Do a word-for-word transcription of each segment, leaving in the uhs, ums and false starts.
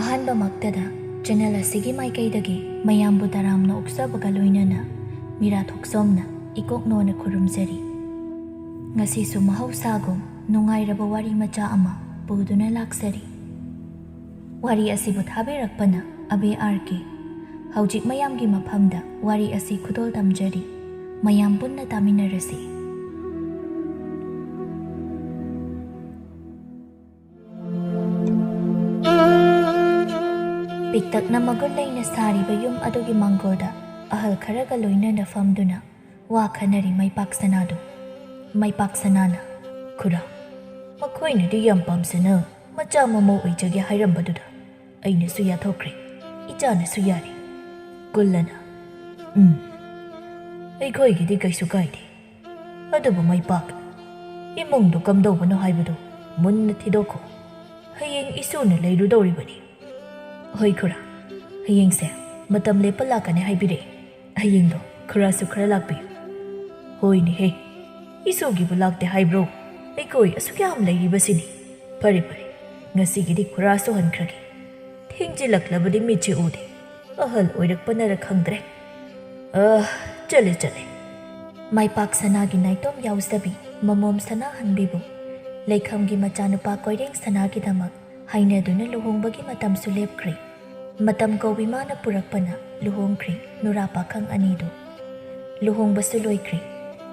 ꯑꯍꯥꯟꯕꯃꯛꯇꯗ channel ꯑꯁꯤꯒꯤ ꯃꯥꯏꯀꯩꯗꯒꯤ ꯃꯌꯥꯝꯕꯨ ꯇꯔꯥꯝꯅ ꯑꯣꯛꯆꯕꯒ ꯂꯣꯏꯅꯅ ꯃꯤꯔꯥ ꯊꯣꯛꯆꯣꯝꯅ ꯏꯀꯣꯛꯅꯣꯅ ꯈꯨꯔꯨꯝꯖꯔꯤ꯫ ꯉꯁꯤꯁꯨ ꯃꯍꯧꯁꯥꯒꯨꯝ ꯅꯨꯡꯉꯥꯏꯔꯕ ꯋꯥꯔꯤ ꯃꯆꯥ ꯑꯃ ꯄꯨꯗꯨꯅ ꯂꯥꯛꯆꯔꯤ꯫ ꯋꯥꯔꯤ ꯑꯁꯤꯕꯨ ꯊꯥꯕꯤꯔꯛꯄꯅ ꯑꯕꯦ ꯑꯥꯔ ꯀꯦ꯫ ꯍꯧꯖꯤꯛ ꯃꯌꯥꯝꯒꯤ ꯃꯐꯝꯗ ꯋꯥꯔꯤ ꯑꯁꯤ ꯈꯨꯗꯣꯜ ꯇꯝꯖꯔꯤ꯫ ꯃꯌꯥꯝ ꯄꯨꯟꯅ ꯇꯥꯃꯤꯟꯅꯔꯁꯤ꯫ ꯄꯤꯛꯇꯛꯅ ꯃꯒꯨꯟ ꯂꯩꯅ ꯁꯥꯔꯤꯕ ꯌꯨꯝ ꯑꯗꯨꯒꯤ ꯃꯥꯡꯒꯣꯜꯗ ꯑꯍꯜ ꯈꯔꯒ ꯂꯣꯏꯅꯅ ꯐꯝꯗꯨꯅ ꯋꯥ ꯈꯟꯅꯔꯤ ꯃꯩꯄꯥꯛ ꯁꯅꯥꯗꯨ꯫ ꯃꯩꯄꯥꯛ ꯁꯅꯥꯅ, "ꯈꯨꯔꯥ, ꯃꯈꯣꯏꯅꯗꯤ ꯌꯥꯝ ꯄꯥꯝꯖꯅ ꯃꯆꯥ ꯃꯃꯧ ꯑꯣꯏꯖꯒꯦ ꯍꯥꯏꯔꯝꯕꯗꯨꯗ ꯑꯩꯅꯁꯨ ꯌꯥꯊꯣꯛꯈ꯭ꯔꯦ, ꯏꯆꯥꯅꯁꯨ ꯌꯥꯔꯦ꯫" ꯀꯨꯜꯂꯅ, "ꯎꯝ, ꯑꯩꯈꯣꯏꯒꯤꯗꯤ ꯀꯩꯁꯨ ꯀꯥꯏꯗꯦ꯫ ꯑꯗꯨꯕꯨ ꯃꯩꯄꯥꯛ, ꯏꯃꯨꯡꯗꯨ ꯀꯝꯗꯧꯕꯅꯣ ꯍꯥꯏꯕꯗꯨ ꯃꯨꯟꯅ ꯊꯤꯗꯣꯛꯈꯣ꯫ ꯍꯌꯦꯡ ꯏꯁꯨꯅ ꯂꯩꯔꯨꯗꯧꯔꯤꯕꯅꯤ꯫" "ꯍꯣꯏ ꯈꯨꯔꯥ, ꯍꯌꯦꯡꯁꯦ ꯃꯇꯝ ꯂꯦꯞꯄ ꯂꯥꯛꯀꯅꯤ ꯍꯥꯏꯕꯤꯔꯛꯑꯦ꯫ ꯍꯌꯦꯡꯗꯣ ꯈꯨꯔꯥꯁꯨ ꯈꯔ ꯂꯥꯛꯄꯤꯌꯨ꯫" "ꯍꯣꯏꯅꯦꯍꯦ, ꯏꯁꯨꯒꯤꯕꯨ ꯂꯥꯛꯇꯦ ꯍꯥꯏꯕ꯭ꯔꯣ? ꯑꯩꯈꯣꯏ ꯑꯁꯨꯛ ꯌꯥꯝ ꯂꯩꯔꯤꯕꯁꯤꯅꯤ꯫ ꯐꯔꯦ ꯐꯔꯦ, ꯉꯁꯤꯒꯤꯗꯤ ꯈꯨꯔꯥꯁꯨ ꯍꯟꯈ꯭ꯔꯒꯦ꯫ ꯊꯦꯡꯖꯤꯜꯂꯛꯂꯕꯗꯤ ꯃꯤꯠꯁꯦ ꯎꯗꯦ꯫ ꯑꯍꯜ ꯑꯣꯏꯔꯛꯄꯅꯔ ꯈꯪꯗ꯭ꯔꯦ꯫ ꯑ, ꯆꯠꯂꯦ ꯆꯠꯂꯦ꯫" ꯃꯥꯏꯄꯥꯛ ꯁꯅꯥꯒꯤ ꯅꯥꯏꯇꯣꯝ ꯌꯥꯎꯖꯕꯤ ꯃꯃꯣꯝ ꯁꯅꯥꯍꯟꯕꯤꯕꯨ ꯂꯩꯈꯝꯒꯤ ꯃꯆꯥꯅꯨꯄꯥ ꯀꯣꯏꯔꯦꯡ ꯁꯅꯥꯒꯤꯗꯃꯛ ꯍꯥꯏꯅꯗꯨꯅ ꯂꯨꯍꯣꯡꯕꯒꯤ ꯃꯇꯝꯁꯨ ꯂꯦꯞꯈ꯭ꯔꯦ꯫ ꯃꯇꯝ ꯀꯧꯕꯤ ꯃꯥꯅ ꯄꯨꯔꯛꯄꯅ ꯂꯨꯍꯣꯡꯈ꯭ꯔꯦ ꯅꯨꯔꯥ ꯄꯥꯈꯪ ꯑꯅꯤꯗꯨ꯫ ꯂꯨꯍꯣꯡꯕꯁꯨ ꯂꯣꯏꯈ꯭ꯔꯦ꯫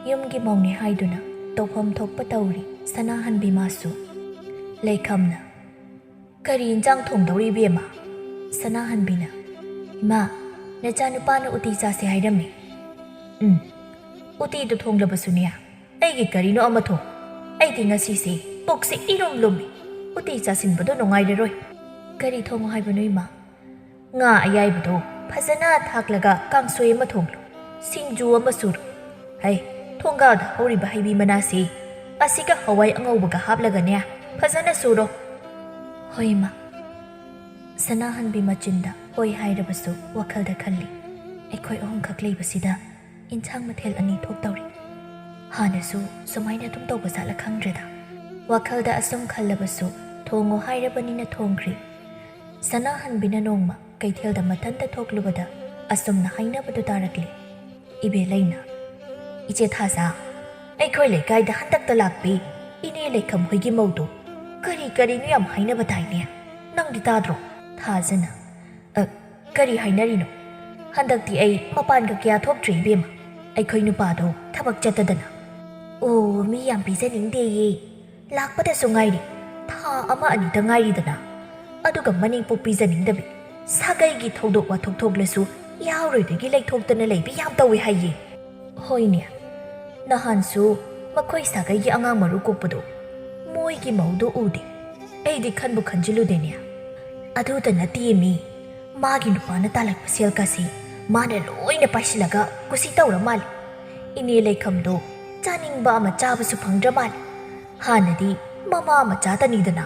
ꯌꯨꯝꯒꯤ ꯃꯧꯅꯦ ꯍꯥꯏꯗꯨꯅ ꯇꯧꯐꯝ ꯊꯣꯛꯄ ꯇꯧꯔꯤ ꯁꯅꯥꯍꯟꯕꯤ ꯃꯥꯁꯨ꯫ ꯂꯩꯈꯝꯅ, "ꯀꯔꯤ ꯏꯟꯖꯥꯡ ꯊꯣꯡꯗꯧꯔꯤ, ꯏꯕꯦꯝꯃ?" ꯁꯅꯥꯍꯟꯕꯤꯅ, "ꯏꯃꯥ, ꯅꯆꯥꯅꯨꯄꯥꯅ ꯎꯇꯤ ꯆꯥꯁꯦ ꯍꯥꯏꯔꯝꯃꯤ꯫" "ꯎꯝ, ꯎꯇꯤꯗꯨ ꯊꯣꯡꯂꯕꯁꯨꯅꯦ, ꯑꯩꯒꯤ ꯀꯔꯤꯅꯣ ꯑꯃ ꯊꯣꯡ꯫ ꯑꯩꯗꯤ ꯉꯁꯤꯁꯦ ꯄꯨꯛꯁꯦ ꯏꯔꯨꯝ ꯂꯨꯝꯃꯤ꯫ ꯎꯇꯤ ꯆꯥꯁꯤꯟꯕꯗꯣ ꯅꯨꯡꯉꯥꯏꯔꯔꯣꯏ꯫" "ꯀꯔꯤ ꯊꯣꯡꯉꯣ ꯍꯥꯏꯕꯅꯣ, ꯏꯃꯥ?" "ꯉꯥ ꯑꯌꯥꯏꯕꯗꯣ ꯐꯖꯅ ꯊꯥꯛꯂꯒ ꯀꯥꯡꯁꯣꯏ ꯑꯃ ꯊꯣꯡꯂꯨ, ꯁꯤꯡꯖꯨ ꯑꯃ ꯁꯨꯔꯨ꯫ ꯍꯩ, ꯊꯣꯡꯒꯥꯗ ꯍꯧꯔꯤꯕ ꯍꯩꯕꯤ ꯃꯅꯥꯁꯤ ꯑꯁꯤꯒ ꯍꯋꯥꯏ ꯑꯉꯧꯕꯒ ꯍꯥꯞꯂꯒꯅꯦ, ꯐꯖꯅ ꯁꯨꯔꯣ꯫" "ꯍꯣꯏ, ꯏꯃꯥ꯫" ꯁꯅꯥꯍꯟꯕꯤ ꯃꯆꯤꯟꯗ ꯍꯣꯏ ꯍꯥꯏꯔꯕꯁꯨ ꯋꯥꯈꯜꯗ ꯈꯜꯂꯤ, "ꯑꯩꯈꯣꯏ ꯑꯍꯨꯝꯈꯛ ꯂꯩꯕꯁꯤꯗ ꯏꯟꯁꯥꯡ ꯃꯊꯦꯜ ꯑꯅꯤ ꯊꯣꯛꯇꯧꯔꯤ꯫ ꯍꯥꯟꯅꯁꯨ ꯁꯨꯃꯥꯏꯅ ꯑꯗꯨꯝ ꯇꯧꯕ ꯖꯥꯠꯂ ꯈꯪꯗ꯭ꯔꯦꯗ꯫" ꯋꯥꯈꯜꯗ ꯑꯁꯨꯝ ꯈꯜꯂꯕꯁꯨ ꯊꯣꯡꯉꯣ ꯍꯥꯏꯔꯕꯅꯤꯅ ꯊꯣꯡꯈ꯭ꯔꯤ꯫ ꯁꯅꯥꯍꯟꯕꯤꯅ ꯅꯣꯡꯃ ꯀꯩꯊꯦꯜꯗ ꯃꯊꯟꯇ ꯊꯣꯛꯂꯨꯕꯗ ꯑꯁꯨꯝꯅ ꯍꯥꯏꯅꯕꯗꯨ ꯇꯥꯔꯛꯂꯦ꯫ ꯏꯕꯦꯂꯩꯅ, "ꯏꯆꯦ ꯊꯥꯖ, ꯑꯩꯈꯣꯏ ꯂꯩꯀꯥꯏꯗ ꯍꯟꯗꯛꯇ ꯂꯥꯛꯄꯤ ꯏꯅꯦ ꯂꯩꯈꯝ ꯍꯣꯏꯒꯤ ꯃꯧꯗꯣ ꯀꯔꯤ ꯀꯔꯤꯅꯣ ꯌꯥꯝ ꯍꯥꯏꯅꯕ ꯇꯥꯏꯅꯦ, ꯅꯪꯗꯤ ꯇꯥꯗ꯭ꯔꯣ?" ꯊꯥꯖꯅ, "ꯑ, ꯀꯔꯤ ꯍꯥꯏꯅꯔꯤꯅꯣ? ꯍꯟꯗꯛꯇꯤ ꯑꯩ ꯃꯄꯥꯟꯒ ꯀꯌꯥ ꯊꯣꯛꯇ꯭ꯔꯦ ꯏꯕꯦꯝꯃ, ꯑꯩꯈꯣꯏ ꯅꯨꯄꯥꯗꯣ ꯊꯕꯛ ꯆꯠꯇꯗꯅ꯫ ꯑꯣ, ꯃꯤ ꯌꯥꯝ ꯄꯤꯖꯅꯤꯡꯗꯦꯌꯦ, ꯂꯥꯛꯄꯗꯁꯨ ꯉꯥꯏꯔꯤ, ꯊꯥ ꯑꯃ ꯑꯅꯤꯇ ꯉꯥꯏꯔꯤꯗꯅ, ꯑꯗꯨꯒ ꯃꯅꯦꯝꯄꯣꯛ ꯄꯤꯖꯅꯤꯡꯗꯕꯤ, ꯁꯥꯒꯩꯒꯤ ꯊꯧꯗꯣꯛ ꯋꯥꯊꯣꯛ ꯊꯣꯛꯂꯁꯨ ꯌꯥꯎꯔꯣꯏꯗꯣꯏꯒꯤ ꯂꯩꯊꯣꯛꯇꯅ ꯂꯩꯕꯤ ꯌꯥꯝ ꯇꯧꯏ ꯍꯥꯏꯌꯦ꯫ ꯍꯣꯏꯅꯦ, ꯅꯍꯥꯟꯁꯨ ꯃꯈꯣꯏ ꯁꯥꯒꯩꯒꯤ ꯑꯉꯥꯡ ꯃꯔꯨ ꯀꯣꯛꯄꯗꯣ, ꯃꯣꯏꯒꯤ ꯃꯧꯗꯣ ꯎꯗꯦ꯫ ꯑꯩꯗꯤ ꯈꯟꯕꯨ ꯈꯟꯖꯤꯜꯂꯨꯗꯦꯅꯦ꯫ ꯑꯗꯨꯗ ꯅꯠꯇꯦ ꯃꯤ, ꯃꯥꯒꯤ ꯅꯨꯄꯥꯅ ꯇꯥꯜꯂꯛꯄ ꯁꯦꯜꯒꯁꯤ ꯃꯥꯅ ꯂꯣꯏꯅ ꯄꯥꯏꯁꯤꯜꯂꯒ ꯀꯨꯁꯤ ꯇꯧꯔ ꯃꯥꯜꯂꯦ꯫ ꯏꯅꯦ ꯂꯩꯈꯝꯗꯣ ꯆꯥꯅꯤꯡꯕ ꯑꯃ ꯆꯥꯕꯁꯨ ꯐꯪꯗ꯭ꯔ ꯃꯥꯜꯂꯦ꯫ ꯍꯥꯟꯅꯗꯤ ꯃꯃꯥ ꯃꯆꯥꯇꯅꯤꯗꯅ,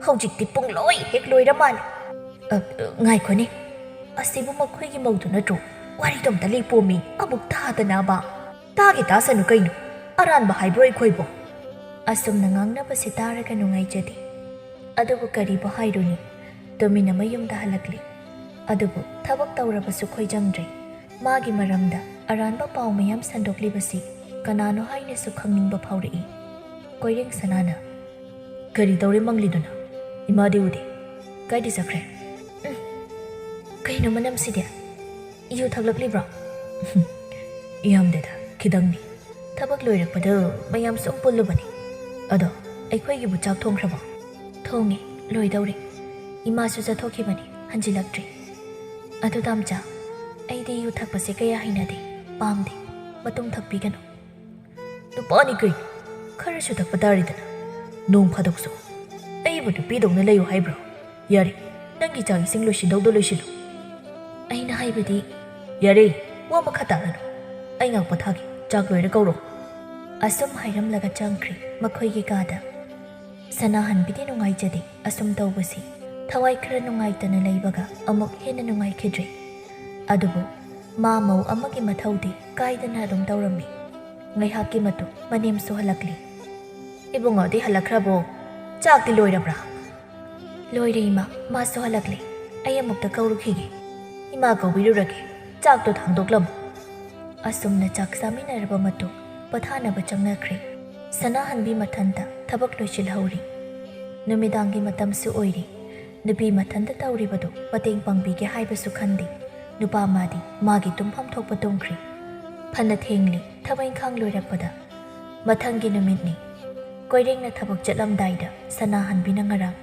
ꯍꯧꯖꯤꯛꯇꯤ ꯄꯨꯡꯂꯣꯏ ꯍꯦꯛ ꯂꯣꯏꯔ ꯃꯥꯜꯂꯦ꯫ ꯑ, ꯉꯥꯏꯈꯣꯅꯦ, ꯑꯁꯤꯕꯨ ꯃꯈꯣꯏꯒꯤ ꯃꯧꯗꯨ ꯅꯠꯇ꯭ꯔꯣ? ꯋꯥꯔꯤꯗꯣ ꯑꯝꯇ ꯂꯦꯞꯄꯣꯃꯤ, ꯑꯃꯨꯛ ꯇꯥꯗꯅꯕ꯫ ꯇꯥꯒꯦ ꯇꯥꯁꯅꯨ ꯀꯩꯅꯣ, ꯑꯔꯥꯟꯕ ꯍꯥꯏꯕ꯭ꯔꯣ ꯑꯩꯈꯣꯏꯕꯣ?" ꯑꯁꯨꯝꯅ ꯉꯥꯡꯅꯕꯁꯤ ꯇꯥꯔꯒ ꯅꯨꯡꯉꯥꯏꯖꯗꯦ꯫ ꯑꯗꯨꯕꯨ ꯀꯔꯤꯕꯨ ꯍꯥꯏꯔꯨꯅꯤ, ꯇꯨꯃꯤꯟꯅ ꯃꯌꯨꯝꯗ ꯍꯜꯂꯛꯂꯦ꯫ ꯑꯗꯨꯕꯨ ꯊꯕꯛ ꯇꯧꯔꯕꯁꯨ ꯈꯣꯏꯖꯪꯗ꯭ꯔꯦ꯫ ꯃꯥꯒꯤ ꯃꯔꯝꯗ ꯑꯔꯥꯟꯕ ꯄꯥꯎ ꯃꯌꯥꯝ ꯁꯟꯗꯣꯛꯂꯤꯕꯁꯤ ꯀꯅꯥꯅꯣ ꯍꯥꯏꯅꯁꯨ ꯈꯪꯅꯤꯡꯕ ꯐꯥꯎꯔꯛꯏ꯫ ꯀꯣꯏꯔꯦꯡ ꯁꯅꯥꯅ, "ꯀꯔꯤ ꯇꯧꯔꯦ ꯃꯪꯂꯤꯗꯨꯅ? ꯏꯃꯥꯗꯤ ꯎꯗꯦ꯫ ꯀꯥꯏꯗ ꯆꯠꯈ꯭ꯔꯦ? ꯎꯝ, ꯀꯩꯅꯣ ꯃꯅꯝꯁꯤꯗꯤ? ꯌꯨ ꯊꯛꯂꯛꯂꯤꯕ꯭ꯔꯣ?" "ꯌꯥꯝꯗꯦꯗ, ꯈꯤꯇꯪꯅꯤ꯫ ꯊꯕꯛ ꯂꯣꯏꯔꯛꯄꯗ ꯃꯌꯥꯝ ꯁꯨꯝ ꯄꯨꯜꯂꯨꯕꯅꯤ꯫ ꯑꯗꯣ, ꯑꯩꯈꯣꯏꯒꯤꯕꯨ ꯆꯥꯛ ꯊꯣꯡꯈ꯭ꯔꯕꯣ?" "ꯊꯣꯡꯉꯦ, ꯂꯣꯏꯗꯧꯔꯦ꯫ ꯏꯃꯥꯁꯨ ꯆꯠꯊꯣꯛꯈꯤꯕꯅꯤ, ꯍꯟꯖꯤꯜꯂꯛꯇ꯭ꯔꯤ꯫ ꯑꯗꯨ ꯇꯥꯝꯆꯥ, ꯑꯩꯗꯤ ꯌꯨ ꯊꯛꯄꯁꯦ ꯀꯌꯥ ꯍꯩꯅꯗꯦ, ꯄꯥꯝꯗꯦ꯫ ꯃꯇꯨꯝ ꯊꯛꯄꯤꯒꯅꯨ꯫" "ꯅꯨꯄꯥꯅꯤ ꯀꯩꯅꯣ, ꯈꯔꯁꯨ ꯊꯛꯄ ꯇꯥꯔꯦꯗꯅ, ꯅꯣꯡ ꯐꯥꯗꯣꯛꯁꯨ꯫ ꯑꯩꯕꯨ ꯅꯨꯄꯤꯗꯧꯅ ꯂꯩꯌꯨ ꯍꯥꯏꯕ꯭ꯔꯣ? ꯌꯥꯔꯦ, ꯅꯪꯒꯤ ꯆꯥꯛ ꯏꯁꯤꯡ ꯂꯣꯏꯁꯤꯟꯗꯧꯗꯣ ꯂꯣꯏꯁꯤꯜꯂꯨ꯫" "ꯑꯩꯅ ꯍꯥꯏꯕꯗꯤ..." "ꯌꯥꯔꯦ, ꯋꯥ ꯃꯈꯥ ꯇꯥꯔꯅꯨ꯫ ꯑꯩ ꯉꯥꯛ ꯄꯣꯊꯥꯒꯦ, ꯆꯥꯛ ꯂꯣꯏꯔ ꯀꯧꯔꯣ꯫" ꯑꯁꯨꯝ ꯍꯥꯏꯔꯝꯂꯒ ꯆꯪꯈ꯭ꯔꯦ ꯃꯈꯣꯏꯒꯤ ꯀꯥꯗ꯫ ꯁꯅꯥꯍꯟꯕꯤꯗꯤ ꯅꯨꯡꯉꯥꯏꯖꯗꯦ ꯑꯁꯨꯝ ꯇꯧꯕꯁꯤ꯫ ꯊꯋꯥꯏ ꯈꯔ ꯅꯨꯡꯉꯥꯏꯇꯅ ꯂꯩꯕꯒ ꯑꯃꯨꯛ ꯍꯦꯟꯅ ꯅꯨꯡꯉꯥꯏꯈꯤꯗ꯭ꯔꯦ꯫ ꯑꯗꯨꯕꯨ ꯃꯥ ꯃꯧ ꯑꯃꯒꯤ ꯃꯊꯧꯗꯤ ꯀꯥꯏꯗꯅ ꯑꯗꯨꯝ ꯇꯧꯔꯝꯃꯤ꯫ ꯉꯥꯏꯍꯥꯛꯀꯤ ꯃꯇꯨꯡ ꯃꯅꯦꯝꯁꯨ ꯍꯜꯂꯛꯂꯤ꯫ "ꯏꯕꯨꯡꯉꯣꯗꯤ ꯍꯜꯂꯛꯈ꯭ꯔꯕꯣ? ꯆꯥꯛꯇꯤ ꯂꯣꯏꯔꯕ꯭ꯔꯥ?" "ꯂꯣꯏꯔꯦ ꯏꯃꯥ, ꯃꯥꯁꯨ ꯍꯜꯂꯛꯂꯦ꯫ ꯑꯩ ꯑꯃꯨꯛꯇ ꯀꯧꯔꯨꯈꯤꯒꯦ꯫ ꯏꯃꯥ ꯀꯧꯕꯤꯔꯨꯔꯒꯦ꯫ ꯆꯥꯛꯇꯣ ꯊꯥꯡꯗꯣꯛꯂꯝꯃꯨ꯫" ꯑꯁꯨꯝꯅ ꯆꯥꯛ ꯆꯥꯃꯤꯟꯅꯔꯕ ꯃꯇꯨꯡ ꯄꯣꯊꯥꯅꯕ ꯆꯪꯅꯈ꯭ꯔꯦ꯫ ꯁꯅꯥꯍꯟꯕꯤ ꯃꯊꯟꯇ ꯊꯕꯛ ꯂꯣꯏꯁꯤꯜꯍꯧꯔꯤ꯫ ꯅꯨꯃꯤꯗꯥꯡꯒꯤ ꯃꯇꯝꯁꯨ ꯑꯣꯏꯔꯤ꯫ ꯅꯨꯄꯤ ꯃꯊꯟꯇ ꯇꯧꯔꯤꯕꯗꯨ ꯃꯇꯦꯡ ꯄꯥꯡꯕꯤꯒꯦ ꯍꯥꯏꯕꯁꯨ ꯈꯟꯗꯦ꯫ ꯅꯨꯄꯥ ꯃꯥꯗꯤ ꯃꯥꯒꯤ ꯇꯨꯝꯐꯝ ꯊꯣꯛꯄ ꯇꯨꯝꯈ꯭ꯔꯦ꯫ ꯐꯅ ꯊꯦꯡꯂꯤ, ꯊꯕꯛ ꯏꯪꯈꯥꯡ ꯂꯣꯏꯔꯛꯄꯗ꯫ ꯃꯊꯪꯒꯤ ꯅꯨꯃꯤꯠꯅꯤ꯫ ꯀꯣꯏꯔꯦꯡꯅ ꯊꯕꯛ ꯆꯠꯂꯝꯗꯥꯏꯗ ꯁꯅꯥꯍꯟꯕꯤꯅ ꯉꯔꯥꯡ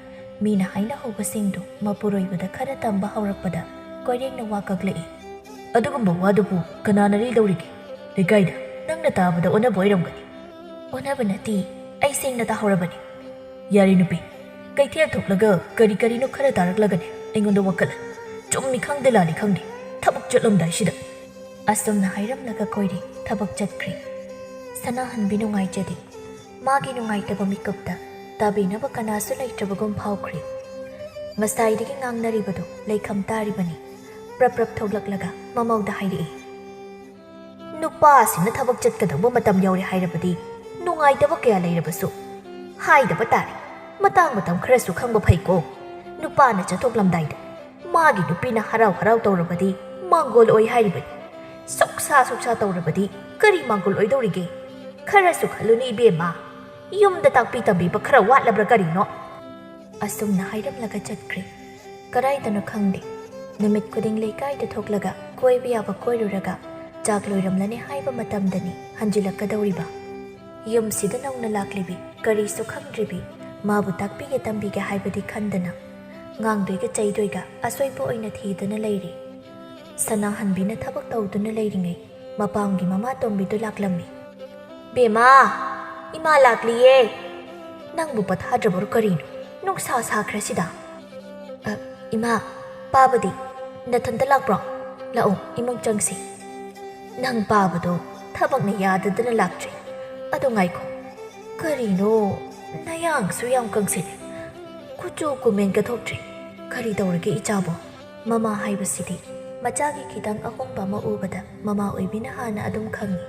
ꯃꯤꯅ ꯍꯥꯏꯅꯍꯧꯕꯁꯤꯡꯗꯨ ꯃꯄꯨꯔꯣꯏꯕꯗ ꯈꯔ ꯇꯝꯕ ꯍꯧꯔꯛꯄꯗ ꯀꯣꯏꯔꯦꯡꯅ ꯋꯥ ꯀꯛꯂꯛꯏ꯫ "ꯑꯗꯨꯒꯨꯝꯕ ꯋꯥꯗꯨꯕꯨ ꯀꯅꯥꯅ ꯂꯤꯗꯧꯔꯤꯒꯦ? ꯂꯩꯀꯥꯏꯗ ꯅꯪꯅ ꯇꯥꯕꯗ ꯑꯣꯟꯅꯕ ꯑꯣꯏꯔꯝꯒꯅꯤ꯫" "ꯑꯣꯟꯅꯕ ꯅꯠꯇꯦ, ꯑꯩ ꯁꯦꯡꯅ ꯇꯥꯍꯧꯔꯕꯅꯤ꯫" "ꯌꯥꯔꯦ ꯅꯨꯄꯤ, ꯀꯩꯊꯦꯜ ꯊꯣꯛꯂꯒ ꯀꯔꯤ ꯀꯔꯤꯅꯣ ꯈꯔ ꯇꯥꯔꯛꯂꯒꯅꯦ ꯑꯩꯉꯣꯟꯗ ꯋꯥꯀꯠꯂ꯫ ꯆꯨꯝꯃꯤ ꯈꯪꯗꯦ ꯂꯥꯜꯂꯤ ꯈꯪꯗꯦ, ꯊꯕꯛ ꯆꯠꯂꯝꯗꯥꯏꯁꯤꯗ꯫" ꯑꯁꯨꯝꯅ ꯍꯥꯏꯔꯝꯂꯒ ꯀꯣꯏꯔꯦꯡ ꯊꯕꯛ ꯆꯠꯈ꯭ꯔꯦ꯫ ꯁꯅꯥꯍꯟꯕꯤ ꯅꯨꯡꯉꯥꯏꯖꯗꯦ꯫ ꯃꯥꯒꯤ ꯅꯨꯡꯉꯥꯏꯇꯕ ꯃꯤꯀꯨꯞꯇ ꯇꯥꯕꯤꯅꯕ ꯀꯅꯥꯁꯨ ꯂꯩꯇ꯭ꯔꯕꯒꯨꯝ ꯐꯥꯎꯈ꯭ꯔꯦ꯫ ꯉꯁꯥꯏꯗꯒꯤ ꯉꯥꯡꯅꯔꯤꯕꯗꯨ ꯂꯩꯈꯝ ꯇꯥꯔꯤꯕꯅꯤ꯫ ꯄ꯭ꯔꯞ ꯄ꯭ꯔꯞ ꯊꯣꯛꯂꯛꯂꯒ ꯃꯃꯧꯗ ꯍꯥꯏꯔꯛꯏ, "ꯅꯨꯄꯥꯁꯤꯡꯅ ꯊꯕꯛ ꯆꯠꯀꯗꯧꯕ ꯃꯇꯝ ꯌꯧꯔꯦ ꯍꯥꯏꯔꯕꯗꯤ ꯅꯨꯡꯉꯥꯏꯇꯕ ꯀꯌꯥ ꯂꯩꯔꯕꯁꯨ ꯍꯥꯏꯗꯕ ꯇꯥꯔꯦ꯫ ꯃꯇꯥꯡ ꯃꯇꯝ ꯈꯔꯁꯨ ꯈꯪꯕ ꯐꯩꯀꯣ꯫ ꯅꯨꯄꯥꯅ ꯆꯠꯊꯣꯛꯂꯝꯗꯥꯏꯗ ꯃꯥꯒꯤ ꯅꯨꯄꯤꯅ ꯍꯔꯥꯎ ꯍꯔꯥꯎ ꯇꯧꯔꯕꯗꯤ ꯃꯥꯡꯒꯣꯜ ꯑꯣꯏ ꯍꯥꯏꯔꯤꯕꯅꯤ꯫ ꯁꯨꯛꯁꯥ ꯁꯨꯛꯁꯥ ꯇꯧꯔꯕꯗꯤ ꯀꯔꯤ ꯃꯥꯡꯒꯣꯜ ꯑꯣꯏꯗꯧꯔꯤꯒꯦ? ꯈꯔꯁꯨ ꯈꯜꯂꯨꯅꯦ ꯏꯕꯦꯝꯃ꯫ ꯌꯨꯝꯗ ꯇꯥꯛꯄꯤ ꯇꯝꯕꯤꯕ ꯈꯔ ꯋꯥꯠꯂꯕ꯭ꯔꯥ ꯀꯔꯤꯅꯣ?" ꯑꯁꯨꯝꯅ ꯍꯥꯏꯔꯝꯂꯒ ꯆꯠꯈ꯭ꯔꯦ꯫ ꯀꯗꯥꯏꯗꯅꯣ ꯈꯪꯗꯦ, ꯅꯨꯃꯤꯠ ꯈꯨꯗꯤꯡ ꯂꯩꯀꯥꯏꯗ ꯊꯣꯛꯂꯒ ꯀꯣꯏꯕ ꯌꯥꯕ ꯀꯣꯏꯔꯨꯔꯒ ꯆꯥꯛ ꯂꯣꯏꯔꯝꯂꯅꯤ ꯍꯥꯏꯕ ꯃꯇꯝꯗꯅꯤ ꯍꯟꯖꯤꯜꯂꯛꯀꯗꯧꯔꯤꯕ꯫ ꯌꯨꯝꯁꯤꯗ ꯅꯧꯅ ꯂꯥꯛꯂꯤꯕꯤ, ꯀꯔꯤꯁꯨ ꯈꯪꯗ꯭ꯔꯤꯕꯤ, ꯃꯥꯕꯨ ꯇꯥꯛꯄꯤꯒꯦ ꯇꯝꯕꯤꯒꯦ ꯍꯥꯏꯕꯗꯤ ꯈꯟꯗꯅ ꯉꯥꯡꯗꯣꯏꯒ ꯆꯩꯗꯣꯏꯒ ꯑꯁꯣꯏꯕ ꯑꯣꯏꯅ ꯊꯤꯗꯨꯅ ꯂꯩꯔꯤ꯫ ꯁꯅꯥꯍꯟꯕꯤꯅ ꯊꯕꯛ ꯇꯧꯗꯨꯅ ꯂꯩꯔꯤꯉꯩ ꯃꯄꯥꯝꯒꯤ ꯃꯃꯥ ꯇꯣꯝꯕꯤꯗꯨ ꯂꯥꯛꯂꯝꯃꯤ꯫ "ꯕꯦꯝꯃ, ꯏꯃꯥ ꯂꯥꯛꯂꯤꯌꯦ꯫ ꯅꯪꯕꯨ ꯄꯣꯊꯥꯗ꯭ꯔꯕꯔꯣ ꯀꯔꯤꯅꯣ? ꯅꯨꯡꯁꯥ ꯁꯥꯈ꯭ꯔꯁꯤꯗ꯫" "ꯑ, ꯏꯃꯥ, ꯄꯥꯕꯗꯤ ꯅꯊꯟꯇ ꯂꯥꯛꯄ꯭ꯔꯣ? ꯂꯥꯛꯑꯣ, ꯏꯃꯨꯡ ꯆꯪꯁꯤ꯫" "ꯅꯪ ꯄꯥꯕꯗꯣ ꯊꯕꯛꯅ ꯌꯥꯗꯗꯅ ꯂꯥꯛꯇ꯭ꯔꯤ꯫ ꯑꯗꯣ ꯉꯥꯏꯈꯣ, ꯀꯔꯤꯅꯣ ꯅꯌꯥꯡꯁꯨ ꯌꯥꯝ ꯀꯪꯁꯤꯜꯂꯦ꯫ ꯀꯨꯆꯨ ꯀꯨꯃꯦꯟꯒ ꯊꯣꯛꯇ꯭ꯔꯤ꯫ ꯀꯔꯤ ꯇꯧꯔꯒꯦ ꯏꯆꯥꯕꯣ?" ꯃꯃꯥ ꯍꯥꯏꯕꯁꯤꯗꯤ ꯃꯆꯥꯒꯤ ꯈꯤꯇꯪ ꯑꯍꯣꯡꯕ ꯑꯃ ꯎꯕꯗ ꯃꯃꯥ ꯑꯣꯏꯕꯤꯅ ꯍꯥꯟꯅ ꯑꯗꯨꯝ ꯈꯪꯏ꯫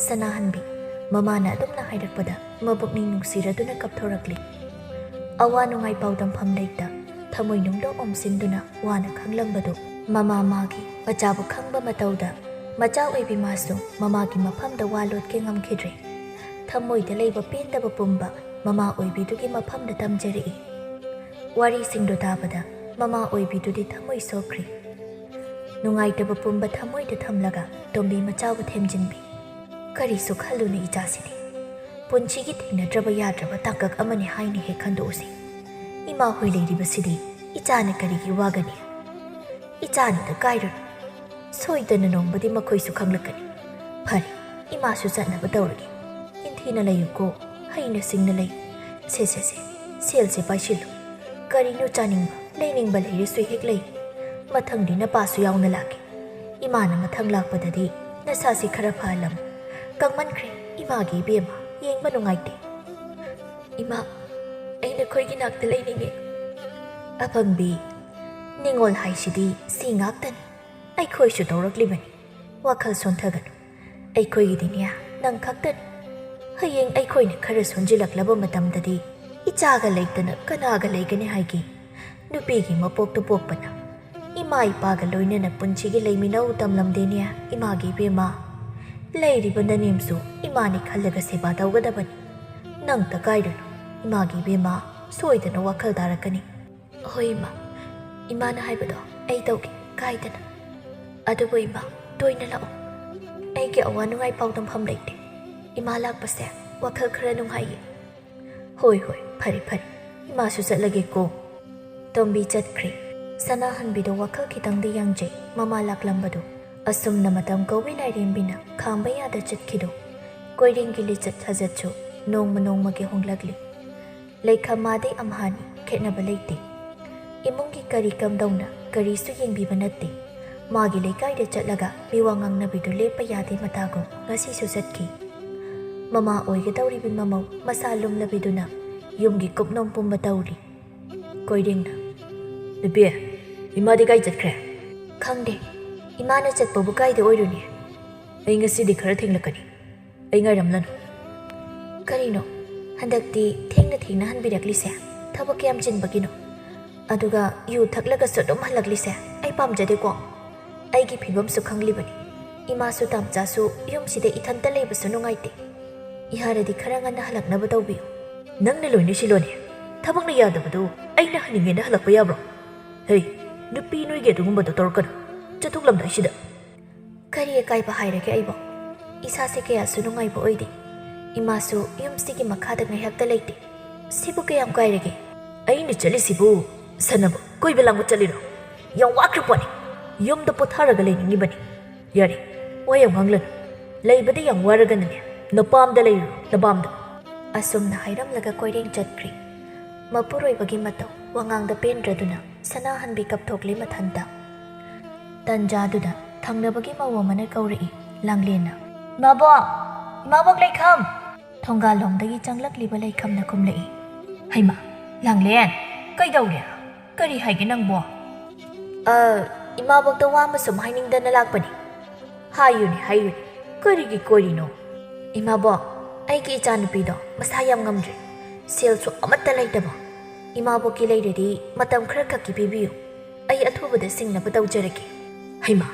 ꯁꯅꯥꯍꯟꯕꯤ ꯃꯃꯥꯅ ꯑꯗꯨꯝꯅ ꯍꯥꯏꯔꯛꯄꯗ ꯃꯕꯨꯛꯅꯤꯡ ꯅꯨꯡꯁꯤꯔꯗꯨꯅ ꯀꯞꯊꯣꯔꯛꯂꯤ꯫ ꯑꯋꯥ ꯅꯨꯡꯉꯥꯏ ꯄꯥꯎꯗꯝꯐꯝ ꯂꯩꯇ ꯊꯃꯣꯏ ꯅꯨꯡꯗꯣ ꯑꯣꯝꯁꯤꯟꯗꯨꯅ ꯋꯥꯅ ꯈꯥꯡꯂꯝꯕꯗꯨ ꯃꯃꯥ ꯃꯥꯒꯤ ꯃꯆꯥꯕꯨ ꯈꯪꯕ ꯃꯇꯧꯗ ꯃꯆꯥ ꯑꯣꯏꯕꯤ ꯃꯥꯁꯨ ꯃꯃꯥꯒꯤ ꯃꯐꯝꯗ ꯋꯥ ꯂꯣꯠꯀꯦ ꯉꯝꯈꯤꯗ꯭ꯔꯦ꯫ ꯊꯃꯣꯏꯗ ꯂꯩꯕ ꯄꯦꯟꯗꯕ ꯄꯨꯝꯕ ꯃꯃꯥ ꯑꯣꯏꯕꯤꯗꯨꯒꯤ ꯃꯐꯝꯗ ꯇꯝꯖꯔꯛꯏ꯫ ꯋꯥꯔꯤꯁꯤꯡꯗꯨ ꯇꯥꯕꯗ ꯃꯃꯥ ꯑꯣꯏꯕꯤꯗꯨꯗꯤ ꯊꯃꯣꯏ ꯁꯣꯛꯈ꯭ꯔꯦ꯫ ꯅꯨꯡꯉꯥꯏꯇꯕ ꯄꯨꯝꯕ ꯊꯃꯣꯏꯗ ꯊꯝꯂꯒ ꯇꯣꯝꯕꯤ ꯃꯆꯥꯕꯨ ꯊꯦꯝꯖꯤꯟꯕꯤ꯫ ꯀꯔꯤꯁꯨ ꯈꯜꯂꯨꯅꯨ ꯏꯆꯥꯁꯤꯗꯤ꯫ ꯄꯨꯟꯁꯤꯒꯤ ꯊꯦꯡꯅꯗ꯭ꯔꯕ ꯌꯥꯗ꯭ꯔꯕ ꯇꯥꯡꯀꯛ ꯑꯃꯅꯤ ꯍꯥꯏꯅ ꯍꯦꯛ ꯈꯟꯗꯣꯛꯎꯁꯤ꯫ ꯏꯃꯥ ꯍꯣꯏ ꯂꯩꯔꯤꯕꯁꯤꯗꯤ ꯏꯆꯥꯅ ꯀꯔꯤꯒꯤ ꯋꯥꯒꯅꯤ? ꯏꯆꯥꯅꯤꯗ ꯀꯥꯏꯔꯨꯅꯨ꯫ ꯁꯣꯏꯗꯅ ꯅꯣꯡꯃꯗꯤ ꯃꯈꯣꯏꯁꯨ ꯈꯪꯂꯛꯀꯅꯤ꯫ ꯐꯔꯦ, ꯏꯃꯥꯁꯨ ꯆꯠꯅꯕ ꯇꯧꯔꯒꯦ꯫ ꯏꯟꯊꯤꯅ ꯂꯩꯌꯨꯀꯣ, ꯍꯩꯅ ꯁꯤꯡꯅ ꯂꯩ꯫ ꯁꯦ, ꯁꯦ, ꯁꯦ, ꯁꯦꯜꯁꯦ ꯄꯥꯏꯁꯤꯜꯂꯨ꯫ ꯀꯔꯤꯅꯣ ꯆꯥꯅꯤꯡꯕ, ꯂꯩꯅꯤꯡꯕ ꯂꯩꯔꯁꯨ ꯍꯦꯛ ꯂꯩ꯫ ꯃꯊꯪꯗꯤ ꯅꯄꯥꯁꯨ ꯌꯥꯎꯅ ꯂꯥꯛꯀꯦ꯫ ꯏꯃꯥꯅ ꯃꯊꯪ ꯂꯥꯛꯄꯗꯗꯤ ꯅꯁꯥꯁꯤ ꯈꯔ ꯐꯍꯜꯂꯝꯃꯨ꯫ ꯀꯪꯃꯟꯈ꯭ꯔꯦ, ꯏꯃꯥꯒꯤ ꯏꯕꯦꯝꯃ, ꯌꯦꯡꯕ ꯅꯨꯡꯉꯥꯏꯇꯦ꯫ ꯏꯃꯥ, ꯑꯩ ꯅꯈꯣꯏꯒꯤ ꯅꯥꯛꯇ ꯂꯩꯅꯤꯡꯉꯦ꯫ ꯑꯄꯪꯕꯤ, ꯅꯤꯡꯉꯣꯜ ꯍꯥꯏꯁꯤꯗꯤ ꯁꯤ ꯉꯥꯛꯇꯅꯤ꯫ ꯑꯩꯈꯣꯏꯁꯨ ꯇꯧꯔꯛꯂꯤꯕꯅꯤ꯫ ꯋꯥꯈꯜ ꯁꯣꯟꯊꯒꯅꯨ꯫ ꯑꯩꯈꯣꯏꯒꯤꯗꯤꯅꯦ, ꯅꯪ ꯈꯛꯇꯅꯤ꯫ ꯍꯌꯦꯡ ꯑꯩꯈꯣꯏꯅ ꯈꯔ ꯁꯣꯟꯖꯤꯜꯂꯛꯂꯕ ꯃꯇꯝꯗꯗꯤ ꯏꯆꯥꯒ ꯂꯩꯇꯅ ꯀꯅꯥꯒ ꯂꯩꯒꯅꯤ ꯍꯥꯏꯒꯦ? ꯅꯨꯄꯤꯒꯤ ꯃꯄꯣꯛꯇ ꯄꯣꯛꯄꯅ ꯏꯃꯥ ꯏꯄꯥꯒ ꯂꯣꯏꯅꯅ ꯄꯨꯟꯁꯤꯒꯤ ꯂꯩꯃꯤꯟꯅꯧ ꯇꯝꯂꯝꯗꯦꯅꯦ ꯏꯃꯥꯒꯤ ꯏꯕꯦꯝꯃ꯫ ꯂꯩꯔꯤꯕ ꯅꯅꯦꯝꯁꯨ ꯏꯃꯥꯅꯤ ꯈꯜꯂꯒ ꯁꯦꯕꯥ ꯇꯧꯒꯗꯕꯅꯤ꯫ ꯅꯪꯇ ꯀꯥꯏꯔꯨꯅꯨ ꯏꯃꯥꯒꯤ ꯏꯕꯦꯝꯃ, ꯁꯣꯏꯗꯅ ꯋꯥꯈꯜ ꯇꯥꯔꯛꯀꯅꯤ꯫ ꯍꯣꯏ ꯏꯃꯥ, ꯏꯃꯥꯅ ꯍꯥꯏꯕꯗꯣ ꯑꯩ ꯇꯧꯒꯦ, ꯀꯥꯏꯗꯅ꯫ ꯑꯗꯨꯕꯨ ꯏꯃꯥ, ꯇꯣꯏꯅ ꯂꯥꯛꯑꯣ꯫ ꯑꯩꯒꯤ ꯑꯋꯥ ꯅꯨꯡꯉꯥꯏ ꯄꯥꯎꯗꯝꯐꯝ ꯂꯩꯇꯦ꯫ ꯏꯃꯥ ꯂꯥꯛꯄꯁꯦ ꯋꯥꯈꯜ ꯈꯔ ꯅꯨꯡꯉꯥꯏꯌꯦ꯫ ꯍꯣꯏ ꯍꯣꯏ, ꯐꯔꯦ ꯐꯔꯦ, ꯏꯃꯥꯁꯨ ꯆꯠꯂꯒꯦꯀꯣ꯫ ꯇꯣꯝꯕꯤ ꯆꯠꯈ꯭ꯔꯦ꯫ ꯁꯅꯥꯍꯟꯕꯤꯗꯣ ꯋꯥꯈꯜ ꯈꯤꯇꯪꯗꯤ ꯌꯥꯡꯖꯩ ꯃꯃꯥ ꯂꯥꯛꯂꯝꯕꯗꯣ꯫ ꯑꯁꯨꯝꯅ ꯃꯇꯝ ꯀꯧꯏ ꯂꯥꯏꯔꯦꯝꯕꯤꯅ ꯈꯥꯝꯕ ꯌꯥꯗ ꯆꯠꯈꯤꯗꯣ꯫ ꯀꯣꯏꯔꯦꯡꯒꯤ ꯂꯤꯆꯠ ꯁꯥꯖꯠꯁꯨ ꯅꯣꯡꯃ ꯅꯣꯡꯃꯒꯤ ꯍꯣꯡꯂꯛꯂꯤ꯫ ꯂꯩꯈꯥꯝ ꯃꯥꯗꯤ ꯑꯝꯍꯥꯅꯤ, ꯈꯦꯠꯅꯕ ꯂꯩꯇꯦ꯫ ꯏꯃꯨꯡꯒꯤ ꯀꯔꯤ ꯀꯝꯗꯧꯅ ꯀꯔꯤꯁꯨ ꯌꯦꯡꯕꯤꯕ ꯅꯠꯇꯦ꯫ ꯃꯥꯒꯤ ꯂꯩꯀꯥꯏꯗ ꯆꯠꯂꯒ ꯃꯤꯋꯥ ꯉꯥꯡꯅꯕꯤꯗꯨ ꯂꯦꯞꯄ ꯌꯥꯗꯦ ꯃꯇꯥꯒꯨꯝ ꯉꯁꯤꯁꯨ ꯆꯠꯈꯤ꯫ ꯃꯃꯥ ꯑꯣꯏꯒꯗꯧꯔꯤꯕꯤ ꯃꯃꯧ ꯃꯁꯥ ꯂꯨꯝꯂꯕꯤꯗꯨꯅ ꯌꯨꯝꯒꯤ ꯀꯨꯞꯅꯣꯝ ꯄꯨꯝꯕ ꯇꯧꯔꯤ꯫ ꯀꯣꯏꯔꯦꯡꯅ, "ꯅꯨꯄꯤ, ꯏꯃꯥꯗꯤ ꯀꯥꯏ ꯆꯠꯈ꯭ꯔꯦ?" "ꯈꯪꯗꯦ꯫ ꯏꯃꯥꯅ ꯆꯠꯄꯕꯨ ꯀꯥꯏꯗ ꯑꯣꯏꯔꯨꯅꯤ?" "ꯑꯩ ꯉꯁꯤꯗꯤ ꯈꯔ ꯊꯦꯡꯂꯛꯀꯅꯤ꯫ ꯑꯩ ꯉꯥꯏꯔꯝꯂꯅꯨ꯫" "ꯀꯔꯤꯅꯣ? ꯍꯟꯗꯛꯇꯤ ꯊꯦꯡꯅ ꯊꯦꯡꯅ ꯍꯟꯕꯤꯔꯛꯂꯤꯁꯦ?" ꯊꯕꯛ ꯀꯌꯥꯝ ꯆꯤꯟꯕꯒꯤꯅꯣ? ꯑꯗꯨꯒ ꯌꯨ ꯊꯛꯂꯒꯁꯨ ꯑꯗꯨꯝ ꯍꯜꯂꯛꯂꯤꯁꯦ ꯑꯩ ꯄꯥꯝꯖꯗꯦꯀꯣ꯫ ꯑꯩꯒꯤ ꯐꯤꯕꯝꯁꯨ ꯈꯪꯂꯤꯕꯅꯤ꯫ ꯏꯃꯥꯁꯨ ꯇꯥꯝꯆꯥꯁꯨ ꯌꯨꯝꯁꯤꯗ ꯏꯊꯟꯇ ꯂꯩꯕꯁꯨ ꯅꯨꯡꯉꯥꯏꯇꯦ꯫ ꯌꯥꯔꯗꯤ ꯈꯔ ꯉꯟꯅ ꯍꯜꯂꯛꯅꯕ ꯇꯧꯕꯤꯌꯨ꯫ ꯅꯪꯅ ꯂꯣꯏꯅ ꯁꯤꯜꯂꯣꯅꯦ꯫ ꯊꯕꯛꯅ ꯌꯥꯗꯕꯗꯨ ꯑꯩꯅ ꯍꯟꯅꯤꯡꯉꯦꯅ ꯍꯜꯂꯛꯄ ꯌꯥꯕ꯭ꯔꯣ? ꯍꯩ, ꯅꯨꯄꯤ ꯅꯣꯏꯒꯤ ꯑꯗꯨꯒꯨꯝꯕꯗꯣ ꯇꯧꯔꯛꯀꯅꯨ꯫ ꯆꯠꯊꯣꯛꯂꯝꯗꯥꯏꯁꯤꯗ꯫ ꯀꯔꯤ ꯑꯀꯥꯏꯕ ꯍꯥꯏꯔꯒꯦ ꯑꯩꯕꯣ? ꯏꯁꯥꯁꯦ ꯀꯌꯥꯁꯨ ꯅꯨꯡꯉꯥꯏꯕ ꯑꯣꯏꯗꯦ꯫ ꯏꯃꯥꯁꯨ ꯌꯨꯝꯁꯤꯒꯤ ꯃꯈꯥꯗ ꯉꯥꯏꯍꯥꯛꯇ ꯂꯩꯇꯦ꯫ ꯁꯤꯕꯨ ꯀꯌꯥꯝ ꯀꯥꯏꯔꯒꯦ? ꯑꯩꯅ ꯆꯠꯂꯤꯁꯤꯕꯨ ꯁꯥꯟꯅꯕ, ꯀꯣꯏꯕ ꯂꯥꯡꯕ ꯆꯠꯂꯤꯔꯣ? ꯌꯥꯝ ꯋꯥꯈ꯭ꯔ ꯄꯣꯠꯅꯤ꯫ ꯌꯨꯝꯗ ꯄꯣꯊꯥꯔꯒ ꯂꯩꯅꯤꯡꯉꯤꯕꯅꯤ꯫ ꯌꯥꯔꯦ, ꯋꯥ ꯌꯥꯝ ꯉꯥꯡꯂꯅꯨ꯫ ꯂꯩꯕꯗ ꯌꯥꯝ ꯋꯥꯔꯒꯅꯅꯦ, ꯅꯄꯥꯝꯗ ꯂꯩꯔꯨꯔꯣ, ꯅꯄꯥꯝꯗ꯫ ꯑꯁꯨꯝꯅ ꯍꯥꯏꯔꯝꯂꯒ ꯀꯣꯏꯔꯦꯡ ꯆꯠꯈ꯭ꯔꯤ꯫ ꯃꯄꯨꯔꯣꯏꯕꯒꯤ ꯃꯇꯧ ꯋꯥꯉꯥꯡꯗ ꯄꯦꯟꯗ꯭ꯔꯗꯨꯅ ꯁꯅꯥꯍꯟꯕꯤ ꯀꯞꯊꯣꯛꯂꯤ ꯃꯊꯟꯇ꯫ ꯇꯟꯖꯥꯗꯨꯗ ꯊꯪꯅꯕꯒꯤ ꯃꯧ ꯑꯃꯅ ꯀꯧꯔꯛꯏ, ꯂꯥꯡꯂꯦꯟꯅ꯫ "ꯏꯃꯥꯕꯣꯛ! ꯏꯃꯥꯕꯣꯛ ꯂꯩꯈꯝ!" ꯊꯣꯡꯒꯥꯜꯂꯣꯝꯗꯒꯤ ꯆꯪꯂꯛꯂꯤꯕ ꯂꯩꯈꯝꯅ ꯈꯨꯝꯂꯛꯏ꯫ "ꯍꯩꯃꯥ, ꯂꯥꯡꯂꯦꯟ, ꯀꯩꯗꯧꯔꯦ? ꯀꯔꯤ ꯍꯥꯏꯒꯦ ꯅꯪꯕꯣ?" "ꯑ, ꯏꯃꯥꯕꯣꯛꯇ ꯋꯥ ꯑꯃ ꯁꯨꯝ ꯍꯥꯏꯅꯤꯡꯗꯅ ꯂꯥꯛꯄꯅꯤ꯫" "ꯍꯥꯏꯌꯨꯅꯦ, ꯍꯥꯏꯌꯨꯅꯦ꯫ ꯀꯔꯤꯒꯤ ꯀꯣꯏꯔꯤꯅꯣ?" "ꯏꯃꯥꯕꯣꯛ, ꯑꯩꯒꯤ ꯏꯆꯥꯅꯨꯄꯤꯗꯣ ꯃꯁꯥ ꯌꯥꯝ ꯉꯝꯗ꯭ꯔꯦ꯫ ꯁꯦꯜꯁꯨ ꯑꯃꯠꯇ ꯂꯩꯇꯕ꯫ ꯏꯃꯥꯕꯣꯛꯀꯤ ꯂꯩꯔꯗꯤ ꯃꯇꯝ ꯈꯔ ꯈꯛꯀꯤ ꯄꯤꯕꯤꯌꯨ꯫ ꯑꯩ ꯑꯊꯨꯕꯗ ꯁꯤꯡꯅꯕ ꯇꯧꯖꯔꯒꯦ꯫" "ꯍꯩꯃꯥ,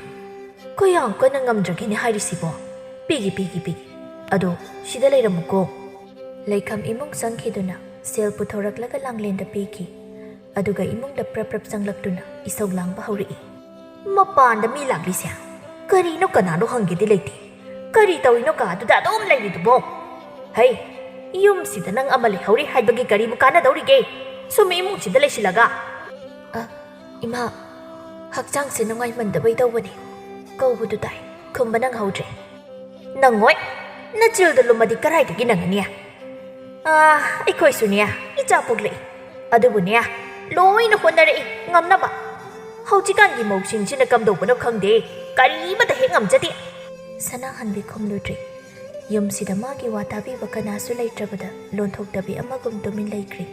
ꯀꯌꯥꯝ ꯀꯟꯅ ꯉꯝꯗ꯭ꯔꯒꯦꯅꯦ ꯍꯥꯏꯔꯤꯁꯤꯕꯣ? ꯄꯤꯒꯦ, ꯄꯤꯒꯦ, ꯄꯤꯒꯦ꯫ ꯑꯗꯣ ꯁꯤꯗ ꯂꯩꯔꯝꯃꯨꯀꯣ꯫" ꯂꯩꯈꯝ ꯏꯃꯨꯡ ꯆꯪꯈꯤꯗꯨꯅ ꯁꯦꯜ ꯄꯨꯊꯣꯔꯛꯂꯒ ꯂꯥꯡꯂꯦꯟꯗ ꯄꯤꯈꯤ꯫ ꯑꯗꯨꯒ ꯏꯃꯨꯡꯗ ꯄ꯭ꯔꯞ ꯄ꯭ꯔꯞ ꯆꯪꯂꯛꯇꯨꯅ ꯏꯁꯧ ꯂꯥꯡꯕ ꯍꯧꯔꯛꯏ꯫ "ꯃꯄꯥꯟꯗ ꯃꯤ ꯂꯥꯛꯂꯤꯁꯦ ꯀꯔꯤꯅꯣ, ꯀꯅꯥꯅꯣ ꯍꯪꯒꯦꯗꯤ ꯂꯩꯇꯦ꯫ ꯀꯔꯤ ꯇꯧꯔꯤꯅꯣ ꯀꯥꯗꯨꯗ ꯑꯗꯨꯝ ꯂꯩꯔꯤꯗꯨꯕꯣ? ꯍꯩ, ꯌꯨꯝꯁꯤꯗ ꯅꯪ ꯑꯃ ꯂꯩꯍꯧꯔꯤ ꯍꯥꯏꯕꯒꯤ ꯀꯔꯤꯕꯨ ꯀꯥꯟꯅꯗꯧꯔꯤꯒꯦ? ꯁꯨꯝ ꯏꯃꯨꯡꯁꯤꯗ ꯂꯩꯁꯤꯜꯂꯒ?" "ꯑ, ꯏꯃꯥ, ꯍꯛꯆꯥꯡꯁꯦ ꯅꯨꯡꯉꯥꯏꯃꯟꯗꯕꯩ ꯇꯧꯕꯅꯤ꯫ ꯀꯧꯕꯗꯨ ꯇꯥꯏ, ꯈꯨꯝꯕ ꯅꯪꯍꯧꯗ꯭ꯔꯦ꯫" "ꯅꯪꯉꯣꯏ, ꯅꯆꯤꯜꯗ ꯂꯨꯝꯃꯗꯤ ꯀꯔꯥꯏꯗꯒꯤ ꯅꯪꯉꯅꯤ?" "ꯑꯥ, ꯑꯩꯈꯣꯏꯁꯨꯅꯦ, ꯏꯆꯥ ꯄꯣꯛꯂꯛꯏ꯫ ꯑꯗꯨꯕꯨꯅꯦ, ꯂꯣꯏꯅ ꯍꯣꯠꯅꯔꯛꯏ ꯉꯝꯅꯕ꯫ ꯍꯧꯖꯤꯛꯀꯥꯟꯒꯤ ꯃꯧꯁꯤꯡꯁꯤꯅ ꯀꯝꯗꯧꯕꯅꯣ ꯈꯪꯗꯦ, ꯀꯔꯤꯃꯇ ꯍꯦꯛ ꯉꯝꯖꯗꯦ꯫" ꯁꯅꯥꯍꯟꯕꯤ ꯈꯨꯝꯂꯨꯗ꯭ꯔꯦ꯫ ꯌꯨꯝꯁꯤꯗ ꯃꯥꯒꯤ ꯋꯥ ꯇꯥꯕꯤꯕ ꯀꯅꯥꯁꯨ ꯂꯩꯇ꯭ꯔꯕꯗ ꯂꯣꯟꯊꯣꯛꯇꯕꯤ ꯑꯃꯒꯨꯝ ꯇꯨꯃꯤꯟ ꯂꯩꯈ꯭ꯔꯦ꯫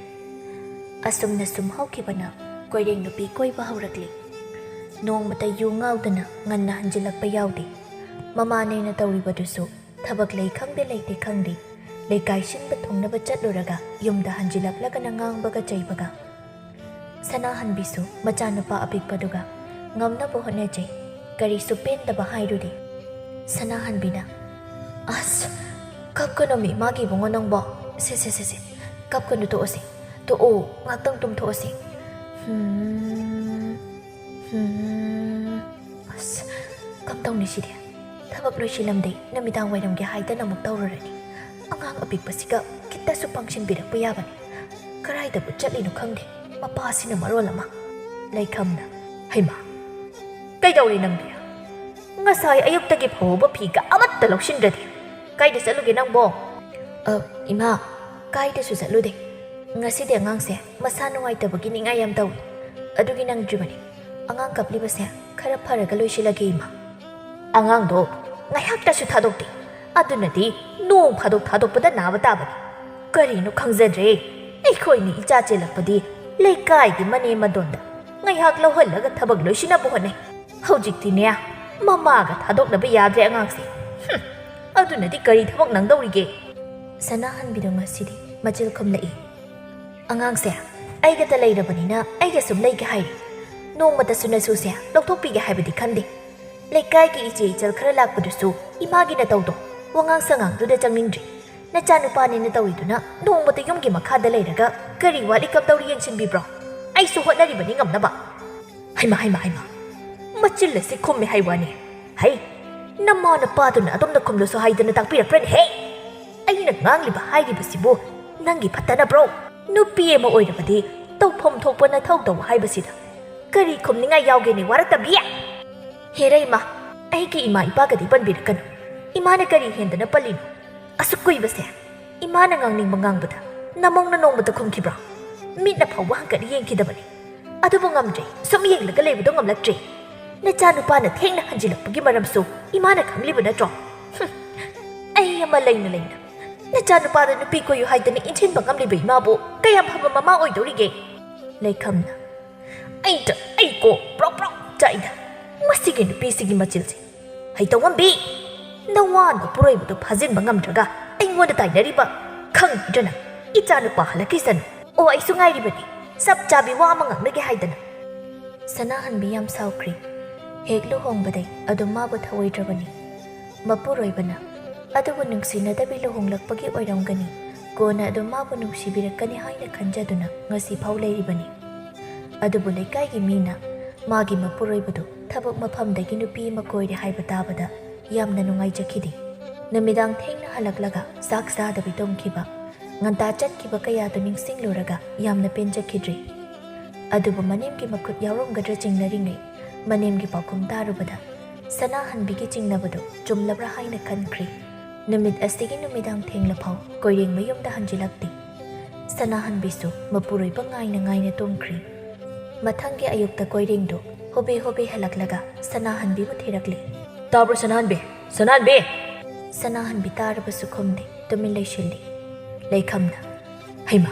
ꯑꯁꯨꯝꯅ ꯁꯨꯝ ꯍꯧꯈꯤꯕꯅ ꯀꯣꯏꯔꯦꯡ ꯅꯨꯄꯤ ꯀꯣꯏꯕ ꯍꯧꯔꯛꯂꯤ꯫ ꯅꯣꯡꯃꯇ ꯌꯨ ꯉꯥꯎꯗꯅ ꯉꯟꯅ ꯍꯟꯖꯤꯜꯂꯛꯄ ꯌꯥꯎꯗꯦ꯫ ꯃꯃꯥꯟꯅꯦꯅ ꯇꯧꯔꯤꯕꯗꯨꯁꯨ ꯊꯕꯛ ꯂꯩ ꯈꯪꯗꯦ ꯂꯩꯇꯦ ꯈꯪꯗꯦ꯫ ꯂꯩꯀꯥꯏ ꯁꯤꯟꯕ ꯊꯨꯡꯅꯕ ꯆꯠꯂꯨꯔꯒ ꯌꯨꯝꯗ ꯍꯟꯖꯤꯜꯂꯛꯂꯒꯅ ꯉꯥꯡꯕꯒ ꯆꯩꯕꯒ꯫ ꯁꯅꯥꯍꯟꯕꯤꯁꯨ ꯃꯆꯥꯅꯨꯄꯥ ꯑꯄꯤꯛꯄꯗꯨꯒ ꯉꯝꯅꯕ ꯍꯣꯠꯅꯖꯩ꯫ ꯀꯔꯤꯁꯨ ꯄꯦꯟꯗꯕ ꯍꯥꯏꯔꯨꯗꯦ꯫ ꯁꯅꯥꯍꯟꯕꯤꯅ, "ꯑꯁ, ꯀꯞꯀꯅꯣꯃꯤ ꯃꯥꯒꯤ ꯏꯕꯨꯡꯉꯣ ꯅꯪꯕꯣ꯫ ꯁꯦ, ꯁꯦ, ꯁꯦ, ꯁꯦ, ꯀꯞꯀꯅꯨ, ꯇꯣꯛꯑꯁꯤ꯫ ꯇꯣꯛꯑꯣ, ꯉꯥꯛꯇꯪ ꯇꯨꯝꯊꯣꯛꯑꯁꯤ꯫ ꯍꯨꯝ, ꯍꯨꯝ꯫ ꯑꯁ, ꯀꯝꯗꯧꯅꯤ ꯁꯤꯗꯤ? ꯊꯕꯛ ꯂꯣꯏꯁꯤꯜꯂꯝꯗꯦ, ꯅꯨꯃꯤꯗꯥꯡ ꯋꯥꯏꯔꯝꯒꯤ ꯍꯥꯏꯗꯅ ꯑꯃꯨꯛ ꯇꯧꯔꯨꯔꯅꯤ꯫ ꯑꯉꯥꯡ ꯑꯄꯤꯛꯄꯁꯤꯒ ꯈꯤꯇꯁꯨ ꯄꯥꯡꯁꯤꯟꯕꯤꯔꯛꯄ ꯌꯥꯕꯅꯤ꯫ ꯀꯗꯥꯏꯗꯕꯨ ꯆꯠꯂꯤꯅꯣ ꯈꯪꯗꯦ, ꯃꯄꯥꯁꯤꯅ ꯃꯔꯣꯜ ꯑꯃ꯫" ꯂꯩꯈꯝꯅ, "ꯍꯩꯃꯥ, ꯀꯩꯗꯧꯔꯦ ꯅꯪꯗꯤ? ꯉꯁꯥꯏ ꯑꯌꯨꯛꯇꯒꯤ ꯐꯧꯕ ꯐꯤꯒ ꯑꯃꯠꯇ ꯂꯧꯁꯤꯟꯗ꯭ꯔꯗꯤ꯫ ꯀꯥꯏꯗ ꯆꯠꯂꯨꯒꯦ ꯅꯪꯕꯣ?" "ꯑ, ꯏꯃꯥ, ꯀꯥꯏꯗꯁꯨ ꯆꯠꯂꯨꯗꯦ꯫ ꯉꯁꯤꯗꯤ ꯑꯉꯥꯡꯁꯦ ꯃꯁꯥ ꯅꯨꯡꯉꯥꯏꯇꯕꯒꯤ ꯅꯤꯡꯉꯥꯏ ꯌꯥꯝ ꯇꯧꯏ꯫ ꯑꯗꯨꯒꯤ ꯅꯪꯗ꯭ꯔꯤꯕꯅꯤ꯫ ꯑꯉꯥꯡ ꯀꯞꯂꯤꯕꯁꯦ ꯈꯔ ꯐꯔꯒ ꯂꯣꯏꯁꯤꯜꯂꯒꯦ, ꯏꯃꯥ꯫" "ꯑꯉꯥꯡꯗꯣ ꯉꯥꯏꯍꯥꯛꯇꯁꯨ ꯊꯥꯗꯣꯛꯇꯦ꯫ ꯑꯗꯨꯅꯗꯤ ꯅꯣꯡ ꯐꯥꯗꯣꯛ ꯊꯥꯗꯣꯛꯄꯗ ꯅꯥꯕ ꯇꯥꯕꯅꯤ꯫ ꯀꯔꯤꯅꯣ ꯈꯪꯖꯗ꯭ꯔꯦ꯫ ꯑꯩꯈꯣꯏꯅ ꯏꯆꯥ ꯆꯦꯜꯂꯛꯄꯗꯤ ꯂꯩꯀꯥꯏꯒꯤ ꯃꯅꯦꯝ ꯃꯗꯣꯟꯗ ꯉꯥꯏꯍꯥꯛ ꯂꯧꯍꯜꯂꯒ ꯊꯕꯛ ꯂꯣꯏꯁꯤꯟꯅꯕ ꯍꯣꯠꯅꯩ꯫ ꯍꯧꯖꯤꯛꯇꯤꯅꯦ, ꯃꯃꯥꯒ ꯊꯥꯗꯣꯛꯅꯕ ꯌꯥꯗ꯭ꯔꯦ ꯑꯉꯥꯡꯁꯦ꯫ ꯍꯨꯝ, ꯑꯗꯨꯅꯗꯤ ꯀꯔꯤ ꯊꯕꯛ ꯅꯪꯗꯧꯔꯤꯒꯦ?" ꯁꯅꯥꯍꯟꯕꯤꯗꯣ ꯉꯁꯤꯗꯤ ꯃꯆꯤꯜ ꯈꯨꯝꯂꯛꯏ꯫ "ꯑꯉꯥꯡꯁꯦ ꯑꯩꯒꯇ ꯂꯩꯔꯕꯅꯤꯅ ꯑꯩꯒ ꯁꯨꯝ ꯂꯩꯒꯦ ꯍꯥꯏꯔꯤ꯫ ꯅꯣꯡꯃꯇꯁꯨ ꯅꯁꯨꯁꯦ ꯂꯧꯊꯣꯛꯄꯤꯒꯦ ꯍꯥꯏꯕꯗꯤ ꯈꯟꯗꯦ꯫ ꯂꯩꯀꯥꯏꯒꯤ ꯏꯆꯦ ꯏꯆꯜ ꯈꯔ ꯂꯥꯛꯄꯗꯨꯁꯨ ꯏꯃꯥꯒꯤ ꯅꯇꯧꯗꯣ, ꯋꯥꯉꯥꯡ ꯁꯉꯥꯡꯗꯨꯗ ꯆꯪꯅꯤꯡꯗ꯭ꯔꯤ꯫ ꯅꯆꯥꯅꯨꯄꯥꯅꯦꯅ ꯇꯧꯔꯤꯗꯨꯅ ꯅꯣꯡꯃꯇ ꯌꯨꯝꯒꯤ ꯃꯈꯥꯗ ꯂꯩꯔꯒ ꯀꯔꯤ ꯋꯥꯠꯂꯤ ꯀꯝꯗꯧꯔꯤ ꯌꯦꯡꯁꯤꯟꯕꯤꯕ꯭ꯔꯣ? ꯑꯩꯁꯨ ꯍꯣꯠꯅꯔꯤꯕꯅꯤ ꯉꯝꯅꯕ꯫" ꯍꯩꯃꯥ, ꯍꯩꯃꯥ, ꯍꯩꯃꯥ! ꯃꯆꯤꯜ ꯑꯁꯤ ꯈꯨꯝꯃꯦ ꯍꯥꯏ ꯋꯥꯅꯤ꯫ ꯍꯩ, ꯅꯃꯥ ꯅꯄꯥꯗꯨꯅ ꯑꯗꯣꯝꯗ ꯈꯨꯝꯂꯨꯁꯨ ꯍꯥꯏꯗꯅ ꯇꯥꯛꯄꯤꯔꯛꯄ꯭ꯔꯅꯦ? ꯍꯦ! ꯑꯩꯅ ꯉꯥꯡꯂꯤꯕ ꯍꯥꯏꯔꯤꯕꯁꯤꯕꯨ ꯅꯪꯒꯤ ꯐꯠꯇꯅꯕ꯭ꯔꯣ? ꯅꯨꯄꯤ ꯑꯃ ꯑꯣꯏꯔꯕꯗꯤ ꯇꯧꯐꯝ ꯊꯣꯛꯄ ꯅꯊꯧ ꯇꯧ ꯍꯥꯏꯕꯁꯤꯗ ꯀꯔꯤ ꯈꯨꯝꯅꯤꯡꯉꯥꯏ ꯌꯥꯎꯒꯦꯅꯦ, ꯋꯥꯔꯛꯇꯕꯤ? ꯍꯦꯔꯩꯃ, ꯑꯩꯒꯤ ꯏꯃꯥ ꯏꯄꯥꯒꯗꯤ ꯄꯟꯕꯤꯔꯛꯀꯅꯨ꯫ ꯏꯃꯥꯅ ꯀꯔꯤ ꯍꯦꯟꯗꯅ ꯄꯜꯂꯤꯅꯣ? ꯑꯁꯨꯛ ꯀꯨꯏꯕꯁꯦ ꯏꯃꯥꯅ ꯉꯥꯡꯅꯤꯡꯕ ꯉꯥꯡꯕꯗ ꯅꯃꯧꯅ ꯅꯣꯡꯃꯇ ꯈꯨꯝꯈꯤꯕ꯭ꯔꯣ? ꯃꯤꯠꯅ ꯐꯥꯎꯕ ꯍꯪꯀꯠ ꯌꯦꯡꯈꯤꯗꯕꯅꯤ꯫ ꯑꯗꯨꯕꯨ ꯉꯝꯗ꯭ꯔꯦ, ꯁꯨꯝ ꯌꯦꯡꯂꯒ ꯂꯩꯕꯗꯣ ꯉꯝꯂꯛꯇ꯭ꯔꯦ꯫ ꯅꯆꯥꯅꯨꯄꯥꯅ ꯊꯦꯡꯅ ꯍꯟꯖꯤꯜꯂꯛꯄꯒꯤ ꯃꯔꯝꯁꯨ ꯏꯃꯥꯅ ꯈꯪꯂꯤꯕ ꯅꯠꯇ꯭ꯔꯣ? ꯍꯨꯝ, ꯑꯩ ꯑꯃ ꯂꯩꯅ ꯂꯩꯅ ꯅꯆꯥꯅꯨꯄꯥꯗ ꯅꯨꯄꯤ ꯀꯣꯏꯌꯨ ꯍꯥꯏꯗꯅ ꯏꯟꯁꯤꯟꯕ ꯉꯝꯂꯤꯕ ꯏꯃꯥꯕꯨ ꯀꯌꯥꯝ ꯐꯕ ꯃꯃꯥ ꯑꯣꯏꯗꯧꯔꯤꯒꯦ? ꯂꯩꯈꯝꯅ, ꯑꯩꯗ ꯑꯩ ꯀꯣ ꯄ꯭ꯔꯣꯛ ꯄ꯭ꯔꯣꯛ ꯆꯥꯛꯏꯗ꯫ ꯃꯁꯤꯒꯤ ꯅꯨꯄꯤꯁꯤꯒꯤ ꯃꯆꯤꯜꯁꯦ꯫ ꯍꯩꯇꯧꯉꯝꯕꯤ, ꯅꯋꯥ ꯅꯄꯨꯔꯣꯏꯕꯗꯨ ꯐꯥꯖꯤꯟꯕ ꯉꯝꯗ꯭ꯔꯒ ꯑꯩꯉꯣꯟꯗ ꯇꯥꯏꯅꯔꯤꯕ? ꯈꯪꯗ꯭ꯔꯅ? ꯏꯆꯥ ꯅꯨꯄꯥ ꯍꯜꯂꯛꯈꯤꯁꯅꯨ꯫ ꯑꯣ, ꯑꯩꯁꯨ ꯉꯥꯏꯔꯤꯕꯅꯤ, ꯆꯞ ꯆꯥꯕꯤ ꯋꯥ ꯑꯃ ꯉꯥꯡꯅꯒꯦ ꯍꯥꯏꯗꯅ꯫ ꯁꯅꯥꯍꯟꯕꯤ ꯌꯥꯝ ꯁꯥꯎꯈ꯭ꯔꯦ꯫ ꯍꯦꯛ ꯂꯨꯍꯣꯡꯕꯗꯩ ꯑꯗꯨꯝ ꯃꯥꯕꯨ ꯊꯧꯑꯣꯏꯗ꯭ꯔꯕꯅꯤ ꯃꯄꯨꯔꯣꯏꯕꯅ꯫ ꯑꯗꯨꯕꯨ ꯅꯨꯡꯁꯤꯅꯗꯕꯤ ꯂꯨꯍꯣꯡꯂꯛꯄꯒꯤ ꯑꯣꯏꯔꯝꯒꯅꯤ꯫ ꯀꯣꯟꯅ ꯑꯗꯨꯝ ꯃꯥꯕꯨ ꯅꯨꯡꯁꯤꯕꯤꯔꯛꯀꯅꯤ ꯍꯥꯏꯅ ꯈꯟꯖꯗꯨꯅ ꯉꯁꯤ ꯐꯥꯎ ꯂꯩꯔꯤꯕꯅꯤ꯫ ꯑꯗꯨꯕꯨ ꯂꯩꯀꯥꯏꯒꯤ ꯃꯤꯅ ꯃꯥꯒꯤ ꯃꯄꯨꯔꯣꯏꯕꯗꯨ ꯊꯕꯛ ꯃꯐꯝꯗꯒꯤ ꯅꯨꯄꯤ ꯑꯃ ꯀꯣꯏꯔꯦ ꯍꯥꯏꯕ ꯇꯥꯕꯗ ꯌꯥꯝꯅ ꯅꯨꯡꯉꯥꯏꯖꯈꯤꯗꯦ꯫ ꯅꯨꯃꯤꯗꯥꯡ ꯊꯦꯡꯅ ꯍꯜꯂꯛꯂꯒ ꯆꯥꯛ ꯆꯥꯗꯕꯤ ꯇꯨꯝꯈꯤꯕ, ꯉꯟꯇꯥ ꯆꯠꯈꯤꯕ ꯀꯌꯥꯗꯨ ꯅꯤꯡꯁꯤꯡꯂꯨꯔꯒ ꯌꯥꯝꯅ ꯄꯦꯟꯖꯈꯤꯗ꯭ꯔꯦ꯫ ꯑꯗꯨꯕꯨ ꯃꯅꯦꯝꯒꯤ ꯃꯈꯨꯠ ꯌꯥꯎꯔꯝꯒꯗ꯭ꯔꯥ ꯆꯤꯡꯅꯔꯤꯉꯩ, ꯃꯅꯦꯝꯒꯤ ꯄꯥꯎꯈꯨꯝ ꯇꯥꯔꯨꯕꯗ ꯁꯅꯥꯍꯟꯕꯤꯒꯤ ꯆꯤꯡꯅꯕꯗꯨ ꯆꯨꯝꯂꯕ꯭ꯔꯥ ꯍꯥꯏꯅ ꯈꯟꯈ꯭ꯔꯦ꯫ ꯅꯨꯃꯤꯠ ꯑꯁꯤꯒꯤ ꯅꯨꯃꯤꯗꯥꯡ ꯊꯦꯡꯂꯐꯥꯎ ꯀꯣꯏꯔꯦꯡ ꯃꯌꯨꯝꯗ ꯍꯟꯖꯤꯜꯂꯛꯇꯦ꯫ ꯁꯅꯥꯍꯟꯕꯤꯁꯨ ꯃꯄꯨꯔꯣꯏꯕ ꯉꯥꯏꯅ ꯉꯥꯏꯅ ꯇꯨꯝꯈ꯭ꯔꯦ꯫ ꯃꯊꯪꯒꯤ ꯑꯌꯨꯛꯇ ꯀꯣꯏꯔꯦꯡꯗꯨ ꯍꯣꯕꯦ ꯍꯣꯕꯦ ꯍꯜꯂꯛꯂꯒ ꯁꯅꯥꯍꯟꯕꯤꯕꯨ ꯊꯤꯔꯛꯂꯦ꯫ "ꯇꯥꯕ꯭ꯔꯣ ꯁꯅꯥꯍꯟꯕꯤ? ꯁꯅꯥꯍꯟꯕꯤ!" ꯁꯅꯥꯍꯟꯕꯤ ꯇꯥꯔꯕꯁꯨ ꯈꯨꯝꯗꯦ, ꯇꯨꯃꯤꯟ ꯂꯩꯁꯤꯜꯂꯤ꯫ ꯂꯩꯈꯝꯅ, "ꯍꯩꯃꯥ,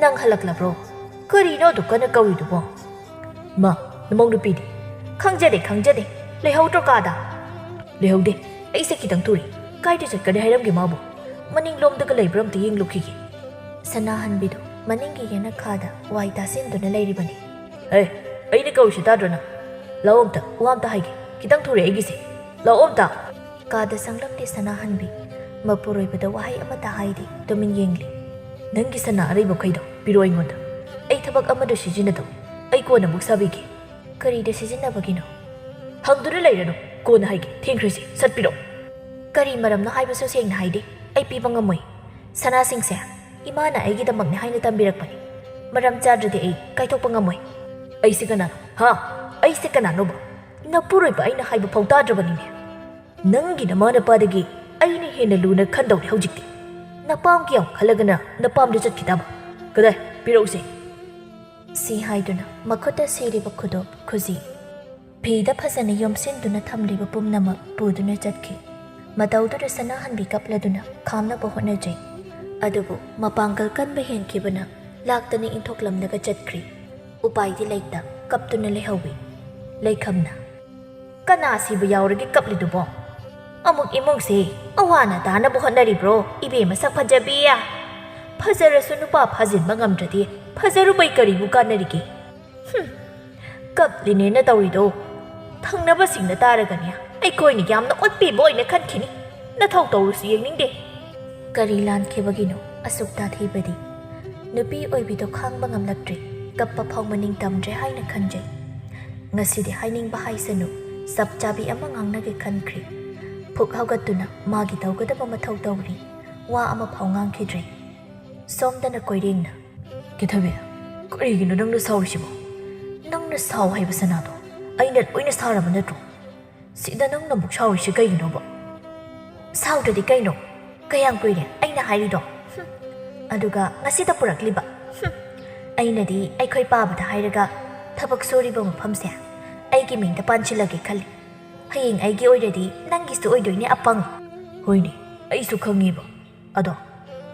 ꯅꯪ ꯍꯜꯂꯛꯂꯕ꯭ꯔꯣ? ꯀꯔꯤꯅꯣ ꯑꯗꯨ ꯀꯟꯅ ꯀꯧꯔꯤꯗꯨꯕꯣ?" "ꯃꯥ, ꯅꯃꯧ ꯅꯨꯄꯤꯗꯤ?" "ꯈꯪꯖꯗꯦ, ꯈꯪꯖꯗꯦ꯫ ꯂꯩꯍꯧꯗ꯭ꯔꯣ ꯀꯥꯗ?" "ꯂꯩꯍꯧꯗꯦ꯫ ꯑꯩꯁꯦ ꯈꯤꯇꯪ ꯊꯨꯔꯦ꯫ ꯀꯥꯏꯗ ꯆꯠꯀꯅꯤ ꯍꯥꯏꯔꯝꯒꯦ ꯃꯥꯕꯨ? ꯃꯅꯤꯡꯂꯣꯝꯗꯒ ꯂꯩꯕ꯭ꯔꯥ ꯑꯝꯇ ꯌꯦꯡꯂꯨꯈꯤꯒꯦ꯫" ꯁꯅꯥꯍꯟꯕꯤꯗꯨ ꯃꯅꯤꯡꯒꯤ ꯌꯦꯅꯈꯥꯗ ꯋꯥꯏ ꯇꯥꯁꯤꯟꯗꯨꯅ ꯂꯩꯔꯤꯕꯅꯤ꯫ "ꯑꯦ, ꯑꯩꯅ ꯀꯧꯔꯤꯁꯦ ꯇꯥꯗ꯭ꯔꯣ ꯅꯪ? ꯂꯥꯛꯑꯣ ꯑꯝꯇ, ꯋꯥ ꯑꯝꯇ ꯍꯥꯏꯒꯦ꯫ ꯈꯤꯇꯪ ꯊꯨꯔꯦ ꯑꯩꯒꯤꯁꯦ꯫ ꯂꯥꯛꯑꯣ ꯑꯝꯇ!" ꯀꯥꯗ ꯆꯪꯂꯝꯗꯦ ꯁꯅꯥꯍꯟꯕꯤ꯫ ꯃꯄꯨꯔꯣꯏꯕꯗ ꯋꯥꯍꯩ ꯑꯃꯠꯇ ꯍꯥꯏꯗꯦ, ꯇꯨꯃꯤꯟ ꯌꯦꯡꯂꯤ꯫ "ꯅꯪꯒꯤ ꯁꯅꯥ ꯑꯔꯩꯕꯈꯩꯗꯣ ꯄꯤꯔꯛꯑꯣ ꯑꯩꯉꯣꯟꯗ꯫ ꯑꯩ ꯊꯕꯛ ꯑꯃꯗ ꯁꯤꯖꯤꯟꯅꯗꯧ꯫ ꯑꯩ ꯀꯣꯟꯅ ꯑꯃꯨꯛ ꯁꯥꯕꯤꯒꯦ꯫" "ꯀꯔꯤꯗ ꯁꯤꯖꯤꯟꯅꯕꯒꯤꯅꯣ?" "ꯍꯪꯗꯨꯅ ꯂꯩꯔꯅꯨ, ꯀꯣꯟꯅ ꯍꯥꯏꯒꯦ꯫ ꯊꯦꯡꯈ꯭ꯔꯦꯁꯦ, ꯁꯠ ꯄꯤꯔꯛꯑꯣ꯫" "ꯀꯔꯤ ꯃꯔꯝꯅꯣ ꯍꯥꯏꯕꯁꯨ ꯁꯦꯡꯅ ꯍꯥꯏꯗꯦ꯫ ꯑꯩ ꯄꯤꯕ ꯉꯝꯃꯣꯏ꯫ ꯁꯅꯥꯁꯤꯡꯁꯦ ꯏꯃꯥꯅ ꯑꯩꯒꯤꯗꯃꯛꯅꯤ ꯍꯥꯏꯅ ꯇꯝꯕꯤꯔꯛꯄꯅꯤ꯫ ꯃꯔꯝ ꯆꯥꯗ꯭ꯔꯗꯤ ꯑꯩ ꯀꯥꯏꯊꯣꯛꯄ ꯉꯝꯃꯣꯏ꯫" "ꯑꯩꯁꯦ ꯀꯅꯥꯅꯣ? ꯍꯥ? ꯑꯩꯁꯦ ꯀꯅꯥꯅꯣꯕ? ꯅꯄꯨꯔꯣꯏꯕ ꯑꯩꯅ ꯍꯥꯏꯕ ꯐꯥꯎ ꯇꯥꯗ꯭ꯔꯕꯅꯤꯅꯦ꯫ ꯅꯪꯒꯤ ꯅꯃꯥ ꯅꯄꯥꯗꯒꯤ ꯑꯩꯅ ꯍꯦꯟꯅ ꯂꯨꯅ ꯈꯟꯗꯧꯔꯦ ꯍꯧꯖꯤꯛꯇꯤ꯫ ꯅꯄꯥꯝꯒꯤ ꯌꯥꯝ ꯈꯜꯂꯒꯅ ꯅꯄꯥꯝꯗ ꯆꯠꯈꯤ ꯇꯥꯕ꯫ ꯀꯗꯥꯏ? ꯄꯤꯔꯛꯎꯁꯦ꯫" ꯁꯤ ꯍꯥꯏꯗꯨꯅ ꯃꯈꯨꯠꯇ ꯁꯤꯔꯤꯕ ꯈꯨꯗꯣꯞ ꯈꯨꯖꯤ ꯐꯤꯗ ꯐꯖꯅ ꯌꯣꯝꯁꯤꯟꯗꯨꯅ ꯊꯝꯂꯤꯕ ꯄꯨꯝꯅꯃꯛ ꯄꯨꯗꯨꯅ ꯆꯠꯈꯤ꯫ ꯃꯇꯧꯗꯨꯗ ꯁꯅꯥꯍꯟꯕꯤ ꯀꯞꯂꯗꯨꯅ ꯈꯥꯝꯅꯕ ꯍꯣꯠꯅꯖꯩ꯫ ꯑꯗꯨꯕꯨ ꯃꯄꯥꯡꯒꯜ ꯀꯟꯕ ꯍꯦꯟꯈꯤꯕꯅ ꯂꯥꯛꯇꯅ ꯏꯟꯊꯣꯛꯂꯝꯂꯒ ꯆꯠꯈ꯭ꯔꯤ꯫ ꯎꯄꯥꯏꯗꯤ ꯂꯩꯇ ꯀꯞꯇꯨꯅ ꯂꯩꯍꯧꯋꯤ꯫ ꯂꯩꯈꯝꯅ, "ꯀꯅꯥ ꯁꯤꯕ ꯌꯥꯎꯔꯒꯦ ꯀꯞꯂꯤꯗꯨꯕꯣ?" ꯑꯃꯨꯛ ꯏꯃꯨꯡꯁꯦ ꯑꯋꯥ ꯑꯅꯥ ꯇꯥꯅꯕ ꯍꯣꯠꯅꯔꯤꯕ꯭ꯔꯣ, ꯏꯕꯦꯝꯃ ꯁꯛ ꯐꯖꯕꯤ? ꯐꯖꯔꯁꯨ ꯅꯨꯄꯥ ꯐꯥꯖꯤꯟꯕ ꯉꯝꯗ꯭ꯔꯗꯤ ꯐꯖꯔꯨꯕꯩ ꯀꯔꯤꯕꯨ ꯀꯥꯟꯅꯔꯤꯒꯦ? ꯍꯨꯝ, ꯀꯞꯂꯤꯅꯦꯅ ꯇꯧꯔꯤꯗꯣ ꯊꯪꯅꯕꯁꯤꯡꯅ ꯇꯥꯔꯒꯅꯦ, ꯑꯩꯈꯣꯏꯅ ꯌꯥꯝꯅ ꯑꯣꯠꯄꯤꯕ ꯑꯣꯏꯅ ꯈꯟꯈꯤꯅꯤ꯫ ꯅꯊꯧ ꯇꯧꯔꯨꯁꯨ ꯌꯦꯡꯅꯤꯡꯗꯦ꯫ ꯀꯔꯤ ꯂꯥꯟꯈꯤꯕꯒꯤꯅꯣ ꯑꯁꯨꯛ ꯇꯥꯊꯤꯕꯗꯤ? ꯅꯨꯄꯤ ꯑꯣꯏꯕꯤꯗꯣ ꯈꯥꯡꯕ ꯉꯝꯂꯛꯇ꯭ꯔꯦ, ꯀꯞꯄ ꯐꯥꯎ ꯃꯅꯤꯡ ꯇꯝꯗ꯭ꯔꯦ ꯍꯥꯏꯅ ꯈꯟꯖꯩ꯫ ꯉꯁꯤꯗꯤ ꯍꯥꯏꯅꯤꯡꯕ ꯍꯥꯏꯁꯅꯨ, ꯆꯞ ꯆꯥꯕꯤ ꯑꯃ ꯉꯥꯡꯅꯒꯦ ꯈꯟꯈ꯭ꯔꯦ꯫ ꯐꯨꯛ ꯍꯧꯒꯠꯇꯨꯅ ꯃꯥꯒꯤ ꯇꯧꯒꯗꯕ ꯃꯊꯧ ꯇꯧꯔꯤ꯫ ꯋꯥ ꯑꯃ ꯐꯥꯎ ꯉꯥꯡꯈꯤꯗ꯭ꯔꯦ꯫ ꯁꯣꯝꯗꯅ ꯀꯣꯏꯔꯦꯡꯅ, "ꯀꯦꯊꯕꯤ, ꯀꯔꯤꯒꯤꯅꯣ ꯅꯪꯅ ꯁꯥꯎꯔꯤꯁꯤꯕꯣ? ꯅꯪꯅ ꯁꯥꯎ ꯍꯥꯏꯕ ꯁꯅꯥꯗꯣ ꯑꯩꯅ ꯂꯣꯏꯅ ꯁꯥꯔꯕ ꯅꯠꯇ꯭ꯔꯣ? ꯁꯤꯗ ꯅꯪꯅ ꯑꯃꯨꯛ ꯁꯥꯎꯔꯤꯁꯤ ꯀꯩꯒꯤꯅꯣꯕ?" "ꯁꯥꯎꯗ꯭ꯔꯗꯤ ꯀꯩꯅꯣ? ꯀꯌꯥꯝ ꯀꯨꯏꯔꯦ ꯑꯩꯅ ꯍꯥꯏꯔꯤꯗꯣ? ꯍꯨꯝ꯫ ꯑꯗꯨꯒ ꯉꯁꯤꯗ ꯄꯨꯔꯛꯂꯤꯕ? ꯍꯨꯝ꯫ ꯑꯩꯅꯗꯤ ꯑꯩꯈꯣꯏ ꯄꯥꯕꯗ ꯍꯥꯏꯔꯒ ꯊꯕꯛ ꯁꯨꯔꯤꯕ ꯃꯐꯝꯁꯦ ꯑꯩꯒꯤ ꯃꯤꯡꯗ ꯄꯥꯟꯁꯤꯜꯂꯒꯦ ꯈꯜꯂꯤ꯫ ꯍꯌꯦꯡ ꯑꯩꯒꯤ ꯑꯣꯏꯔꯗꯤ ꯅꯪꯒꯤꯁꯨ ꯑꯣꯏꯗꯣꯏꯅꯦ, ꯑꯄꯪ!" "ꯍꯣꯏꯅꯦ, ꯑꯩꯁꯨ ꯈꯪꯉꯤꯕ꯫ ꯑꯗꯣ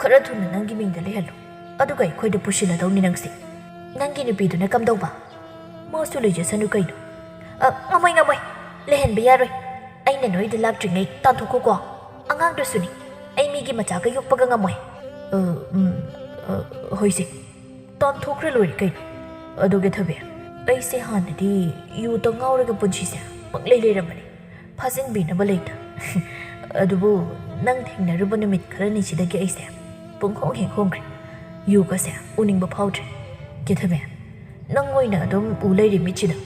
ꯈꯔ ꯊꯨꯅ ꯅꯪꯒꯤ ꯃꯤꯡꯗ ꯂꯩꯍꯜꯂꯨ, ꯑꯗꯨꯒ ꯑꯩꯈꯣꯏꯗ ꯄꯨꯁꯤꯜꯂꯗꯧꯅꯤ ꯅꯪꯁꯦ꯫ ꯅꯪꯒꯤ ꯅꯨꯄꯤꯗꯨꯅ ꯀꯝꯗꯧꯕ?" "ꯃꯥꯁꯨ ꯂꯩꯖꯁꯅꯨ ꯀꯩꯅꯣ꯫" "ꯑ, ꯉꯝꯃꯣꯏ, ꯉꯝꯃꯣꯏ, ꯂꯩꯍꯟꯕ ꯌꯥꯔꯣꯏ꯫ ꯑꯩꯅ ꯅꯣꯏꯗ ꯂꯥꯛꯇ꯭ꯔꯤꯉꯩ ꯇꯥꯟꯊꯣꯛꯈꯣꯀꯣ꯫ ꯑꯉꯥꯡꯗꯨꯁꯨꯅꯤ, ꯑꯩ ꯃꯤꯒꯤ ꯃꯆꯥꯒ ꯌꯣꯛꯄꯒ ꯉꯝꯃꯣꯏ꯫" "ꯑ, ꯎꯝ, ꯑ, ꯍꯣꯏꯁꯦ, ꯇꯥꯟꯊꯣꯛꯈ꯭ꯔ ꯂꯣꯏꯔꯦ ꯀꯩꯅꯣ꯫ ꯑꯗꯨꯒ ꯊꯕꯤ, ꯑꯩꯁꯦ ꯍꯥꯟꯅꯗꯤ ꯌꯨꯇ ꯉꯥꯎꯔꯒ ꯄꯨꯟꯁꯤꯁꯦ ꯄꯪꯂꯩ ꯂꯩꯔꯝꯕꯅꯤ, ꯐꯥꯖꯤꯟꯕꯤꯅꯕ ꯂꯩꯇ꯫ ꯑꯗꯨꯕꯨ ꯅꯪ ꯊꯦꯡꯅꯔꯨꯕ ꯅꯨꯃꯤꯠ ꯈꯔꯅꯤꯁꯤꯗꯒꯤ ꯑꯩꯁꯦ ꯄꯨꯡꯍꯣꯡ ꯍꯦꯛ ꯍꯣꯡꯈ꯭ꯔꯦ꯫ ꯌꯨꯒꯁꯦ ꯎꯅꯤꯡꯕ ꯐꯥꯎꯗ꯭ꯔꯦ꯫ ꯀꯦꯊꯕꯤ, ꯅꯪ ꯑꯣꯏꯅ ꯑꯗꯨꯝ ꯎ ꯂꯩꯔꯤ ꯃꯤꯠꯁꯤꯗ꯫"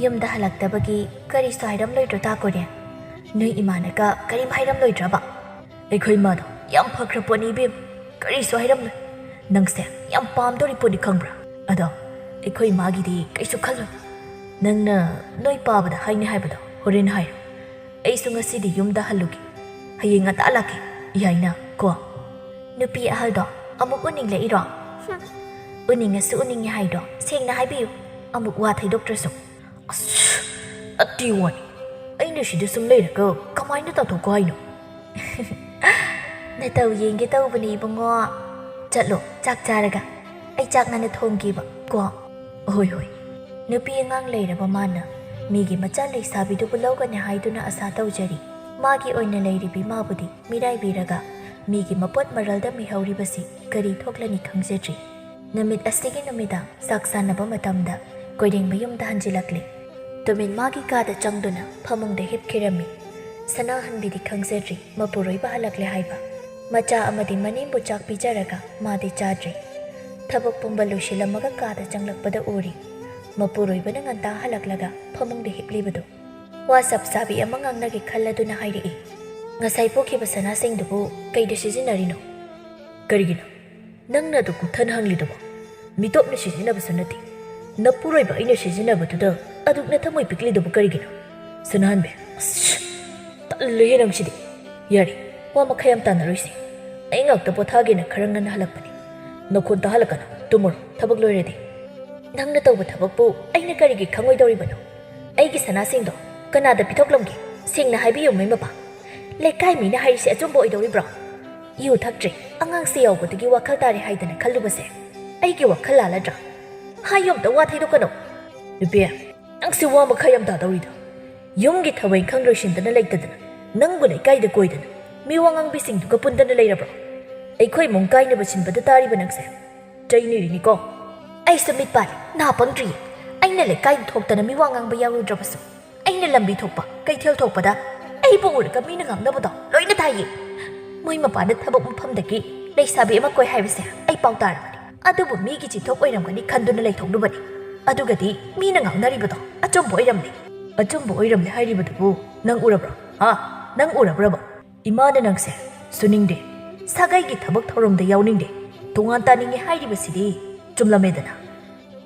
"ꯌꯨꯝꯗ ꯍꯜꯂꯛꯇꯕꯒꯤ ꯀꯔꯤꯁꯨ ꯍꯥꯏꯔꯝꯂꯣꯏꯗ꯭ꯔꯣ ꯇꯥ ꯀꯣꯏꯔꯦ? ꯅꯣꯏ ꯏꯃꯥꯅꯒ ꯀꯔꯤꯝ ꯍꯥꯏꯔꯝꯂꯣꯏꯗ꯭ꯔꯕ?" "ꯑꯩꯈꯣꯏ ꯏꯃꯥꯗꯣ ꯌꯥꯝ ꯐꯈ꯭ꯔ ꯄꯣꯠꯅꯤ ꯏꯕꯦꯝ, ꯀꯔꯤꯁꯨ ꯍꯥꯏꯔꯝꯂꯣꯏ꯫ ꯅꯪꯁꯦ ꯌꯥꯝ ꯄꯥꯝꯗꯣꯔꯤ ꯄꯣꯠꯅꯤ ꯈꯪꯕ꯭ꯔꯥ? ꯑꯗꯣ ꯑꯩꯈꯣꯏ ꯏꯃꯥꯒꯤꯗꯤ ꯀꯩꯁꯨ ꯈꯜꯂꯨ꯫ ꯅꯪꯅ ꯅꯣꯏ ꯄꯥꯕꯗ ꯍꯥꯏꯅꯤ ꯍꯥꯏꯕꯗꯣ ꯍꯣꯔꯦꯟ ꯍꯥꯏꯔꯣ꯫ ꯑꯩꯁꯨ ꯉꯁꯤꯗꯤ ꯌꯨꯝꯗ ꯍꯜꯂꯨꯒꯦ꯫ ꯍꯌꯦꯡ ꯉꯟꯇꯥ ꯂꯥꯛꯀꯦ, ꯌꯥꯏꯅ ꯀꯣ?" "ꯅꯨꯄꯤ ꯑꯍꯜꯗꯣ ꯑꯃꯨꯛ ꯎꯅꯤꯡꯂꯛꯏꯔꯣ?" "ꯍꯨꯝ, ꯎꯅꯤꯡꯉꯁꯨ ꯎꯅꯤꯡꯉꯦ ꯍꯥꯏꯗꯣ ꯁꯦꯡꯅ ꯍꯥꯏꯕꯤꯌꯨ, ꯑꯃꯨꯛ ꯋꯥ ꯊꯩꯗꯣꯛꯇ꯭ꯔꯁꯨ꯫" "ꯑꯁ, ꯑꯇꯤ ꯋꯥꯅꯤ꯫ ꯑꯩꯅ ꯁꯤꯗ ꯁꯨꯝ ꯂꯩꯔꯒ ꯀꯃꯥꯏꯅ ꯇꯥꯊꯣꯛꯀꯣ ꯍꯥꯏꯅꯣ?" "ꯅꯇꯧ ꯌꯦꯡꯒꯦ ꯇꯧꯕꯅꯦ ꯏꯕꯨꯡꯉꯣ꯫ ꯆꯠꯂꯣ, ꯆꯥꯛ ꯆꯥꯔꯒ꯫ ꯑꯩ ꯆꯥꯛ ꯉꯟꯅ ꯊꯣꯡꯒꯦꯕ ꯀꯣ꯫" "ꯍꯣꯏ, ꯍꯣꯏ꯫" ꯅꯨꯄꯤ ꯑꯉꯥꯡ ꯂꯩꯔꯕ ꯃꯥꯅ ꯃꯤꯒꯤ ꯃꯆꯥ ꯂꯩꯁꯥꯕꯤꯗꯨꯕꯨ ꯂꯧꯒꯅꯤ ꯍꯥꯏꯗꯨꯅ ꯑꯁꯥ ꯇꯧꯖꯔꯤ꯫ ꯃꯥꯒꯤ ꯑꯣꯏꯅ ꯂꯩꯔꯤꯕꯤ ꯃꯥꯕꯨꯗꯤ ꯃꯤꯔꯥꯏꯕꯤꯔꯒ ꯃꯤꯒꯤ ꯃꯄꯣꯠ ꯃꯔꯜꯗ ꯃꯤꯍꯧꯔꯤꯕꯁꯤ ꯀꯔꯤ ꯊꯣꯛꯂꯅꯤ ꯈꯪꯖꯗ꯭ꯔꯤ꯫ ꯅꯨꯃꯤꯠ ꯑꯁꯤꯒꯤ ꯅꯨꯃꯤꯗꯥꯡ ꯆꯥꯛ ꯆꯥꯅꯕ ꯃꯇꯝꯗ ꯀꯣꯏꯔꯦꯡꯕ ꯌꯨꯝꯗ ꯍꯟꯖꯤꯜꯂꯛꯂꯦ꯫ ꯇꯨꯃꯤꯟ ꯃꯥꯒꯤ ꯀꯥꯗ ꯆꯪꯗꯨꯅ ꯐꯃꯨꯡꯗ ꯍꯤꯞꯈꯤꯔꯝꯃꯤ꯫ ꯁꯅꯥꯍꯟꯕꯤꯗꯤ ꯈꯪꯖꯗ꯭ꯔꯤ ꯃꯄꯨꯔꯣꯏꯕ ꯍꯜꯂꯛꯂꯦ ꯍꯥꯏꯕ꯫ ꯃꯆꯥ ꯑꯃꯗꯤ ꯃꯅꯦꯝꯕꯨ ꯆꯥꯛ ꯄꯤꯖꯔꯒ ꯃꯥꯗꯤ ꯆꯥꯗ꯭ꯔꯤ꯫ ꯊꯕꯛ ꯄꯨꯝꯕ ꯂꯣꯏꯁꯤꯜꯂꯝꯃꯒ ꯀꯥꯗ ꯆꯪꯂꯛꯄꯗ ꯎꯔꯤ ꯃꯄꯨꯔꯣꯏꯕꯅ ꯉꯟꯇꯥ ꯍꯜꯂꯛꯂꯒ ꯐꯃꯨꯡꯗ ꯍꯤꯞꯂꯤꯕꯗꯨ꯫ ꯋꯥ ꯆꯞ ꯆꯥꯕꯤ ꯑꯃ ꯉꯥꯡꯅꯒꯦ ꯈꯜꯂꯗꯨꯅ ꯍꯥꯏꯔꯛꯏ, "ꯉꯁꯥꯏ ꯄꯣꯛꯈꯤꯕ ꯁꯅꯥꯁꯤꯡꯗꯨꯕꯨ ꯀꯩꯗ ꯁꯤꯖꯤꯟꯅꯔꯤꯅꯣ?" "ꯀꯔꯤꯒꯤꯅꯣ ꯅꯪꯅ ꯑꯗꯨ ꯀꯨꯞꯊꯅ ꯍꯪꯂꯤꯗꯨꯕꯣ? ꯃꯤꯇꯣꯞꯅ ꯁꯤꯖꯤꯟꯅꯕꯁꯨ ꯅꯠꯇꯦ, ꯅꯄꯨꯔꯣꯏꯕ ꯑꯩꯅ ꯁꯤꯖꯤꯟꯅꯕꯗꯨꯗ ꯑꯗꯨꯛ ꯅꯊꯃꯣꯏ ꯄꯤꯛꯂꯤꯗꯨꯕꯨ ꯀꯔꯤꯒꯤꯅꯣ?" "ꯁꯅꯥꯍꯟꯕꯤ, ꯑꯁ, ꯇꯜꯂꯦꯍꯦ ꯅꯪꯁꯤꯗꯤ꯫ ꯌꯥꯔꯦ, ꯋꯥ ꯃꯈꯥ ꯌꯥꯝ ꯇꯥꯟꯅꯔꯣꯏꯁꯦ꯫ ꯑꯩ ꯉꯥꯛꯇ ꯄꯣꯊꯥꯒꯦꯅ ꯈꯔ ꯉꯟꯅ ꯍꯜꯂꯛꯄꯅꯤ꯫ ꯅꯈꯣꯟ ꯇꯥꯍꯜꯂꯛꯀꯅꯨ, ꯇꯨꯝꯃꯨꯔꯣ, ꯊꯕꯛ ꯂꯣꯏꯔꯗꯤ꯫" "ꯅꯪꯅ ꯇꯧꯕ ꯊꯕꯛꯄꯨ ꯑꯩꯅ ꯀꯔꯤꯒꯤ ꯈꯪꯉꯣꯏꯗꯧꯔꯤꯕꯅꯣ? ꯑꯩꯒꯤ ꯁꯅꯥꯁꯤꯡꯗꯣ ꯀꯅꯥꯗ ꯄꯤꯊꯣꯛꯂꯝꯒꯦ? ꯁꯦꯡꯅ ꯍꯥꯏꯕꯤꯌꯨ ꯃꯩꯃꯄꯥ꯫ ꯂꯩꯀꯥꯏ ꯃꯤꯅ ꯍꯥꯏꯔꯤꯁꯦ ꯑꯆꯨꯝꯕ ꯑꯣꯏꯗꯧꯔꯤꯕ꯭ꯔꯣ? ꯌꯨ ꯊꯛꯇ꯭ꯔꯦ, ꯑꯉꯥꯡꯁꯦ ꯌꯥꯎꯕꯗꯒꯤ ꯋꯥꯈꯜ ꯇꯥꯔꯦ ꯍꯥꯏꯗꯅ ꯈꯜꯂꯨꯕꯁꯦ ꯑꯩꯒꯤ ꯋꯥꯈꯜ ꯂꯥꯜꯂꯗ꯭ꯔꯥ? ꯍꯥꯏꯌꯨ ꯑꯝꯇ, ꯋꯥ ꯊꯩꯗꯣꯛꯀꯅꯨ꯫" "ꯅꯨꯄꯤ, ꯅꯪꯁꯦ ꯋꯥ ꯃꯈꯥ ꯌꯥꯝ ꯇꯥꯗꯧꯔꯤꯗ꯫ ꯌꯨꯝꯒꯤ ꯊꯕꯛ ꯏꯪꯈꯥꯡ ꯂꯣꯏꯁꯤꯟꯗꯅ ꯂꯩꯇꯗꯅ ꯅꯪꯕꯨ ꯂꯩꯀꯥꯏꯗ ꯀꯣꯏꯗꯅ ꯃꯤ ꯋꯥ ꯉꯥꯡꯕꯤꯁꯤꯡꯗꯨꯒ ꯄꯨꯟꯗꯅ ꯂꯩꯔꯕ꯭ꯔꯣ? ꯑꯩꯈꯣꯏ ꯏꯃꯨꯡ ꯀꯥꯏꯅꯕ ꯁꯤꯟꯕꯗ ꯇꯥꯔꯤꯕ ꯅꯪꯁꯦ ꯆꯩꯅꯤꯔꯤꯅꯤꯀꯣ꯫" "ꯑꯩꯁꯨ ꯃꯤꯠ ꯄꯥꯜꯂꯦ, ꯅꯥ ꯄꯪꯗ꯭ꯔꯤꯌꯦ꯫ ꯑꯩꯅ ꯂꯩꯀꯥꯏꯗ ꯊꯣꯛꯇꯅ ꯃꯤ ꯋꯥ ꯉꯥꯡꯕ ꯌꯥꯎꯔꯨꯗ꯭ꯔꯕꯁꯨ ꯑꯩꯅ ꯂꯝꯕꯤ ꯊꯣꯛꯄ, ꯀꯩꯊꯦꯜ ꯊꯣꯛꯄꯗ ꯑꯩꯕꯨ ꯎꯔꯒ ꯃꯤꯅ ꯉꯥꯡꯅꯕꯗꯣ ꯂꯣꯏꯅ ꯇꯥꯏꯌꯦ꯫ ꯃꯣꯏ ꯃꯄꯥꯟꯗ ꯊꯕꯛ ꯃꯐꯝꯗꯒꯤ ꯂꯩꯁꯥꯕꯤ ꯑꯃ ꯀꯣꯏ ꯍꯥꯏꯕꯁꯦ ꯑꯩ ꯄꯥꯎ ꯇꯥꯔꯕꯅꯤ꯫ ꯑꯗꯨꯕꯨ ꯃꯤꯒꯤ ꯆꯤꯊꯣꯛ ꯑꯣꯏꯔꯝꯒꯅꯤ ꯈꯟꯗꯨꯅ ꯂꯩꯊꯣꯛꯂꯨꯕꯅꯤ꯫ ꯑꯗꯨꯒꯗꯤ ꯃꯤꯅ ꯉꯥꯡꯅꯔꯤꯕꯗꯣ ꯑꯆꯨꯝꯕ ꯑꯣꯏꯔꯝꯂꯦ꯫" "ꯑꯆꯨꯝꯕ ꯑꯣꯏꯔꯝꯂꯦ ꯍꯥꯏꯔꯤꯕꯗꯨꯕꯨ ꯅꯪ ꯎꯔꯕ꯭ꯔꯣ? ꯍꯥ? ꯅꯪ ꯎꯔꯕ꯭ꯔꯕ? ꯏꯃꯥꯅ ꯅꯪꯁꯦ ꯁꯨꯅꯤꯡꯗꯦ, ꯁꯥꯒꯩꯒꯤ ꯊꯕꯛ ꯊꯧꯔꯝꯗ ꯌꯥꯎꯅꯤꯡꯗꯦ, ꯇꯣꯉꯥꯟ ꯇꯥꯅꯤꯡꯉꯦ ꯍꯥꯏꯔꯤꯕꯁꯤꯗꯤ ꯆꯨꯝꯂꯝꯃꯦꯗꯅ꯫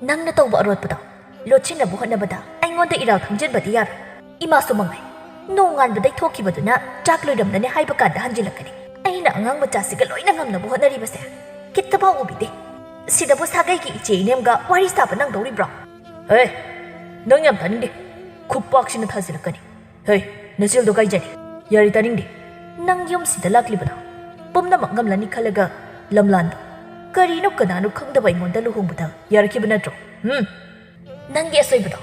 ꯅꯪꯅ ꯇꯧꯕ ꯑꯔꯣꯠꯄꯗꯣ ꯂꯣꯠꯁꯤꯟꯅꯕ ꯍꯣꯠꯅꯕꯗ ꯑꯩꯉꯣꯟꯗ ꯏꯔꯥꯜ ꯈꯪꯖꯤꯟꯕꯗꯤ ꯌꯥꯔꯣꯏ꯫ ꯏꯃꯥꯁꯨ ꯃꯉꯥꯏ, ꯅꯣꯡꯉꯥꯟꯕꯗꯩ ꯊꯣꯛꯈꯤꯕꯗꯨꯅ ꯆꯥꯛ ꯂꯣꯏꯔꯝꯂꯅꯤ ꯍꯥꯏꯕ ꯀꯥꯟꯗ ꯍꯟꯖꯤꯜꯂꯛꯀꯅꯤ꯫ ꯑꯩꯅ ꯑꯉꯥꯡ ꯃꯆꯥꯁꯤꯒ ꯂꯣꯏꯅ ꯉꯝꯅꯕ ꯍꯣꯠꯅꯔꯤꯕꯁꯦ ꯈꯤꯠꯇꯐꯥꯎ ꯎꯕꯤꯗꯦ꯫ ꯁꯤꯗꯕꯨ ꯁꯥꯒꯩꯒꯤ ꯏꯆꯦ ꯏꯅꯦꯝꯒ ꯋꯥꯔꯤ ꯁꯥꯕ ꯅꯪꯗꯧꯔꯤꯕ꯭ꯔꯣ?" "ꯍꯦ, ꯅꯪ ꯌꯥꯝ ꯇꯥꯅꯤꯡꯗꯦ꯫ ꯈꯨꯄꯥꯛꯁꯤꯅ ꯊꯥꯖꯤꯜꯂꯛꯀꯅꯤ꯫ ꯍꯦ, ꯅꯆꯤꯜꯗꯣ ꯀꯥꯏꯖꯅꯤ꯫ ꯌꯥꯔꯦ, ꯇꯥꯅꯤꯡꯗꯦ꯫ ꯅꯪ ꯌꯨꯝꯁꯤꯗ ꯂꯥꯛꯂꯤꯕꯗꯣ ꯄꯨꯝꯅꯃꯛ ꯉꯝꯂꯅꯤ ꯈꯜꯂꯒ ꯂꯝꯂꯥꯟꯕ ꯀꯔꯤꯅꯣ ꯀꯅꯥꯅꯣ ꯈꯪꯗꯕ ꯑꯩꯉꯣꯟꯗ ꯂꯨꯍꯣꯡꯕꯗ ꯌꯥꯔꯛꯈꯤꯕ ꯅꯠꯇ꯭ꯔꯣ? ꯍꯨꯝ? ꯅꯪꯒꯤ ꯑꯁꯣꯏꯕꯗꯣ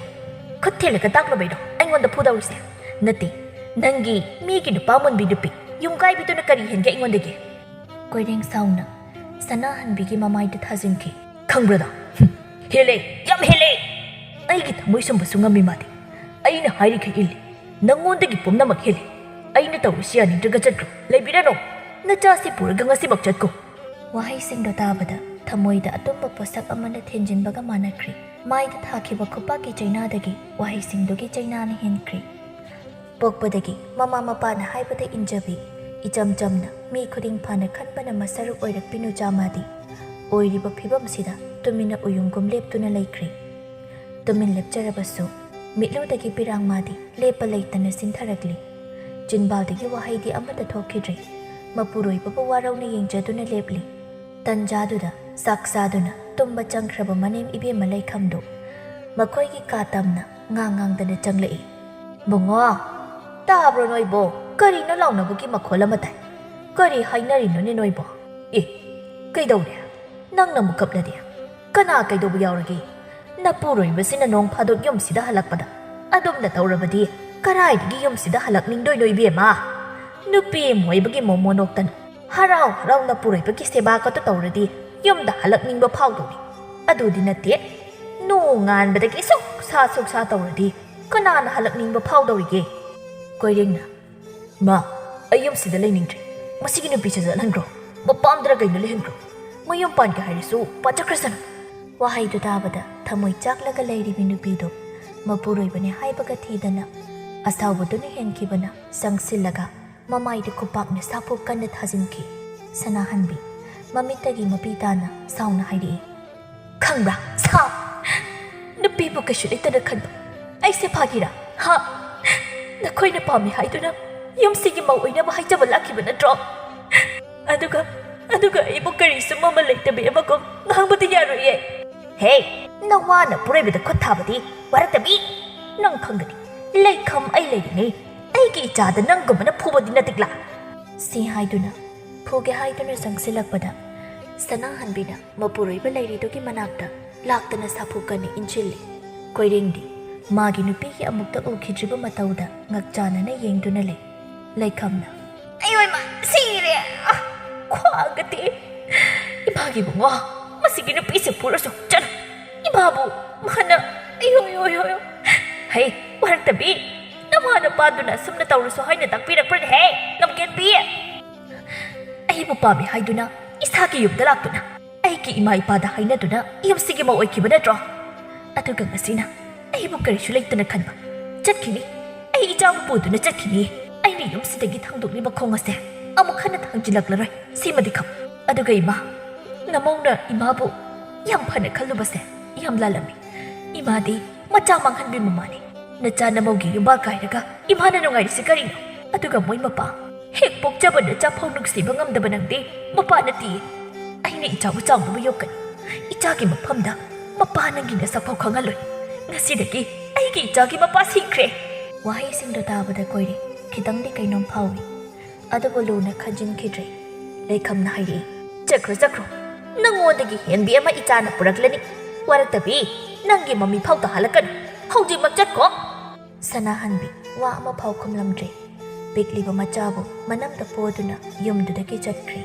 ꯈꯨꯠ ꯊꯤꯜꯂꯒ ꯇꯥꯛꯂꯨꯕꯩꯔꯣ ꯑꯩꯉꯣꯟꯗ ꯐꯨꯗꯧꯔꯤꯁꯦ? ꯅꯠꯇꯦ, "ꯅꯪꯒꯤ ꯃꯤꯒꯤ ꯅꯨꯄꯥ ꯃꯨꯟꯕꯤ ꯅꯨꯄꯤ ꯌꯨꯝ ꯀꯥꯏꯕꯤꯗꯨꯅ ꯀꯔꯤ ꯍꯦꯟꯒꯦ ꯑꯩꯉꯣꯟꯗꯒꯤ?" ꯀꯣꯏꯔꯦꯡ ꯁꯥꯎꯅ ꯁꯅꯥꯍꯟꯕꯤꯒꯤ ꯃꯃꯥꯏꯗ ꯊꯥꯖꯤꯟꯈꯤ꯫ "ꯈꯪꯕ꯭ꯔꯥ ꯅꯪ? ꯍꯨꯝ, ꯍꯦꯜꯂꯦ, ꯌꯥꯝ ꯍꯦꯜꯂꯦ! ꯑꯩꯒꯤ ꯊꯃꯣꯏ ꯁꯨꯝꯕꯁꯨ ꯉꯝꯃꯤ ꯃꯥꯗꯤ꯫ ꯑꯩꯅ ꯍꯥꯏꯔꯤꯈꯩ ꯏꯜꯂꯤ꯫ ꯅꯪꯉꯣꯟꯗꯒꯤ ꯄꯨꯝꯅꯃꯛ ꯍꯦꯜꯂꯤ꯫ ꯑꯩꯅ ꯇꯧꯔꯤꯁꯤ ꯌꯥꯅꯤꯡꯗ꯭ꯔꯒ ꯆꯠꯈ꯭ꯔꯣ꯫ ꯂꯩꯕꯤꯔꯅꯨ꯫ ꯅꯆꯥꯁꯤ ꯄꯨꯔꯒ ꯉꯁꯤꯃꯛ ꯆꯠꯈꯣ꯫" ꯋꯥꯍꯩꯁꯤꯡꯗꯣ ꯇꯥꯕꯗ ꯊꯃꯣꯏꯗ ꯑꯇꯨꯝꯕ ꯄꯣꯠꯁꯛ ꯑꯃꯅ ꯊꯦꯟꯖꯤꯟꯕꯒ ꯃꯥꯟꯅꯈ꯭ꯔꯤ꯫ ꯃꯥꯏꯗ ꯊꯥꯈꯤꯕ ꯈꯨꯄꯥꯛꯀꯤ ꯆꯩꯅꯥꯗꯒꯤ ꯋꯥꯍꯩꯁꯤꯡꯗꯨꯒꯤ ꯆꯩꯅꯥꯅ ꯍꯦꯟꯈ꯭ꯔꯤ꯫ ꯄꯣꯛꯄꯗꯒꯤ ꯃꯃꯥ ꯃꯄꯥꯅ ꯍꯥꯏꯕꯗ ꯏꯟꯖꯕꯤ, ꯏꯆꯝ ꯆꯝꯅ ꯃꯤ ꯈꯨꯗꯤꯡ ꯐꯅ ꯈꯟꯕꯅ ꯃꯁꯔꯨꯛ ꯑꯣꯏꯔꯛꯄꯤ ꯅꯨꯆꯥ ꯃꯥꯗꯤ ꯑꯣꯏꯔꯤꯕ ꯐꯤꯕꯝꯁꯤꯗ ꯇꯨꯃꯤꯟꯅ ꯎꯌꯨꯡꯒꯨꯝ ꯂꯦꯞꯇꯨꯅ ꯂꯩꯈ꯭ꯔꯤ꯫ ꯇꯨꯃꯤꯟ ꯂꯦꯞꯆꯔꯕꯁꯨ ꯃꯤꯠꯂꯨꯗꯒꯤ ꯄꯤꯔꯥꯡ ꯃꯥꯗꯤ ꯂꯦꯞꯄ ꯂꯩꯇꯅ ꯆꯤꯟꯊꯔꯛꯂꯤ꯫ ꯆꯤꯟꯕꯥꯜꯗꯒꯤ ꯋꯥꯍꯩꯗꯤ ꯑꯃꯠꯇ ꯊꯣꯛꯈꯤꯗ꯭ꯔꯤ꯫ ꯃꯄꯨꯔꯣꯏꯕꯕꯨ ꯋꯥꯔꯧꯅ ꯌꯦꯡꯖꯗꯨꯅ ꯂꯦꯞꯂꯤ꯫ ꯇꯟꯖꯥꯗꯨꯗ ꯆꯥꯛ ꯆꯥꯗꯨꯅ ꯇꯨꯝꯕ ꯆꯪꯈ꯭ꯔꯕ ꯃꯅꯦꯝ ꯏꯕꯦꯝꯃ ꯂꯩꯈꯝꯗꯨ ꯃꯈꯣꯏꯒꯤ ꯀꯥ ꯇꯝꯅ ꯉꯥꯡ ꯉꯥꯡꯗꯅ ꯆꯪꯂꯛꯏ꯫ "ꯕꯨꯡꯉꯣ, ꯇꯥꯕ꯭ꯔꯣ ꯅꯣꯏꯕꯣ? ꯀꯔꯤꯅꯣ ꯂꯥꯎꯅꯕꯒꯤ ꯃꯈꯣꯜ ꯑꯃ ꯇꯥꯏ꯫ ꯀꯔꯤ ꯍꯥꯏꯅꯔꯤꯅꯣꯅꯦ ꯅꯣꯏꯕꯣ? ꯑꯦ, ꯀꯩꯗꯧꯔꯦ? ꯅꯪꯅ ꯑꯃꯨꯛ ꯀꯞꯂꯗꯤ? ꯀꯅꯥ ꯀꯩꯗꯧꯕ ꯌꯥꯎꯔꯒꯦ? ꯅꯄꯨꯔꯣꯏꯕꯁꯤꯅ ꯅꯣꯡ ꯐꯥꯗꯣꯛ ꯌꯨꯝꯁꯤꯗ ꯍꯜꯂꯛꯄꯗ ꯑꯗꯨꯝꯅ ꯇꯧꯔꯕꯗꯤ ꯀꯔꯥꯏꯗꯒꯤ ꯌꯨꯝꯁꯤꯗ ꯍꯜꯂꯛꯅꯤꯡꯗꯣꯏꯅꯣ ꯏꯕꯦꯝꯃ? ꯅꯨꯄꯤ ꯑꯃ ꯑꯣꯏꯕꯒꯤ ꯃꯣꯃꯣ ꯅꯣꯛꯇꯅ ꯍꯔꯥꯎ ꯍꯔꯥꯎ ꯅꯄꯨꯔꯣꯏꯕꯒꯤ ꯁꯦꯕꯥꯒꯗꯣ ꯇꯧꯔꯗꯤ ꯌꯨꯝꯗ ꯍꯜꯂꯛꯅꯤꯡꯕ ꯐꯥꯎꯗꯧꯅꯤ꯫ ꯑꯗꯨꯗꯤ ꯅꯠꯇꯦ, ꯅꯣꯡꯉꯥꯟꯕꯗꯒꯤ ꯁꯨꯛ ꯁꯥ ꯁꯨꯛ ꯁꯥ ꯇꯧꯔꯗꯤ ꯀꯅꯥꯅ ꯍꯜꯂꯛꯅꯤꯡꯕ ꯐꯥꯎꯗꯧꯔꯤꯒꯦ?" ꯀꯣꯏꯔꯦꯡꯅ, "ꯃꯥ, ꯑꯩ ꯌꯨꯝꯁꯤꯗ ꯂꯩꯅꯤꯡꯗ꯭ꯔꯦ꯫ ꯃꯁꯤꯒꯤ ꯅꯨꯄꯤꯁꯦ ꯆꯠꯍꯟꯈ꯭ꯔꯣ꯫ ꯃꯄꯥꯝꯗꯔ ꯀꯩꯅꯣ ꯂꯩꯍꯟꯈ꯭ꯔꯣ꯫ ꯃꯌꯨꯝ ꯄꯥꯟꯒꯦ ꯍꯥꯏꯔꯁꯨ ꯄꯥꯟꯖꯈ꯭ꯔꯁꯅꯨ꯫" ꯋꯥꯍꯩꯗꯨ ꯇꯥꯕꯗ ꯊꯃꯣꯏ ꯆꯥꯛꯂꯒ ꯂꯩꯔꯤꯕꯤ ꯅꯨꯄꯤꯗꯨ ꯃꯄꯨꯔꯣꯏꯕꯅꯤ ꯍꯥꯏꯕꯒ ꯊꯤꯗꯅ ꯑꯁꯥꯎꯕꯗꯨꯅ ꯍꯦꯟꯈꯤꯕꯅ ꯆꯪꯁꯤꯜꯂꯒ ꯃꯃꯥꯏꯗ ꯈꯨꯄꯥꯛꯅ ꯁꯥꯐꯨ ꯀꯟꯅ ꯊꯥꯖꯤꯟꯈꯤ꯫ ꯁꯅꯥꯍꯟꯕꯤ ꯃꯃꯤꯠꯇꯒꯤ ꯃꯄꯤ ꯇꯥꯅ ꯁꯥꯎꯅ ꯍꯥꯏꯔꯛꯏ, "ꯈꯪꯕ꯭ꯔꯥ, ꯁꯥ? ꯅꯨꯄꯤꯕꯨ ꯀꯩꯁꯨ ꯂꯩꯇꯅ ꯈꯟꯕ ꯑꯩꯁꯦ ꯐꯥꯒꯤꯔꯥ? ꯍꯥ? ꯅꯈꯣꯏꯅ ꯄꯥꯝꯃꯤ ꯍꯥꯏꯗꯨꯅ ꯌꯨꯝꯁꯤꯒꯤ ꯃꯧ ꯑꯣꯏꯅꯕ ꯍꯥꯏꯖꯕ ꯂꯥꯛꯈꯤꯕ ꯅꯠꯇ꯭ꯔꯣ? ꯑꯗꯨꯒ, ꯑꯗꯨꯒ ꯑꯩꯕꯨ ꯀꯔꯤꯁꯨ ꯃꯃꯜ ꯂꯩꯇꯕꯤ ꯑꯃꯒꯨꯝ ꯉꯥꯡꯕꯗꯤ ꯌꯥꯔꯣꯏꯌꯦ꯫" "ꯍꯦ, ꯅꯋꯥꯅ ꯄꯨꯔꯣꯏꯕꯗ ꯈꯨꯠ ꯊꯥꯕꯗꯤ ꯋꯥꯔꯛꯇꯕꯤ? ꯅꯪ ꯈꯪꯒꯅꯤ, ꯂꯩꯈꯝ ꯑꯩ ꯂꯩꯔꯤꯉꯩ ꯑꯩꯒꯤ ꯏꯆꯥꯗ ꯅꯪꯒꯨꯝꯕꯅ ꯐꯨꯕꯗꯤ ꯅꯠꯇꯤꯛꯂꯥ?" ꯁꯤ ꯍꯥꯏꯗꯨꯅ, ꯐꯨꯒꯦ ꯍꯥꯏꯗꯨꯅ ꯆꯪꯁꯤꯜꯂꯛꯄꯗ, ꯁꯅꯥꯍꯟꯕꯤꯅ ꯃꯄꯨꯔꯣꯏꯕ ꯂꯩꯔꯤꯗꯨꯒꯤ ꯃꯅꯥꯛꯇ ꯂꯥꯛꯇꯅ ꯁꯥꯐꯨ ꯀꯟꯅ ꯏꯟꯁꯤꯜꯂꯤ꯫ ꯀꯣꯏꯔꯦꯡꯗꯤ ꯃꯥꯒꯤ ꯅꯨꯄꯤꯒꯤ ꯑꯃꯨꯛꯇ ꯎꯈꯤꯗ꯭ꯔꯤꯕ ꯃꯇꯧꯗ ꯉꯛꯆꯥꯅꯅ ꯌꯦꯡꯗꯨꯅ ꯂꯩ꯫ ꯂꯩꯈꯝꯅ, "ꯑꯌꯣ ꯏꯃꯥ, ꯁꯤꯔꯦ! ꯑ, ꯈ꯭ꯋꯥꯡꯒ ꯇꯦꯛꯑꯦ! ꯏꯃꯥꯒꯤ ꯏꯕꯨꯡꯉꯣ, ꯃꯁꯤꯒꯤ ꯅꯨꯄꯤꯁꯦ ꯐꯨꯔꯁꯨ ꯆꯠꯂꯣ! ꯏꯃꯥꯕꯨ ꯃꯥꯅ, ꯑꯌꯣ, ꯑꯌꯣ, ꯑꯌꯣ, ꯑꯌꯣ! ꯍꯩ, ꯋꯥꯔꯛꯇꯕꯤ, ꯅꯃꯥ ꯅꯄꯥꯗꯨꯅ ꯑꯁꯨꯝꯅ ꯇꯧꯔꯁꯨ ꯍꯥꯏꯅ ꯇꯥꯛꯄꯤꯔꯛꯄ꯭ꯔꯅꯦ? ꯍꯦ, ꯂꯝꯒꯦꯟꯕꯤ! ꯑꯩꯕꯨ ꯄꯥꯝꯃꯤ ꯍꯥꯏꯗꯨꯅ ꯏꯁꯥꯒꯤ ꯌꯨꯝꯗ ꯂꯥꯛꯇꯨꯅ ꯑꯩꯒꯤ ꯏꯃꯥ ꯏꯄꯥꯗ ꯍꯥꯏꯅꯗꯨꯅ ꯌꯨꯝꯁꯤꯒꯤ ꯃꯧ ꯑꯣꯏꯈꯤꯕ ꯅꯠꯇ꯭ꯔꯣ? ꯑꯗꯨꯒ ꯉꯁꯤꯅ ꯑꯩꯕꯨ ꯀꯔꯤꯁꯨ ꯂꯩꯇꯅ ꯈꯟꯕ꯫ ꯆꯠꯈꯤꯅꯤ, ꯑꯩ ꯏꯆꯥꯕꯨ ꯄꯨꯗꯨꯅ ꯆꯠꯈꯤꯅꯤ꯫ ꯑꯩꯅ ꯌꯨꯝꯁꯤꯗꯒꯤ ꯊꯥꯡꯗꯣꯛꯂꯤꯕ ꯈꯣꯡ ꯑꯁꯦ ꯑꯃꯨꯛ ꯍꯟꯅ ꯊꯥꯡꯖꯤꯜꯂꯛꯂꯔꯣꯏ, ꯁꯤꯃꯗꯤ ꯈꯪ꯫ ꯑꯗꯨꯒ ꯏꯃꯥ, ꯅꯃꯧꯅ ꯏꯃꯥꯕꯨ ꯌꯥꯝ ꯐꯅ ꯈꯜꯂꯨꯕꯁꯦ ꯌꯥꯝ ꯂꯥꯜꯂꯝꯃꯤ꯫ ꯏꯃꯥꯗꯤ ꯃꯆꯥ ꯃꯥꯡꯍꯟꯕꯤ ꯃꯃꯥꯅꯤ꯫ ꯅꯆꯥ ꯅꯃꯧꯒꯤ ꯌꯨꯝꯕꯥꯜ ꯀꯥꯏꯔꯒ ꯏꯃꯥꯅ ꯅꯨꯡꯉꯥꯏꯔꯤꯁꯤ ꯀꯔꯤꯅꯣ? ꯑꯗꯨꯒ ꯃꯣꯏ ꯃꯄꯥ, ꯍꯦꯛ ꯄꯣꯛꯆꯕ ꯅꯆꯥ ꯐꯥꯎ ꯅꯨꯡꯁꯤꯕ ꯉꯝꯗꯕ ꯅꯪꯗꯤ ꯃꯄꯥ ꯅꯠꯇꯦ꯫ ꯑꯩꯅ ꯏꯆꯥꯕꯨ ꯆꯥꯎꯅꯕ ꯌꯣꯛꯀꯅꯤ꯫ ꯏꯆꯥꯒꯤ ꯃꯐꯝꯗ ꯃꯄꯥ ꯅꯪꯒꯤ ꯅꯁꯛ ꯐꯥꯎ ꯈꯪꯍꯜꯂꯣꯏ꯫ ꯉꯁꯤꯗꯒꯤ ꯑꯩꯒꯤ ꯏꯆꯥꯒꯤ ꯃꯄꯥ ꯁꯤꯈ꯭ꯔꯦ꯫ ꯋꯥꯍꯩꯁꯤꯡꯗꯣ ꯇꯥꯕꯗ ꯀꯣꯏꯔꯦ ꯈꯤꯇꯪꯗꯤ ꯀꯩꯅꯣꯝ ꯐꯥꯎꯏ꯫ ꯑꯗꯨꯕꯨ ꯂꯨꯅ ꯈꯟꯖꯤꯟꯈꯤꯗ꯭ꯔꯦ꯫ ꯂꯩꯈꯝꯅ ꯍꯥꯏꯔꯛꯏ, "ꯆꯠꯈ꯭ꯔꯣ, ꯆꯠꯈ꯭ꯔꯣ꯫ ꯅꯪꯉꯣꯟꯗꯒꯤ ꯍꯦꯟꯕꯤ ꯑꯃ ꯏꯆꯥꯅ ꯄꯨꯔꯛꯂꯅꯤ꯫ ꯋꯥꯔꯛꯇꯕꯤ, ꯅꯪꯒꯤ ꯃꯃꯤ ꯐꯥꯎ ꯇꯥꯍꯜꯂꯛꯀꯅꯨ꯫ ꯍꯧꯖꯤꯛꯃꯛ ꯆꯠꯈꯣ!" ꯁꯅꯥꯍꯟꯕꯤ ꯋꯥ ꯑꯃꯐꯥꯎ ꯈꯨꯝꯂꯝꯗ꯭ꯔꯦ꯫ ꯄꯤꯛꯂꯤꯕ ꯃꯆꯥꯕꯨ ꯃꯅꯝꯗ ꯄꯣꯗꯨꯅ ꯌꯨꯝꯗꯨꯗꯒꯤ ꯆꯠꯈ꯭ꯔꯦ꯫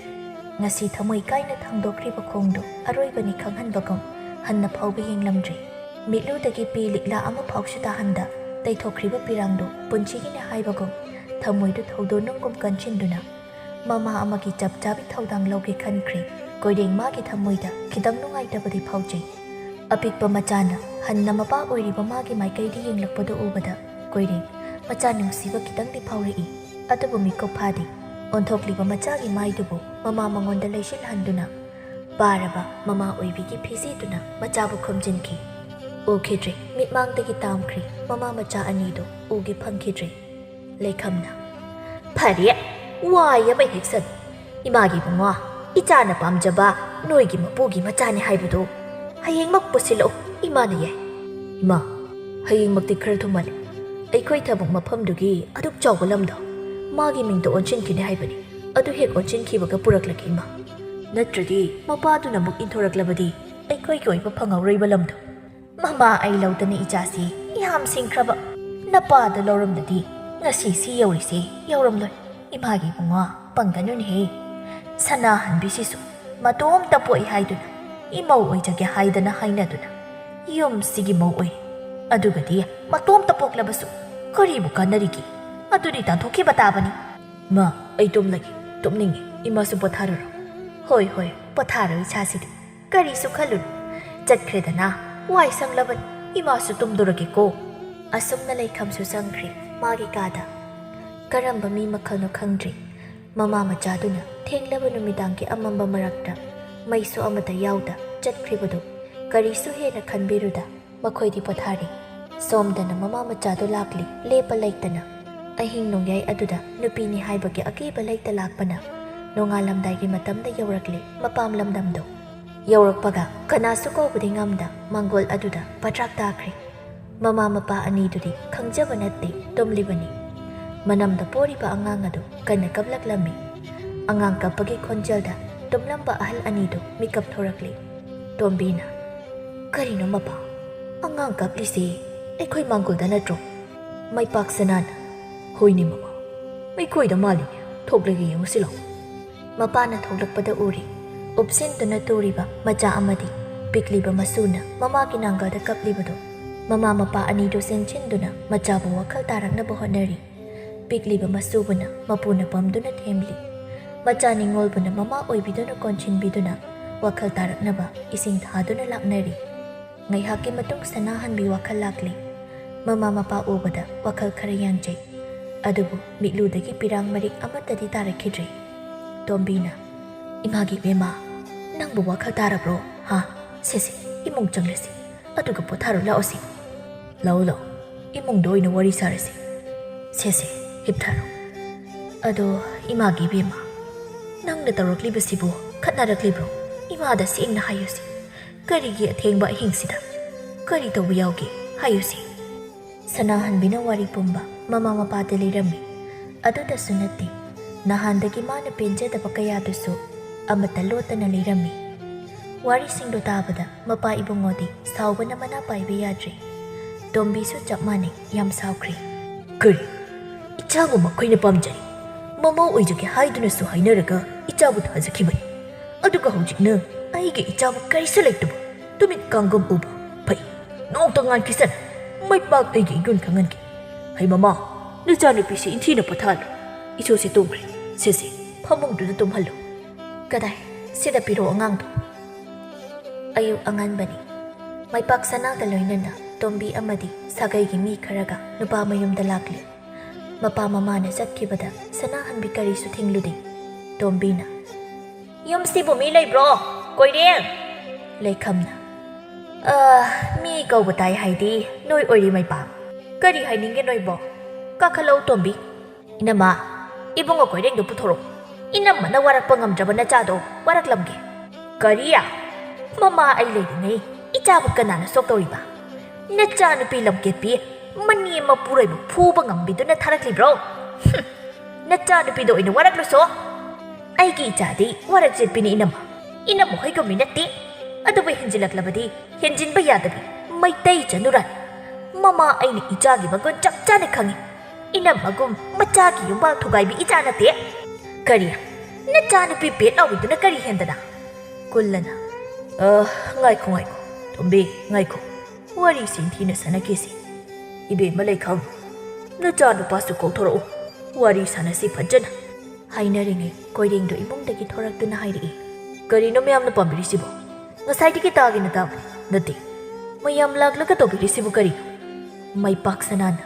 ꯉꯁꯤ ꯊꯃꯣꯏ ꯀꯥꯏꯅ ꯊꯥꯡꯗꯣꯛꯈ꯭ꯔꯤꯕ ꯈꯣꯡꯗꯨ ꯑꯔꯣꯏꯕꯅꯤ ꯈꯪꯍꯟꯕꯒꯨꯝ ꯍꯟꯅ ꯐꯥꯎꯕ ꯌꯦꯡꯂꯝꯗ꯭ꯔꯦ꯫ ꯃꯤꯠꯂꯨꯗꯒꯤ ꯄꯤ ꯂꯤꯛꯂꯥ ꯑꯃꯐꯥꯎꯁꯨ ꯇꯥꯍꯟꯗ ꯇꯩꯊꯣꯛꯈ꯭ꯔꯤꯕ ꯄꯤꯔꯥꯡꯗꯨ ꯄꯨꯟꯁꯤꯒꯤꯅꯤ ꯍꯥꯏꯕꯒꯨꯝ ꯊꯃꯣꯏꯗꯨ ꯊꯧꯗꯣꯛꯅꯨꯡꯒꯨꯝ ꯀꯟꯁꯤꯟꯗꯨꯅ ꯃꯃꯥ ꯑꯃꯒꯤ ꯆꯞ ꯆꯥꯕꯤ ꯊꯧꯗꯥꯡ ꯂꯧꯒꯦ ꯈꯟꯈ꯭ꯔꯦ꯫ ꯀꯣꯏꯔꯦꯡ ꯃꯥꯒꯤ ꯊꯃꯣꯏꯗ ꯈꯤꯇꯪ ꯅꯨꯡꯉꯥꯏꯇꯕꯗꯤ ꯐꯥꯎꯖꯩ꯫ ꯑꯄꯤꯛꯄ ꯃꯆꯥꯅ ꯍꯟꯅ ꯃꯄꯥ ꯑꯣꯏꯔꯤꯕ ꯃꯥꯒꯤ ꯃꯥꯏꯀꯩꯗ ꯌꯦꯡꯂꯛꯄꯗꯨ ꯎꯕꯗ ꯀꯣꯏꯔꯦꯡ ꯃꯆꯥ ꯅꯨꯡꯁꯤꯕ ꯈꯤꯇꯪꯗꯤ ꯐꯥꯎꯔꯛꯏ꯫ ꯑꯗꯨꯕꯨ ꯃꯤꯀꯨꯞ ꯐꯥꯗꯦ꯫ ꯑꯣꯟꯊꯣꯛꯂꯤꯕ ꯃꯆꯥꯒꯤ ꯃꯥꯏꯗꯨꯕꯨ ꯃꯃꯥ ꯃꯉꯣꯟꯗ ꯂꯩꯁꯤꯜꯍꯟꯗꯨꯅ ꯄꯥꯔꯕ ꯃꯃꯥ ꯑꯣꯏꯕꯤꯒꯤ ꯐꯤꯖꯦꯗꯨꯅ ꯃꯆꯥꯕꯨ ꯈꯨꯝꯖꯤꯟꯈꯤ꯫ ꯎꯈꯤꯗ꯭ꯔꯦ, ꯃꯤꯠꯃꯥꯡꯗꯒꯤ ꯇꯥꯝꯈ꯭ꯔꯦ꯫ ꯃꯃꯥ ꯃꯆꯥ ꯑꯅꯤꯗꯨ ꯎꯒꯦ ꯐꯪꯈꯤꯗ꯭ꯔꯦ꯫ ꯂꯩꯈꯝꯅ, "ꯐꯔꯦ, ꯋꯥꯏ ꯑꯃ ꯍꯦꯛ ꯁꯟ꯫ ꯏꯃꯥꯒꯤ ꯏꯕꯨꯡꯉꯣ, ꯏꯆꯥꯅ ꯄꯥꯝꯖꯕ ꯅꯣꯏꯒꯤ ꯃꯄꯨꯒꯤ ꯃꯆꯥꯅꯤ ꯍꯥꯏꯕꯗꯨ ꯍꯌꯦꯡꯃꯛ ꯄꯨꯁꯤꯜꯂꯛꯎ, ꯏꯃꯥꯅ ꯌꯥꯏ꯫" "ꯏꯃꯥ, ꯍꯌꯦꯡꯃꯛꯇꯤ ꯈꯔ ꯊꯨꯃꯜꯂꯦ꯫ ꯑꯩꯈꯣꯏ ꯊꯕꯛ ꯃꯐꯝꯗꯨꯒꯤ ꯑꯗꯨꯛ ꯆꯥꯎꯕ ꯂꯝꯗꯣ ꯃꯥꯒꯤ ꯃꯤꯡꯗ ꯑꯣꯟꯁꯤꯟꯈꯤꯅꯤ ꯍꯥꯏꯕꯅꯤ꯫ ꯑꯗꯨ ꯍꯦꯛ ꯑꯣꯟꯁꯤꯟꯈꯤꯕꯒ ꯄꯨꯔꯛꯂꯒꯦ, ꯏꯃꯥ꯫ ꯅꯠꯇ꯭ꯔꯗꯤ ꯃꯄꯥꯗꯨꯅ ꯑꯃꯨꯛ ꯏꯟꯊꯣꯔꯛꯂꯕꯗꯤ ꯑꯩꯈꯣꯏꯒꯤ ꯑꯣꯏꯕ ꯐꯪꯍꯧꯔꯣꯏꯕ ꯂꯝꯗꯣ꯫" ꯃꯃꯥ ꯑꯩ ꯂꯧꯗꯅ ꯏꯆꯥꯁꯤ ꯌꯥꯝ ꯁꯤꯡꯈ꯭ꯔꯕ ꯅꯄꯥꯗ ꯂꯧꯔꯝꯂꯗꯤ ꯉꯁꯤ ꯁꯤ ꯌꯧꯔꯤꯁꯦ ꯌꯧꯔꯝꯂꯣꯏ꯫ ꯏꯃꯥꯒꯤ ꯏꯕꯨꯡꯉꯣ, ꯄꯪꯒꯅꯨꯅꯦꯍꯦ꯫ ꯁꯅꯥꯍꯟꯕꯤꯁꯤꯁꯨ ꯃꯇꯣꯝꯇ ꯄꯣꯛꯏ ꯍꯥꯏꯗꯨꯅ, ꯏꯃꯧ ꯑꯣꯏꯖꯒꯦ ꯍꯥꯏꯗꯅ ꯍꯥꯏꯅꯗꯨꯅ ꯌꯨꯝꯁꯤꯒꯤ ꯃꯧ ꯑꯣꯏꯔꯦ꯫ ꯑꯗꯨꯒꯗꯤ ꯃꯇꯣꯝꯇ ꯄꯣꯛꯂꯕꯁꯨ ꯀꯔꯤꯕꯨ ꯀꯥꯟꯅꯔꯤꯒꯦ? ꯑꯗꯨꯗꯤ ꯇꯥꯟꯊꯣꯛꯈꯤꯕ ꯇꯥꯕꯅꯤ꯫ ꯃꯥ, ꯑꯩ ꯇꯨꯝꯂꯒꯦ, ꯇꯨꯝꯅꯤꯡꯉꯦ꯫ ꯏꯃꯥꯁꯨ ꯄꯣꯊꯥꯔꯨꯔꯣ꯫ ꯍꯣꯏ, ꯍꯣꯏ, ꯄꯣꯊꯥꯔꯣ ꯏꯆꯥꯁꯤꯗꯤ꯫ ꯀꯔꯤꯁꯨ ꯈꯜꯂꯨꯅꯨ꯫ ꯆꯠꯈ꯭ꯔꯦꯗꯅ, ꯋꯥꯏ ꯁꯪꯂꯕꯅꯤ꯫ ꯏꯃꯥꯁꯨ ꯇꯨꯝꯗꯨꯔꯒꯦꯀꯣ꯫ ꯑꯁꯨꯝꯅ ꯂꯩꯈꯝꯁꯨ ꯆꯪꯈ꯭ꯔꯦ ꯃꯥꯒꯤ ꯀꯥꯗ꯫ ꯀꯔꯝꯕ ꯃꯤ ꯃꯈꯜꯅꯣ ꯈꯪꯗ꯭ꯔꯦ꯫ ꯃꯃꯥ ꯃꯆꯥꯗꯨꯅ ꯊꯦꯡꯂꯕ ꯅꯨꯃꯤꯗꯥꯡꯒꯤ ꯑꯃꯝꯕ ꯃꯔꯛꯇ ꯃꯩꯁꯨ ꯑꯃꯠꯇ ꯌꯥꯎꯗ ꯆꯠꯈ꯭ꯔꯤꯕꯗꯨ ꯀꯔꯤꯁꯨ ꯍꯦꯟꯅ ꯈꯟꯕꯤꯔꯨꯗ ꯃꯈꯣꯏꯗꯤ ꯄꯣꯊꯥꯔꯤ꯫ ꯁꯣꯝꯗꯅ ꯃꯃꯥ ꯃꯆꯥꯗꯨ ꯂꯥꯛꯂꯤ, ꯂꯦꯞꯄ ꯂꯩꯇꯅ꯫ ꯑꯍꯤꯡ ꯅꯣꯡꯌꯥꯏ ꯑꯗꯨꯗ ꯅꯨꯄꯤꯅꯤ ꯍꯥꯏꯕꯒꯤ ꯑꯀꯤꯕ ꯂꯩꯇ ꯂꯥꯛꯄꯅ ꯅꯣꯡꯉꯥꯜꯂꯝꯗꯥꯏꯒꯤ ꯃꯇꯝꯗ ꯌꯧꯔꯛꯂꯤ ꯃꯄꯥꯝ ꯂꯝꯗꯝꯗꯨ꯫ ꯌꯧꯔꯛꯄꯒ ꯀꯅꯥꯁꯨ ꯀꯧꯕꯗꯤ ꯉꯝꯗ ꯃꯥꯡꯒꯣꯜ ꯑꯗꯨꯗ ꯄꯗ꯭ꯔꯥꯛ ꯇꯥꯈ꯭ꯔꯦ꯫ ꯃꯃꯥ ꯃꯄꯥ ꯑꯅꯤꯗꯨꯗꯤ ꯈꯪꯖꯕ ꯅꯠꯇꯦ ꯇꯨꯝꯂꯤꯕꯅꯤ꯫ ꯃꯅꯝꯗ ꯄꯣꯔꯤꯕ ꯑꯉꯥꯡ ꯑꯗꯨ ꯀꯟꯅ ꯀꯞꯂꯛꯂꯝꯃꯤ꯫ ꯑꯉꯥꯡ ꯀꯞꯄꯒꯤ ꯈꯣꯟꯖꯦꯜꯗ ꯇꯨꯝꯂꯝꯕ ꯑꯍꯜ ꯑꯅꯤꯗꯨ ꯃꯤꯀꯞ ꯊꯣꯔꯛꯂꯤ꯫ ꯇꯣꯝꯕꯤꯅ, "ꯀꯔꯤꯅꯣ ꯃꯄꯥ? ꯑꯉꯥꯡ ꯀꯞꯂꯤꯁꯤ ꯑꯩꯈꯣꯏ ꯃꯥꯡꯒꯣꯜꯗ ꯅꯠꯇ꯭ꯔꯣ?" ꯃꯩꯄꯥꯛ ꯁꯅꯥꯅ, "ꯍꯣꯏꯅꯦ ꯃꯃꯥ, ꯑꯩꯈꯣꯏꯗ ꯃꯥꯜꯂꯤꯅꯦ, ꯊꯣꯛꯂꯒ ꯌꯦꯡꯉꯨꯁꯤ ꯂꯥꯎ꯫" ꯃꯄꯥꯅ ꯊꯣꯛꯂꯛꯄꯗ ꯎꯔꯤ ꯎꯞꯁꯤꯟꯗꯨꯅ ꯇꯨꯔꯤꯕ ꯃꯆꯥ ꯑꯃꯗꯤ ꯄꯤꯛꯂꯤꯕ ꯃꯁꯨꯅ ꯃꯃꯥꯒꯤ ꯅꯥꯡꯒꯜꯗ ꯀꯞꯂꯤꯕꯗꯨ꯫ ꯃꯃꯥ ꯃꯄꯥ ꯑꯅꯤꯗꯨ ꯆꯦꯟꯁꯤꯟꯗꯨꯅ ꯃꯆꯥꯕꯨ ꯋꯥꯈꯜ ꯇꯥꯔꯛꯅꯕ ꯍꯣꯠꯅꯔꯤ꯫ ꯄꯤꯛꯂꯤꯕ ꯃꯁꯨꯕꯨꯅ ꯃꯄꯨꯅ ꯄꯝꯗꯨꯅ ꯊꯦꯝꯂꯤ꯫ ꯃꯆꯥ ꯅꯤꯡꯉꯣꯜꯕꯨꯅ ꯃꯃꯥ ꯑꯣꯏꯕꯤꯗꯨꯅ ꯀꯣꯟꯁꯤꯟꯕꯤꯗꯨꯅ ꯋꯥꯈꯜ ꯇꯥꯔꯛꯅꯕ ꯏꯁꯤꯡ ꯊꯥꯗꯨꯅ ꯂꯥꯛꯅꯔꯤ꯫ ꯉꯥꯏꯍꯥꯛꯀꯤ ꯃꯇꯨꯡ ꯁꯅꯥꯍꯟꯕꯤ ꯋꯥꯈꯜ ꯂꯥꯛꯂꯤ꯫ ꯃꯃꯥ ꯃꯄꯥ ꯎꯕꯗ ꯋꯥꯈꯜ ꯈꯔ ꯌꯥꯡꯖꯩ꯫ ꯑꯗꯨꯕꯨ ꯃꯤꯠꯂꯨꯗꯒꯤ ꯄꯤꯔꯥꯡ ꯃꯔꯤꯛ ꯑꯃꯠꯇꯗꯤ ꯇꯥꯔꯛꯈꯤꯗ꯭ꯔꯦ꯫ ꯇꯣꯝꯕꯤꯅ, "ꯏꯃꯥꯒꯤ ꯏꯕꯦꯝꯃ, ꯅꯪꯕꯨ ꯋꯥꯈꯜ ꯇꯥꯔꯕ꯭ꯔꯣ? ꯍꯥ? ꯁꯦ ꯁꯦ, ꯏꯃꯨꯡ ꯆꯪꯂꯁꯤ꯫ ꯑꯗꯨꯒ ꯄꯣꯊꯥꯔꯨ ꯂꯥꯛꯑꯣꯁꯤ꯫ ꯂꯥꯛꯑꯣ ꯂꯥꯛꯑꯣ, ꯏꯃꯨꯡꯗ ꯑꯣꯏꯅ ꯋꯥꯔꯤ ꯁꯥꯔꯁꯤ꯫ ꯁꯦ ꯁꯦ, ꯍꯤꯞꯊꯔꯣ꯫ ꯑꯗꯣ ꯏꯃꯥꯒꯤ ꯏꯕꯦꯝꯃ, ꯅꯪꯅ ꯇꯧꯔꯛꯂꯤꯕꯁꯤꯕꯨ ꯈꯠꯅꯔꯛꯂꯤꯕ꯭ꯔꯣ? ꯏꯃꯥꯗ ꯁꯦꯡꯅ ꯍꯥꯏꯌꯨꯁꯤ꯫ ꯀꯔꯤꯒꯤ ꯑꯊꯦꯡꯕ ꯑꯍꯤꯡꯁꯤꯗ? ꯀꯔꯤ ꯇꯧꯕ ꯌꯥꯎꯒꯦ? ꯍꯥꯏꯌꯨꯁꯤ꯫" ꯁꯅꯥꯍꯟꯕꯤꯅ ꯋꯥꯔꯤ ꯄꯨꯝꯕ ꯃꯃꯥ ꯃꯄꯥꯗ ꯂꯤꯔꯝꯃꯤ꯫ ꯑꯗꯨꯗꯁꯨ ꯅꯠꯇꯦ, ꯅꯍꯥꯟꯗꯒꯤ ꯃꯥꯅ ꯄꯦꯟꯖꯗꯕ ꯀꯌꯥꯗꯨꯁꯨ ꯑꯃꯠꯇ ꯂꯣꯠꯇꯅ ꯂꯤꯔꯝꯃꯤ꯫ ꯋꯥꯔꯤꯁꯤꯡꯗꯣ ꯇꯥꯕꯗ ꯃꯄꯥ ꯏꯕꯨꯡꯉꯣꯗꯤ ꯁꯥꯎꯕꯅ ꯃꯅꯥ ꯄꯥꯏꯕ ꯌꯥꯗ꯭ꯔꯦ꯫ ꯇꯣꯝꯕꯤꯁꯨ ꯆꯞ ꯃꯥꯟꯅꯩ, ꯌꯥꯝ ꯁꯥꯎꯈ꯭ꯔꯦ꯫ "ꯀꯔꯤ? ꯏꯆꯥꯕꯨ ꯃꯈꯣꯏꯅ ꯄꯥꯝꯖꯩ, ꯃꯃꯧ ꯑꯣꯏꯖꯒꯦ ꯍꯥꯏꯗꯨꯅꯁꯨ ꯍꯥꯏꯅꯔꯒ ꯏꯆꯥꯕꯨ ꯊꯥꯖꯈꯤꯕꯅꯤ, ꯑꯗꯨꯒ ꯍꯧꯖꯤꯛꯅ ꯑꯩꯒꯤ ꯏꯆꯥꯕꯨ ꯀꯔꯤꯁꯨ ꯂꯩꯇꯕ ꯇꯨꯃꯤꯠ ꯀꯥꯡꯒꯝ ꯎꯕ꯫ ꯐꯩ, ꯅꯣꯡꯇ ꯉꯥꯟꯈꯤꯁꯅꯨ, ꯃꯩꯄꯥꯛ ꯑꯩꯒꯤ ꯏꯒꯨꯟ ꯈꯪꯍꯟꯒꯦ꯫ ꯍꯩ ꯃꯃꯥ, ꯅꯆꯥꯅꯨꯄꯤꯁꯤ ꯏꯟꯊꯤꯅ ꯄꯣꯊꯥꯍꯜꯂꯨ, ꯏꯁꯣꯁꯦ ꯇꯨꯝꯈ꯭ꯔꯦ, ꯁꯦ ꯁꯦ, ꯐꯃꯨꯡꯗꯨꯗ ꯇꯨꯝꯍꯜꯂꯨ꯫" "ꯀꯗꯥꯏ? ꯁꯤꯗ ꯄꯤꯔꯣ ꯑꯉꯥꯡꯗꯣ꯫" ꯑꯌꯨꯛ ꯑꯉꯟꯕꯅꯤ꯫ ꯃꯩꯄꯥꯛ ꯁꯅꯥꯒ ꯂꯣꯏꯅꯅ ꯇꯣꯝꯕꯤ ꯑꯃꯗꯤ ꯁꯥꯒꯩꯒꯤ ꯃꯤ ꯈꯔꯒ ꯅꯨꯄꯥ ꯃꯌꯨꯝꯗ ꯂꯥꯛꯂꯤ꯫ ꯃꯄꯥ ꯃꯃꯥꯅ ꯆꯠꯈꯤꯕꯗ ꯁꯅꯥꯍꯟꯕꯤ ꯀꯔꯤꯁꯨ ꯊꯤꯡꯂꯨꯗꯦ꯫ ꯇꯣꯝꯕꯤꯅ, "ꯌꯨꯝꯁꯤꯕꯨ ꯃꯤ ꯂꯩꯕ꯭ꯔꯣ, ꯀꯣꯏꯔꯦꯡ?" ꯂꯩꯈꯝꯅ, "ꯑ, ꯃꯤ ꯀꯧꯕ ꯇꯥꯏ ꯍꯥꯏꯗꯤ ꯅꯣꯏ ꯑꯣꯏꯔꯤ ꯃꯩꯄꯥꯛ꯫ ꯀꯔꯤ ꯍꯥꯏꯅꯤꯡꯒꯦ ꯅꯣꯏꯕꯣ? ꯀꯥꯈꯠꯂꯛꯎ ꯇꯣꯝꯕꯤ꯫" "ꯏꯅꯝꯃ, ꯏꯕꯨꯡꯉꯣ ꯀꯣꯏꯔꯦꯡꯗꯣ ꯄꯨꯊꯣꯔꯛꯎ꯫ ꯏꯅꯝꯃꯅ ꯋꯥꯔꯛꯄ ꯉꯝꯗ꯭ꯔꯕ ꯅꯆꯥꯗꯣ ꯋꯥꯔꯛꯂꯝꯒꯦ꯫" "ꯀꯔꯤ? ꯃꯃꯥ ꯑꯩ ꯂꯩꯔꯤꯉꯩ ꯏꯆꯥꯕꯨ ꯀꯅꯥꯅ ꯁꯣꯛꯇꯧꯔꯤꯕ? ꯅꯆꯥꯅꯨꯄꯤ ꯂꯝꯀꯦꯠꯄꯤ ꯃꯅꯦꯝ ꯃꯄꯨꯔꯣꯏꯕ ꯐꯨꯕ ꯉꯝꯕꯤꯗꯨꯅ ꯊꯥꯔꯛꯂꯤꯕ꯭ꯔꯣ? ꯍꯨꯝ! ꯅꯆꯥꯅꯨꯄꯤꯗꯣ ꯑꯣꯏꯅ ꯋꯥꯔꯛꯂꯨꯁꯣ꯫ ꯑꯩꯒꯤ ꯏꯆꯥꯗꯤ ꯋꯥꯔꯛ ꯆꯦꯠꯄꯤꯅꯤ ꯏꯅꯝꯃ꯫ ꯏꯅꯝꯃ ꯍꯣꯏꯒꯨꯝꯕꯤ ꯅꯠꯇꯦ꯫ ꯑꯗꯨꯕꯨ ꯍꯦꯟꯖꯤꯜꯂꯛꯂꯕꯗꯤ ꯍꯦꯟꯖꯤꯟꯕ ꯌꯥꯗꯕꯤ ꯃꯩꯇꯩ ꯆꯅꯨꯔꯥꯅꯤ꯫ ꯃꯃꯥ ꯑꯩꯅ ꯏꯆꯥꯒꯤ ꯃꯒꯨꯟ ꯆꯞ ꯆꯥꯅ ꯈꯪꯏ꯫ ꯏꯅꯝꯃꯒꯨꯝ ꯃꯆꯥꯒꯤ ꯌꯨꯝꯕꯥꯜ ꯊꯨꯒꯥꯏꯕꯤ ꯏꯆꯥ ꯅꯠꯇꯦ꯫" "ꯀꯔꯤ? ꯅꯆꯥꯅꯨꯄꯤ ꯄꯦꯠ ꯂꯥꯎꯕꯤꯗꯨꯅ ꯀꯔꯤ ꯍꯦꯟꯗꯅ?" ꯀꯨꯜꯂꯅ, "ꯑ, ꯉꯥꯏꯈꯣ, ꯉꯥꯏꯈꯣ, ꯇꯣꯝꯕꯤ, ꯉꯥꯏꯈꯣ꯫ ꯋꯥꯔꯤꯁꯤ ꯏꯟꯊꯤꯅ ꯁꯥꯟꯅꯈꯤꯁꯤ꯫ ꯏꯕꯦꯝꯃ ꯂꯩꯈꯝ, ꯅꯆꯥꯅꯨꯄꯥꯁꯨ ꯀꯧꯊꯣꯔꯛꯎ, ꯋꯥꯔꯤ ꯁꯥꯟꯅꯁꯤ ꯐꯖꯅ꯫" ꯍꯥꯏꯅꯔꯤꯉꯩ ꯀꯣꯏꯔꯦꯡꯗꯣ ꯏꯃꯨꯡꯗꯒꯤ ꯊꯣꯔꯛꯇꯨꯅ ꯍꯥꯏꯔꯛꯏ, "ꯀꯔꯤꯅꯣ ꯃꯌꯥꯝꯅ ꯄꯥꯝꯕꯤꯔꯤꯁꯤꯕꯣ? ꯉꯁꯥꯏꯗꯒꯤ ꯇꯥꯒꯦꯅ ꯇꯥꯕꯅꯤ, ꯅꯠꯇꯦ, ꯃꯌꯥꯝ ꯂꯥꯛꯂꯒ ꯇꯧꯕꯤꯔꯤꯁꯤꯕꯨ ꯀꯔꯤꯅꯣ?" ꯃꯩꯄꯥꯛ ꯁꯅꯥꯅ,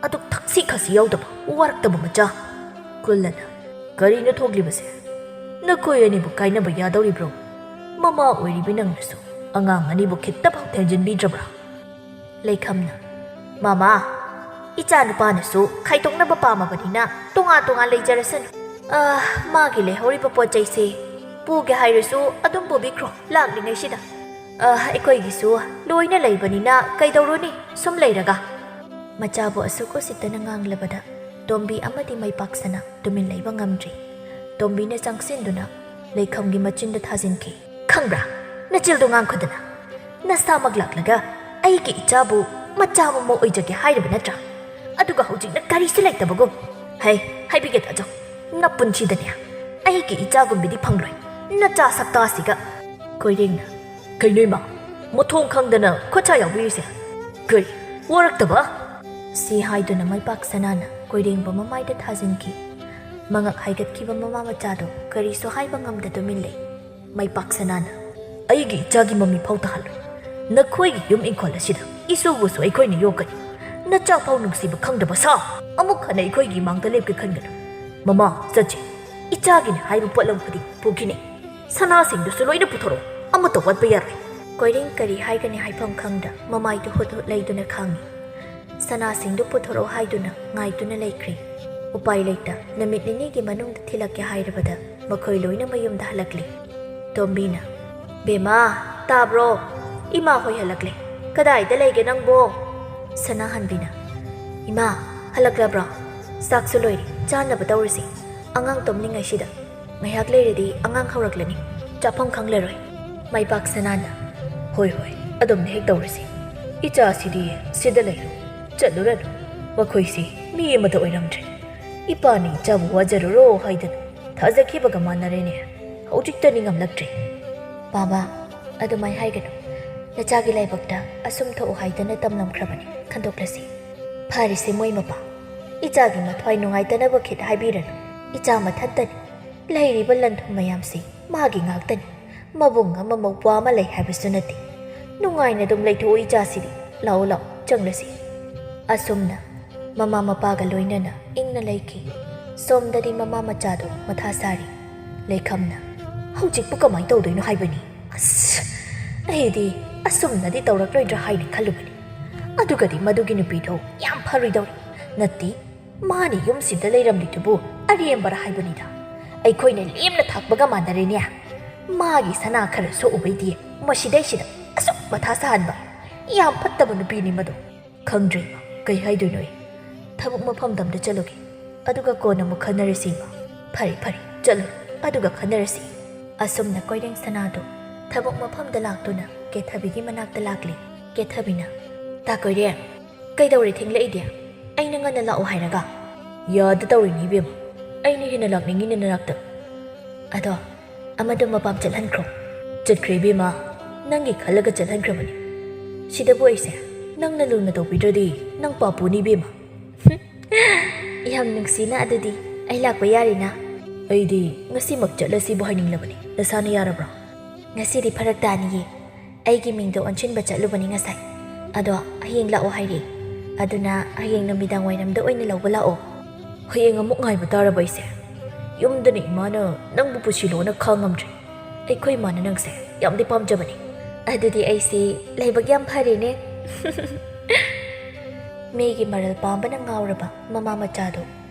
"ꯑꯗꯨꯛ ꯊꯛꯁꯤ ꯈꯥꯁꯤ ꯌꯥꯎꯗꯕ ꯋꯥꯔꯛꯇꯕ ꯃꯆꯥ꯫" ꯀꯨꯜꯂꯅ, "ꯀꯔꯤꯅꯣ ꯊꯣꯛꯂꯤꯕꯁꯦ? ꯅꯈꯣꯏ ꯑꯅꯤꯕꯨ ꯀꯥꯏꯅꯕ ꯌꯥꯗꯧꯔꯤꯕ꯭ꯔꯣ? ꯃꯃꯥ ꯑꯣꯏꯔꯤꯕꯤ ꯅꯪꯅꯁꯨ ꯑꯉꯥꯡ ꯑꯅꯤꯕꯨ ꯈꯤꯠꯇꯐꯥꯎ ꯊꯦꯝꯖꯤꯟꯕꯤꯗ꯭ꯔꯕ꯭ꯔꯥ?" ꯂꯩꯈꯝꯅ, "ꯃꯃꯥ, ꯏꯆꯥ ꯅꯨꯄꯥꯅꯁꯨ ꯈꯥꯏꯗꯣꯛꯅꯕ ꯄꯥꯝꯃꯕꯅꯤꯅ ꯇꯣꯉꯥꯟ ꯇꯣꯉꯥꯟ ꯂꯩꯖꯔꯁꯅꯨ꯫ ꯑ, ꯃꯥꯒꯤ ꯂꯩꯍꯧꯔꯤꯕ ꯄꯣꯠ ꯆꯩꯁꯦ ꯄꯨꯒꯦ ꯍꯥꯏꯔꯁꯨ ꯑꯗꯨꯝ ꯄꯨꯕꯤꯈ꯭ꯔꯣ ꯂꯥꯛꯂꯤꯉꯩꯁꯤꯗ꯫ ꯑ, ꯑꯩꯈꯣꯏꯒꯤꯁꯨ ꯂꯣꯏꯅ ꯂꯩꯕꯅꯤꯅ ꯀꯩꯗꯧꯔꯨꯅꯤ ꯁꯨꯝ ꯂꯩꯔꯒ?" ꯃꯆꯥꯕꯨ ꯑꯁꯨꯛ ꯎꯁꯤꯠꯇꯅ ꯉꯥꯡꯂꯕꯗ ꯇꯣꯝꯕꯤ ꯑꯃꯗꯤ ꯃꯩꯄꯥꯛ ꯁꯅꯥ ꯇꯨꯃꯤꯟ ꯂꯩꯕ ꯉꯝꯗ꯭ꯔꯤ꯫ ꯇꯣꯝꯕꯤꯅ ꯆꯪꯁꯤꯟꯗꯨꯅ ꯂꯩꯈꯝꯒꯤ ꯃꯆꯤꯟꯗ ꯊꯥꯖꯤꯟꯈꯤ꯫ "ꯈꯪꯕ꯭ꯔꯥ? ꯅꯆꯤꯜꯗꯣ ꯉꯥꯡꯈꯗꯅ꯫ ꯅꯁꯥꯃꯛ ꯂꯥꯛꯂꯒ ꯑꯩꯒꯤ ꯏꯆꯥꯕꯨ ꯃꯆꯥ ꯃꯃꯧ ꯑꯣꯏꯖꯒꯦ ꯍꯥꯏꯔꯤꯕ ꯅꯠꯇ꯭ꯔꯥ? ꯑꯗꯨꯒ ꯍꯧꯖꯤꯛꯅ ꯀꯔꯤꯁꯨ ꯂꯩꯇꯕꯒꯨꯝ꯫ ꯍꯩ, ꯍꯥꯏꯕꯤꯒꯦ ꯇꯥꯖꯧ, ꯅꯄꯨꯟꯁꯤꯗꯅꯦ ꯑꯩꯒꯤ ꯏꯆꯥꯒꯨꯝꯕꯤꯗꯤ ꯐꯪꯂꯣꯏ꯫ ꯅꯆꯥ ꯁꯛꯇꯥꯁꯤꯒ꯫ ꯀꯣꯏꯔꯦꯡꯅ, "ꯀꯩꯅꯣ ꯏꯃꯥ, ꯃꯊꯣꯡ ꯈꯪꯗꯅ ꯈꯨꯠꯁꯥ ꯌꯥꯎꯕꯤꯔꯤꯁꯦ? ꯀꯔꯤ, ꯋꯥꯔꯛꯇꯕ?" ꯁꯤ ꯍꯥꯏꯗꯨꯅ ꯃꯩꯄꯥꯛ ꯁꯅꯥꯅ ꯀꯣꯏꯔꯦꯡꯕ ꯃꯃꯥꯏꯗ ꯊꯥꯖꯤꯟꯈꯤ꯫ ꯃꯉꯛ ꯍꯥꯏꯒꯠꯈꯤꯕ ꯃꯃꯥ ꯃꯆꯥꯗꯣ ꯀꯔꯤꯁꯨ ꯍꯥꯏꯕ ꯉꯝꯗ ꯇꯨꯃꯤꯟ ꯂꯩ꯫ ꯃꯩꯄꯥꯛ ꯁꯅꯥꯅ, "ꯑꯩꯒꯤ ꯏꯆꯥꯒꯤ ꯃꯃꯤ ꯐꯥꯎ ꯇꯥꯍꯜꯂꯣꯏ꯫ ꯅꯈꯣꯏꯒꯤ ꯌꯨꯝ ꯏꯪꯈꯣꯜ ꯑꯁꯤꯗ ꯏꯁꯨꯕꯨꯁꯨ ꯑꯩꯈꯣꯏꯅ ꯌꯣꯛꯀꯅꯤ꯫ ꯅꯆꯥ ꯐꯥꯎ ꯅꯨꯡꯁꯤꯕ ꯈꯪꯗꯕ ꯁꯥ ꯑꯃꯨꯛ ꯍꯟꯅ ꯑꯩꯈꯣꯏꯒꯤ ꯏꯃꯥꯡꯗ ꯂꯦꯞꯀꯦ ꯈꯟꯒꯅꯨ꯫ ꯃꯃꯥ, ꯆꯠꯁꯤ꯫ ꯏꯆꯥꯒꯤꯅꯤ ꯍꯥꯏꯕ ꯄꯣꯠꯂꯝ ꯈꯨꯗꯤꯡ ꯄꯨꯈꯤꯅꯤ꯫ ꯁꯅꯥꯁꯤꯡꯗꯨꯁꯨ ꯂꯣꯏꯅ ꯄꯨꯊꯣꯔꯛꯑꯣ꯫ ꯑꯃꯠꯇ ꯋꯥꯠꯄ ꯌꯥꯔꯣꯏ꯫" ꯀꯣꯏꯔꯦꯡ ꯀꯔꯤ ꯍꯥꯏꯒꯅꯤ ꯍꯥꯏꯐꯝ ꯈꯪꯗ ꯃꯃꯥꯏꯗꯨ ꯍꯨꯠ ꯍꯨꯠ ꯂꯩꯗꯨꯅ ꯈꯥꯡꯉꯤ꯫ ꯁꯅꯥꯁꯤꯡꯗꯨ ꯄꯨꯊꯣꯔꯛꯑꯣ ꯍꯥꯏꯗꯨꯅ ꯉꯥꯏꯗꯨꯅ ꯂꯩꯈ꯭ꯔꯦ꯫ ꯎꯄꯥꯏ ꯂꯩꯇ ꯅꯨꯃꯤꯠ ꯅꯤꯅꯤꯒꯤ ꯃꯅꯨꯡꯗ ꯊꯤꯜꯂꯛꯀꯦ ꯍꯥꯏꯔꯕꯗ ꯃꯈꯣꯏ ꯂꯣꯏꯅ ꯃꯌꯨꯝꯗ ꯍꯜꯂꯛꯂꯦ꯫ ꯇꯣꯝꯕꯤꯅ, "ꯕꯦꯝꯃ, ꯇꯥꯕ꯭ꯔꯣ? ꯏꯃꯥ ꯍꯣꯏ ꯍꯜꯂꯛꯂꯦ꯫ ꯀꯗꯥꯏꯗ ꯂꯩꯒꯦ ꯅꯪꯕꯣ?" ꯁꯅꯥꯍꯟꯕꯤꯅ, "ꯏꯃꯥ, ꯍꯜꯂꯛꯂꯕ꯭ꯔꯣ? ꯆꯥꯛꯁꯨ ꯂꯣꯏꯔꯦ, ꯆꯥꯅꯕ ꯇꯧꯔꯁꯤ꯫ ꯑꯉꯥꯡ ꯇꯨꯝꯂꯤꯉꯩꯁꯤꯗ ꯉꯥꯏꯍꯥꯛ ꯂꯩꯔꯗꯤ ꯑꯉꯥꯡ ꯍꯧꯔꯛꯂꯅꯤ, ꯆꯥꯐꯝ ꯈꯪꯂꯔꯣꯏ꯫" ꯃꯩꯄꯥꯛ ꯁꯅꯥꯅ, "ꯍꯣꯏ ꯍꯣꯏ, ꯑꯗꯨꯝꯅ ꯍꯦꯛ ꯇꯧꯔꯁꯤ꯫ ꯏꯆꯥꯁꯤꯗꯤ ꯁꯤꯗ ꯂꯩꯔꯣ, ꯆꯠꯂꯨꯔꯅꯨ꯫ ꯃꯈꯣꯏꯁꯤ ꯃꯤ ꯑꯃꯠꯇ ꯑꯣꯏꯔꯝꯗ꯭ꯔꯦ꯫ ꯏꯄꯥꯅ ꯏꯆꯥꯕꯨ ꯋꯥꯖꯔꯨꯔꯣ ꯍꯥꯏꯗꯅ ꯊꯥꯖꯈꯤꯕꯒ ꯃꯥꯟꯅꯔꯦꯅꯦ꯫ ꯍꯧꯖꯤꯛꯇ ꯅꯤꯡꯉꯝꯂꯛꯇ꯭ꯔꯦ꯫" "ꯕꯥꯕꯥ, ꯑꯗꯨꯃꯥꯏ ꯍꯥꯏꯒꯅꯨ꯫ ꯅꯆꯥꯒꯤ ꯂꯥꯏꯕꯛꯇ ꯑꯁꯨꯝ ꯊꯣꯛꯎ ꯍꯥꯏꯗꯅ ꯇꯝꯂꯝꯈ꯭ꯔꯕꯅꯤ꯫ ꯈꯟꯗꯣꯛꯂꯁꯤ꯫" "ꯐꯔꯤꯁꯦ ꯃꯣꯏ ꯃꯄꯥ꯫ ꯏꯆꯥꯒꯤ ꯃꯊ꯭ꯋꯥꯏ ꯅꯨꯡꯉꯥꯏꯇꯅꯕ ꯈꯤꯠ ꯍꯥꯏꯕꯤꯔꯅꯨ꯫ ꯏꯆꯥ ꯃꯊꯟꯇꯅꯤ꯫ ꯂꯩꯔꯤꯕ ꯂꯟ ꯊꯨꯝ ꯃꯌꯥꯝꯁꯤ ꯃꯥꯒꯤ ꯉꯥꯛꯇꯅꯤ꯫ ꯃꯕꯨꯡ ꯑꯃ ꯃꯧꯄ꯭ꯋꯥ ꯑꯃ ꯂꯩ ꯍꯥꯏꯕꯁꯨ ꯅꯠꯇꯦ꯫ ꯅꯨꯡꯉꯥꯏꯅ ꯑꯗꯨꯝ ꯂꯩꯊꯣꯛꯎ ꯏꯆꯥꯁꯤꯗꯤ꯫ ꯂꯥꯛꯑꯣ, ꯂꯥꯛꯑꯣ, ꯆꯪꯂꯁꯤ꯫" ꯑꯁꯨꯝꯅ ꯃꯃꯥ ꯃꯄꯥꯒ ꯂꯣꯏꯅꯅ ꯏꯪꯅ ꯂꯩꯈꯤ꯫ ꯁꯣꯝꯗꯗꯤ ꯃꯃꯥ ꯃꯆꯥꯗꯣ ꯃꯊꯥ ꯁꯥꯔꯤ꯫ ꯂꯩꯈꯝꯅ, "ꯍꯧꯖꯤꯛꯄꯨ ꯀꯃꯥꯏꯅ ꯇꯧꯗꯣꯏꯅꯣ ꯍꯥꯏꯕꯅꯤ? ꯑꯁ, ꯑꯩꯗꯤ ꯑꯁꯨꯝꯅꯗꯤ ꯇꯧꯔꯛꯂꯣꯏꯗ꯭ꯔꯥ ꯍꯥꯏꯅ ꯈꯜꯂꯨꯕꯅꯤ꯫ ꯑꯗꯨꯒꯗꯤ ꯃꯗꯨꯒꯤ ꯅꯨꯄꯤꯗꯣ ꯌꯥꯝ ꯐꯔꯣꯏꯗꯧꯔꯤ꯫ ꯅꯠꯇꯦ, ꯃꯥꯅ ꯌꯨꯝꯁꯤꯗ ꯂꯩꯔꯝꯂꯤꯗꯨꯕꯨ ꯑꯔꯦꯝꯕꯔ ꯍꯥꯏꯕꯅꯤꯗ꯫ ꯑꯩꯈꯣꯏꯅ ꯂꯦꯝꯅ ꯊꯥꯛꯄꯒ ꯃꯥꯟꯅꯔꯦꯅꯦ꯫ ꯃꯥꯒꯤ ꯁꯅꯥ ꯈꯔ ꯁꯣꯛꯎꯕꯩꯗꯤ ꯃꯁꯤꯗꯩꯁꯤꯗ ꯑꯁꯨꯛ ꯃꯊꯥ ꯁꯥꯍꯟꯕ꯫ ꯌꯥꯝ ꯐꯠꯇꯕ ꯅꯨꯄꯤꯅꯤ ꯃꯗꯨ꯫" "ꯈꯪꯗ꯭ꯔꯦ ꯏꯃꯥ, ꯀꯩ ꯍꯥꯏꯗꯣꯏꯅꯣ ꯑꯩ꯫ ꯊꯕꯛ ꯃꯐꯝꯗ ꯑꯝꯇ ꯆꯠꯂꯨꯒꯦ꯫ ꯑꯗꯨꯒ ꯀꯣꯟꯅ ꯑꯃꯨꯛ ꯈꯟꯅꯔꯁꯤ ꯏꯃꯥ꯫" "ꯐꯔꯦ, ꯐꯔꯦ, ꯆꯠꯂꯨ, ꯑꯗꯨꯒ ꯈꯟꯅꯔꯁꯤ꯫" ꯑꯁꯨꯝꯅ ꯀꯣꯏꯔꯦꯡ ꯁꯅꯥꯗꯣ ꯊꯕꯛ ꯃꯐꯝꯗ ꯂꯥꯛꯇꯨꯅ ꯀꯦꯊꯕꯤꯒꯤ ꯃꯅꯥꯛꯇ ꯂꯥꯛꯂꯦ꯫ ꯀꯦꯊꯕꯤꯅ, ꯂꯥꯛꯀꯣꯏꯔꯦ, ꯀꯩꯗꯧꯔꯦ ꯊꯦꯡꯂꯛꯏꯗꯤ? ꯑꯩꯅ ꯉꯟꯅ ꯂꯥꯛꯑꯣ ꯍꯥꯏꯔꯒ? ꯌꯥꯗ ꯇꯧꯔꯤꯅꯤ ꯏꯕꯦꯝꯃ, ꯑꯩꯅ ꯍꯦꯟꯅ ꯂꯥꯛꯅꯤꯡꯉꯤꯅꯦ ꯅꯅꯥꯛꯇ꯫ ꯑꯗꯣ ꯑꯃꯗꯣ ꯃꯄꯥꯝ ꯆꯠꯍꯟꯈ꯭ꯔꯣ꯫ ꯆꯠꯈ꯭ꯔꯦ ꯏꯕꯦꯝꯃ, ꯅꯪꯒꯤ ꯈꯜꯂꯒ ꯆꯠꯍꯟꯈ꯭ꯔꯕꯅꯤ꯫ ꯁꯤꯗꯕꯨ ꯑꯩꯁꯦ ꯅꯪꯅ ꯂꯨꯅ ꯇꯧꯕꯤꯗ꯭ꯔꯗꯤ ꯅꯪ ꯄꯥꯞꯄꯨꯅꯤ ꯏꯕꯦꯝꯃ꯫ ꯌꯥꯝ ꯅꯨꯡꯁꯤꯅ ꯑꯗꯨꯗꯤ ꯑꯩ ꯂꯥꯛꯄ ꯌꯥꯔꯦꯅ? ꯑꯩꯗꯤ ꯉꯁꯤꯃꯛ ꯆꯠꯂꯁꯤꯕꯨ ꯍꯥꯏꯅꯤꯡꯂꯕꯅꯤ, ꯅꯁꯥꯅ ꯌꯥꯔꯕ꯭ꯔꯥ? ꯉꯁꯤꯗꯤ ꯐꯔꯛ ꯇꯥꯅꯤꯌꯦ, ꯑꯩꯒꯤ ꯃꯤꯡꯗꯣ ꯑꯣꯟꯁꯤꯟꯕ ꯆꯠꯂꯨꯕꯅꯤ ꯉꯁꯥꯏ꯫ ꯑꯗꯣ ꯍꯌꯦꯡ ꯂꯥꯛꯑꯣ ꯍꯥꯏꯔꯛꯑꯦ, ꯑꯗꯨꯅ ꯍꯌꯦꯡ ꯅꯨꯃꯤꯗꯥꯡ ꯋꯥꯏꯔꯝꯗ ꯑꯣꯏꯅ ꯂꯧꯕ ꯂꯥꯛꯑꯣ꯫ ꯍꯌꯦꯡ ꯑꯃꯨꯛ ꯉꯥꯏꯕ ꯇꯥꯔꯕ ꯑꯩꯁꯦ? ꯌꯨꯝꯗꯅ ꯏꯃꯥꯅ ꯅꯪꯕꯨ ꯄꯨꯁꯤꯜꯂꯣꯅ ꯈꯥꯡꯉꯝꯗ꯭ꯔꯦ꯫ ꯑꯩꯈꯣꯏ ꯏꯃꯥꯅ ꯅꯪꯁꯦ ꯌꯥꯝꯗꯤ ꯄꯥꯝꯖꯕꯅꯤ꯫ ꯑꯗꯨꯗꯤ ꯑꯩꯁꯦ ꯂꯥꯏꯕꯛ ꯌꯥꯝ ꯐꯔꯦꯅꯦ꯫ ꯃꯤꯒꯤ ꯃꯔꯜ ꯄꯥꯝꯕꯅ ꯉꯥꯎꯔꯕ ꯃꯃꯥ ꯃꯆꯥꯗꯣ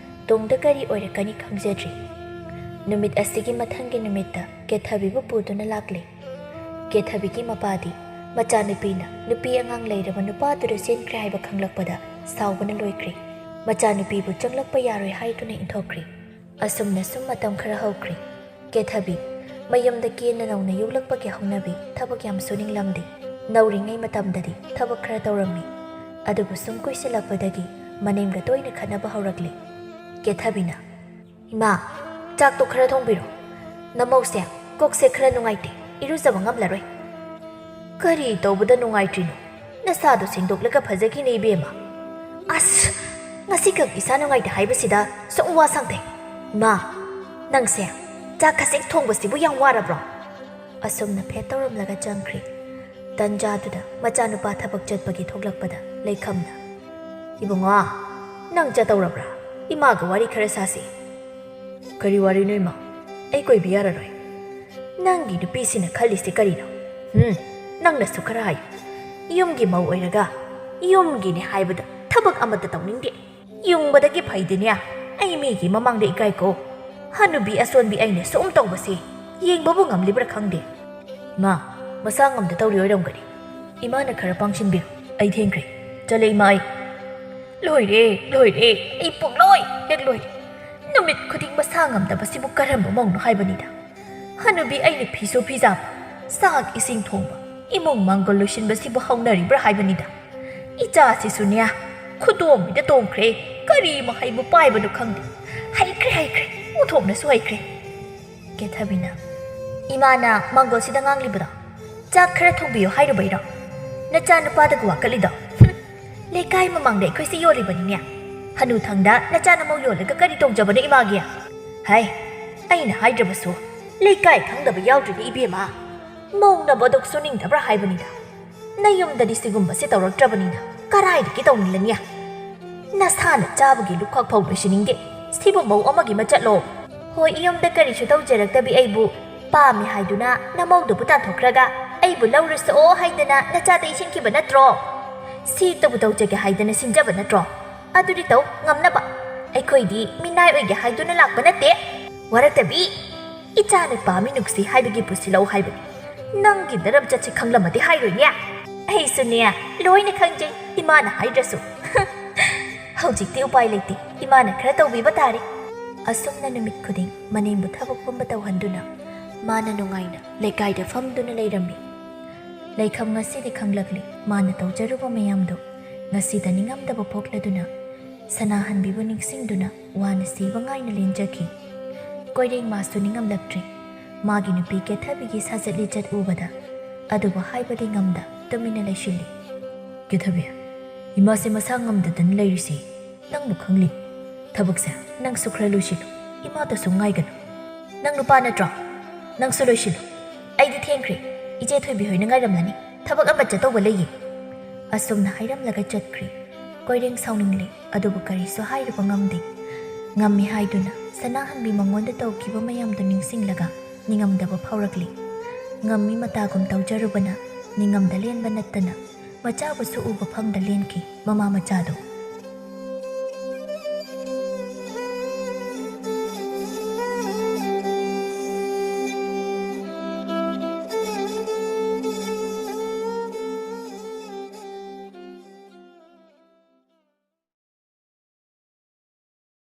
ꯇꯨꯡꯗ ꯀꯔꯤ ꯑꯣꯏꯔꯛꯀꯅꯤ ꯈꯪꯖꯗ꯭ꯔꯤ꯫ ꯅꯨꯃꯤꯠ ꯑꯁꯤꯒꯤ ꯃꯊꯪꯒꯤ ꯅꯨꯃꯤꯠꯇ ꯀꯦꯊꯕꯤꯕꯨ ꯄꯨꯗꯨꯅ ꯂꯥꯛꯂꯦ꯫ ꯀꯦꯊꯕꯤꯒꯤ ꯃꯄꯥꯗꯤ ꯃꯆꯥꯅꯨꯄꯤꯅ ꯅꯨꯄꯤ ꯑꯉꯥꯡ ꯂꯩꯔꯕ ꯅꯨꯄꯥꯗꯨꯗ ꯆꯦꯟꯈ꯭ꯔꯦ ꯍꯥꯏꯕ ꯈꯪꯂꯛꯄꯗ ꯁꯥꯎꯕꯅ ꯂꯣꯏꯈ꯭ꯔꯦ꯫ ꯃꯆꯥꯅꯨꯄꯤꯕꯨ ꯆꯪꯂꯛꯄ ꯌꯥꯔꯣꯏ ꯍꯥꯏꯗꯨꯅ ꯏꯟꯊꯣꯛꯈ꯭ꯔꯦ꯫ ꯑꯁꯨꯝꯅ ꯁꯨꯝ ꯃꯇꯝ ꯈꯔ ꯍꯧꯈ꯭ꯔꯦ꯫ ꯀꯦꯊꯕꯤ ꯃꯌꯨꯝꯗ ꯀꯦꯟꯅ ꯅꯧꯅ ꯌꯣꯛꯂꯛꯄꯒꯤ ꯍꯧꯅꯕꯤ ꯊꯕꯛ ꯌꯥꯝ ꯁꯨꯅꯤꯡꯂꯝꯗꯦ꯫ ꯅꯧꯔꯤꯉꯩ ꯃꯇꯝꯗꯗꯤ ꯊꯕꯛ ꯈꯔ ꯇꯧꯔꯝꯃꯤ꯫ ꯑꯗꯨꯕꯨ ꯁꯨꯝ ꯀꯨꯏꯁꯤꯜꯂꯛꯄꯗꯒꯤ ꯃꯅꯦꯝꯒ ꯇꯣꯏꯅ ꯈꯠꯅꯕ ꯍꯧꯔꯛꯂꯦ꯫ ꯀꯦꯊꯕꯤꯅ, "ꯏꯃꯥ, ꯆꯥꯛꯇꯣ ꯈꯔ ꯊꯣꯡꯕꯤꯔꯣ꯫ ꯅꯃꯧꯁꯦ ꯀꯣꯛꯁꯦ ꯈꯔ ꯅꯨꯡꯉꯥꯏꯇꯦ, ꯏꯔꯨꯖꯕ ꯉꯝꯂꯔꯣꯏ꯫" "ꯀꯔꯤ ꯇꯧꯕꯗ ꯅꯨꯡꯉꯥꯏꯇ꯭ꯔꯤꯅꯣ? ꯅꯁꯥꯗꯣ ꯁꯦꯡꯗꯣꯛꯂꯒ ꯐꯖꯈꯤꯅꯦ ꯏꯕꯦꯝꯃ꯫" "ꯑꯁ, ꯉꯁꯤꯈꯛ ꯏꯁꯥ ꯅꯨꯡꯉꯥꯏꯇꯦ ꯍꯥꯏꯕꯁꯤꯗ ꯁꯨꯝ ꯋꯥ ꯁꯥꯡꯊꯩ꯫ ꯃꯥ, ꯅꯪꯁꯦ ꯆꯥꯛ ꯈꯖꯤꯛ ꯊꯣꯡꯕꯁꯤꯕꯨ ꯌꯥꯝ ꯋꯥꯔꯕ꯭ꯔꯣ?" ꯑꯁꯨꯝꯅ ꯐꯦꯠ ꯇꯧꯔꯝꯂꯒ ꯆꯪꯈ꯭ꯔꯦ꯫ ꯇꯟꯖꯥꯗꯨꯗ ꯃꯆꯥꯅꯨꯄꯥ ꯊꯕꯛ ꯆꯠꯄꯒꯤ ꯊꯣꯛꯂꯛꯄꯗ ꯂꯩꯈꯝꯅ, "ꯏꯕꯨꯡꯉꯣ, ꯅꯪ ꯆꯠꯇꯧꯔꯕ꯭ꯔꯥ? ꯏꯃꯥꯒ ꯋꯥꯔꯤ ꯈꯔ ꯁꯥꯁꯤ꯫" "ꯀꯔꯤ ꯋꯥꯔꯤꯅꯣ ꯏꯃꯥ? ꯑꯩ ꯀꯣꯏꯕꯤ ꯌꯥꯔꯔꯣꯏ꯫" "ꯅꯪꯒꯤ ꯅꯨꯄꯤꯁꯤꯅ ꯈꯜꯂꯤꯁꯤ ꯀꯔꯤꯅꯣ? ꯎꯝ, ꯅꯪꯅꯁꯨ ꯈꯔ ꯍꯥꯏꯌꯨ꯫ ꯌꯨꯝꯒꯤ ꯃꯧ ꯑꯣꯏꯔꯒ ꯌꯨꯝꯒꯤꯅꯦ ꯍꯥꯏꯕꯗ ꯊꯕꯛ ꯑꯃꯠꯇ ꯇꯧꯅꯤꯡꯗꯦ꯫ ꯌꯨꯡꯕꯗꯒꯤ ꯐꯩꯗꯤꯅꯦ, ꯑꯩ ꯃꯤꯒꯤ ꯃꯃꯥꯡꯗ ꯏꯀꯥꯏꯀꯣ꯫ ꯍꯅꯨꯕꯤ ꯑꯁꯣꯟꯕꯤ ꯑꯩꯅ ꯁꯨꯝ ꯇꯧꯕꯁꯦ ꯌꯦꯡꯕꯕꯨ ꯉꯝꯂꯤꯕ꯭ꯔꯥ ꯈꯪꯗꯦ꯫" "ꯏꯃꯥ, ꯃꯁꯥ ꯉꯝꯗ ꯇꯧꯔꯤ ꯑꯣꯏꯔꯝꯒꯅꯤ꯫ ꯏꯃꯥꯅ ꯈꯔ ꯄꯥꯡꯁꯤꯟꯕꯤꯔꯣ꯫ ꯑꯩ ꯊꯦꯡꯈ꯭ꯔꯦ꯫ ꯆꯠꯂꯦ ꯏꯃꯥ ꯑꯩ꯫" "ꯂꯣꯏꯔꯦ, ꯂꯣꯏꯔꯦ, ꯑꯩ ꯄꯨꯡꯂꯣꯏ ꯍꯦꯛ ꯂꯣꯏꯔꯦ꯫ ꯅꯨꯃꯤꯠ ꯈꯨꯗꯤꯡ ꯃꯁꯥ ꯉꯝꯗꯕꯁꯤꯕꯨ ꯀꯔꯝꯕ ꯃꯧꯅꯣ ꯍꯥꯏꯕꯅꯤꯗ꯫ ꯍꯅꯨꯕꯤ ꯑꯩꯅ ꯐꯤꯁꯨ ꯐꯤꯖꯥꯝꯕ, ꯆꯥꯛ ꯏꯁꯤꯡ ꯊꯣꯡꯕ, ꯏꯃꯨꯡ ꯃꯪꯒꯣꯜ ꯂꯣꯏꯁꯤꯟꯕꯁꯤꯕꯨ ꯍꯧꯅꯔꯤꯕ꯭ꯔꯥ ꯍꯥꯏꯕꯅꯤꯗ꯫ "ꯏꯆꯥꯁꯤꯁꯨꯅꯦ, ꯈꯨꯗꯣꯝꯕꯤꯗ ꯇꯣꯡꯈ꯭ꯔꯦ꯫ ꯀꯔꯤ ꯃꯍꯩꯕꯨ ꯄꯥꯏꯕꯅꯣ ꯈꯪꯗꯦ꯫ ꯍꯩꯈ꯭ꯔꯦ, ꯍꯩꯈ꯭ꯔꯦ, ꯑꯣꯟꯊꯣꯛꯅꯁꯨ ꯍꯩꯈ꯭ꯔꯦ꯫" ꯀꯦꯊꯕꯤꯅ, "ꯏꯃꯥꯅ ꯃꯪꯒꯣꯜꯁꯤꯗ ꯉꯥꯡꯂꯤꯕꯗꯣ ꯆꯥꯛ ꯈꯔ ꯊꯣꯡꯕꯤꯌꯨ ꯍꯥꯏꯔꯨꯕꯩꯔꯣ? ꯅꯆꯥꯅꯨꯄꯥꯗꯒ ꯋꯥꯀꯠꯂꯤꯗꯣ? ꯍꯨꯝ, ꯂꯩꯀꯥꯏ ꯃꯃꯥꯡꯗ ꯑꯩꯈꯣꯏꯁꯤ ꯌꯣꯜꯂꯤꯕꯅꯤꯅꯦ꯫ ꯍꯅꯨꯊꯪꯗ ꯅꯆꯥꯅ ꯃꯧ ꯌꯣꯜꯂꯒ ꯀꯔꯤ ꯇꯣꯡꯖꯕꯅꯣ ꯏꯃꯥꯒꯤ? ꯍꯥꯏ, ꯑꯩꯅ ꯍꯥꯏꯗ꯭ꯔꯕꯁꯨ ꯂꯩꯀꯥꯏ ꯈꯪꯗꯕ ꯌꯥꯎꯗ꯭ꯔꯤꯅꯦ ꯏꯕꯦꯝꯃ꯫ ꯃꯧꯅꯕ ꯑꯗꯨꯛ ꯁꯨꯅꯤꯡꯗꯕ꯭ꯔꯥ ꯍꯥꯏꯕꯅꯤꯗ꯫ ꯅꯌꯨꯝꯗꯗꯤ ꯁꯤꯒꯨꯝꯕꯁꯦ ꯇꯧꯔꯛꯇ꯭ꯔꯕꯅꯤꯅ ꯀꯔꯥꯏꯗꯒꯤ ꯇꯧꯅꯤꯡꯂꯅꯤ? ꯅꯁꯥꯅ ꯆꯥꯕꯒꯤ ꯂꯨꯈꯥꯛ ꯐꯥꯎ ꯂꯣꯏꯁꯤꯟꯅꯤꯡꯗꯦ꯫ ꯁꯤꯕꯨ ꯃꯧ ꯑꯃꯒꯤ ꯃꯆꯠꯂꯣ? ꯍꯣꯏ, ꯌꯨꯝꯗ ꯀꯔꯤꯁꯨ ꯇꯧꯖꯔꯛꯇꯕꯤ ꯑꯩꯕꯨ ꯄꯥꯝꯃꯤ ꯍꯥꯏꯗꯨꯅ ꯅꯃꯧꯗꯨꯕꯨ ꯇꯥꯟꯊꯣꯛꯈ꯭ꯔꯒ ꯑꯩꯕꯨ ꯂꯧꯔꯁꯨꯑꯣ ꯍꯥꯏꯗꯅ ꯅꯆꯥꯗ ꯏꯁꯤꯟꯈꯤꯕ ꯅꯠꯇ꯭ꯔꯣ? ꯁꯤꯇꯕꯨ ꯇꯧꯖꯒꯦ ꯍꯥꯏꯗꯅ ꯁꯤꯟꯖꯕ ꯅꯠꯇ꯭ꯔꯣ? ꯑꯗꯨꯗꯤ ꯇꯧ ꯉꯝꯅꯕ꯫ ꯑꯩꯈꯣꯏꯗꯤ ꯃꯤꯅꯥꯏ ꯑꯣꯏꯒꯦ ꯍꯥꯏꯗꯨꯅ ꯂꯥꯛꯄ ꯅꯠꯇꯦ꯫ ꯋꯥꯔꯛꯇꯕꯤ, ꯏꯆꯥꯅ ꯄꯥꯝꯃꯤ ꯅꯨꯡꯁꯤ ꯍꯥꯏꯕꯒꯤ ꯄꯨꯁꯤꯜꯂꯧ ꯍꯥꯏꯕꯅꯤ꯫ ꯅꯪꯒꯤ ꯅꯔꯝꯆꯠꯁꯤ ꯈꯪꯂꯝꯃꯗꯤ ꯍꯥꯏꯔꯣꯏꯅꯦ꯫ ꯑꯩꯁꯨꯅꯦ, ꯂꯣꯏꯅ ꯈꯪꯖꯩ, ꯏꯃꯥꯅ ꯍꯥꯏꯗ꯭ꯔꯁꯨ꯫ ꯍꯧꯖꯤꯛꯇꯤ ꯎꯄꯥꯏ ꯂꯩꯇꯦ, ꯏꯃꯥꯅ ꯈꯔ ꯇꯧꯕꯤꯕ ꯇꯥꯔꯦ꯫ ꯑꯁꯨꯝꯅ ꯅꯨꯃꯤꯠ ꯈꯨꯗꯤꯡ ꯃꯅꯦꯝꯕꯨ ꯊꯕꯛ ꯄꯨꯝꯕ ꯇꯧꯍꯟꯗꯨꯅ ꯃꯥꯅ ꯅꯨꯡꯉꯥꯏꯅ ꯂꯩꯀꯥꯏꯗ ꯐꯝꯗꯨꯅ ꯂꯩꯔꯝꯃꯤ꯫ ꯂꯩꯈꯝ ꯉꯁꯤꯗꯤ ꯈꯪꯂꯛꯂꯤ꯫ ꯃꯥꯅ ꯇꯧꯖꯔꯨꯕ ꯃꯌꯥꯝꯗꯨ ꯉꯁꯤꯗ ꯅꯤꯡꯉꯝꯗꯕ ꯄꯣꯛꯂꯗꯨꯅ ꯁꯅꯥꯍꯟꯕꯤꯕꯨ ꯅꯤꯡꯁꯤꯡꯗꯨꯅ ꯋꯥꯅ ꯁꯤꯕ ꯉꯥꯏꯅ ꯂꯦꯟꯖꯈꯤ꯫ ꯀꯣꯏꯔꯦꯡ ꯃꯥꯁꯨ ꯅꯤꯡꯉꯝꯂꯛꯇ꯭ꯔꯦ꯫ ꯃꯥꯒꯤ ꯅꯨꯄꯤ ꯀꯦꯊꯕꯤꯒꯤ ꯁꯥꯖꯠ ꯂꯤꯆꯠ ꯎꯕꯗ꯫ ꯑꯗꯨꯕꯨ ꯍꯥꯏꯕꯗꯤ ꯉꯝꯗ ꯇꯨꯃꯤꯟꯅ ꯂꯩꯁꯤꯜꯂꯤ꯫ "ꯀꯦꯊꯕꯤ, ꯏꯃꯥꯁꯦ ꯃꯁꯥ ꯉꯝꯗꯗꯅ ꯂꯩꯔꯤꯁꯤ ꯅꯪꯕꯨ ꯈꯪꯂꯤ꯫ ꯊꯕꯛꯁꯦ ꯅꯪꯁꯨ ꯈꯔ ꯂꯣꯏꯁꯤꯜꯂꯨ, ꯏꯃꯥꯗꯁꯨ ꯉꯥꯏꯒꯅꯨ꯫ ꯅꯪ ꯅꯨꯄꯥ ꯅꯠꯇ꯭ꯔꯣ? ꯅꯪꯁꯨ ꯂꯣꯏꯁꯤꯜꯂꯨ꯫ ꯑꯩꯗꯤ ꯊꯦꯡꯈ꯭ꯔꯦ, ꯏꯆꯦ ꯊꯣꯏꯕꯤ ꯍꯣꯏꯅ ꯉꯥꯏꯔꯝꯂꯅꯤ, ꯊꯕꯛ ꯑꯃ ꯆꯠꯇꯧꯕ ꯂꯩꯌꯦ꯫" ꯑꯁꯨꯝꯅ ꯍꯥꯏꯔꯝꯂꯒ ꯆꯠꯈ꯭ꯔꯦ꯫ ꯀꯣꯏꯔꯦꯡ ꯁꯥꯎꯅꯤꯡꯂꯦ, ꯑꯗꯨꯕꯨ ꯀꯔꯤꯁꯨ ꯍꯥꯏꯔꯨꯕ ꯉꯝꯗꯦ꯫ ꯉꯝꯃꯤ ꯍꯥꯏꯗꯨꯅ ꯁꯅꯥꯍꯟꯕꯤ ꯃꯉꯣꯟꯗ ꯇꯧꯈꯤꯕ ꯃꯌꯥꯝꯗꯨ ꯅꯤꯡꯁꯤꯡꯂꯒ ꯅꯤꯡꯉꯝꯗꯕ ꯐꯥꯎꯔꯛꯂꯤ꯫ ꯉꯝꯃꯤ ꯃꯇꯥꯒꯨꯝ ꯇꯧꯖꯔꯨꯕꯅ ꯅꯤꯡꯉꯝꯗ ꯂꯦꯟꯕ ꯅꯠꯇꯅ ꯃꯆꯥꯕꯨꯁꯨ ꯎꯕ ꯐꯪꯗ ꯂꯦꯟꯈꯤ ꯃꯃꯥ ꯃꯆꯥꯗꯨ꯫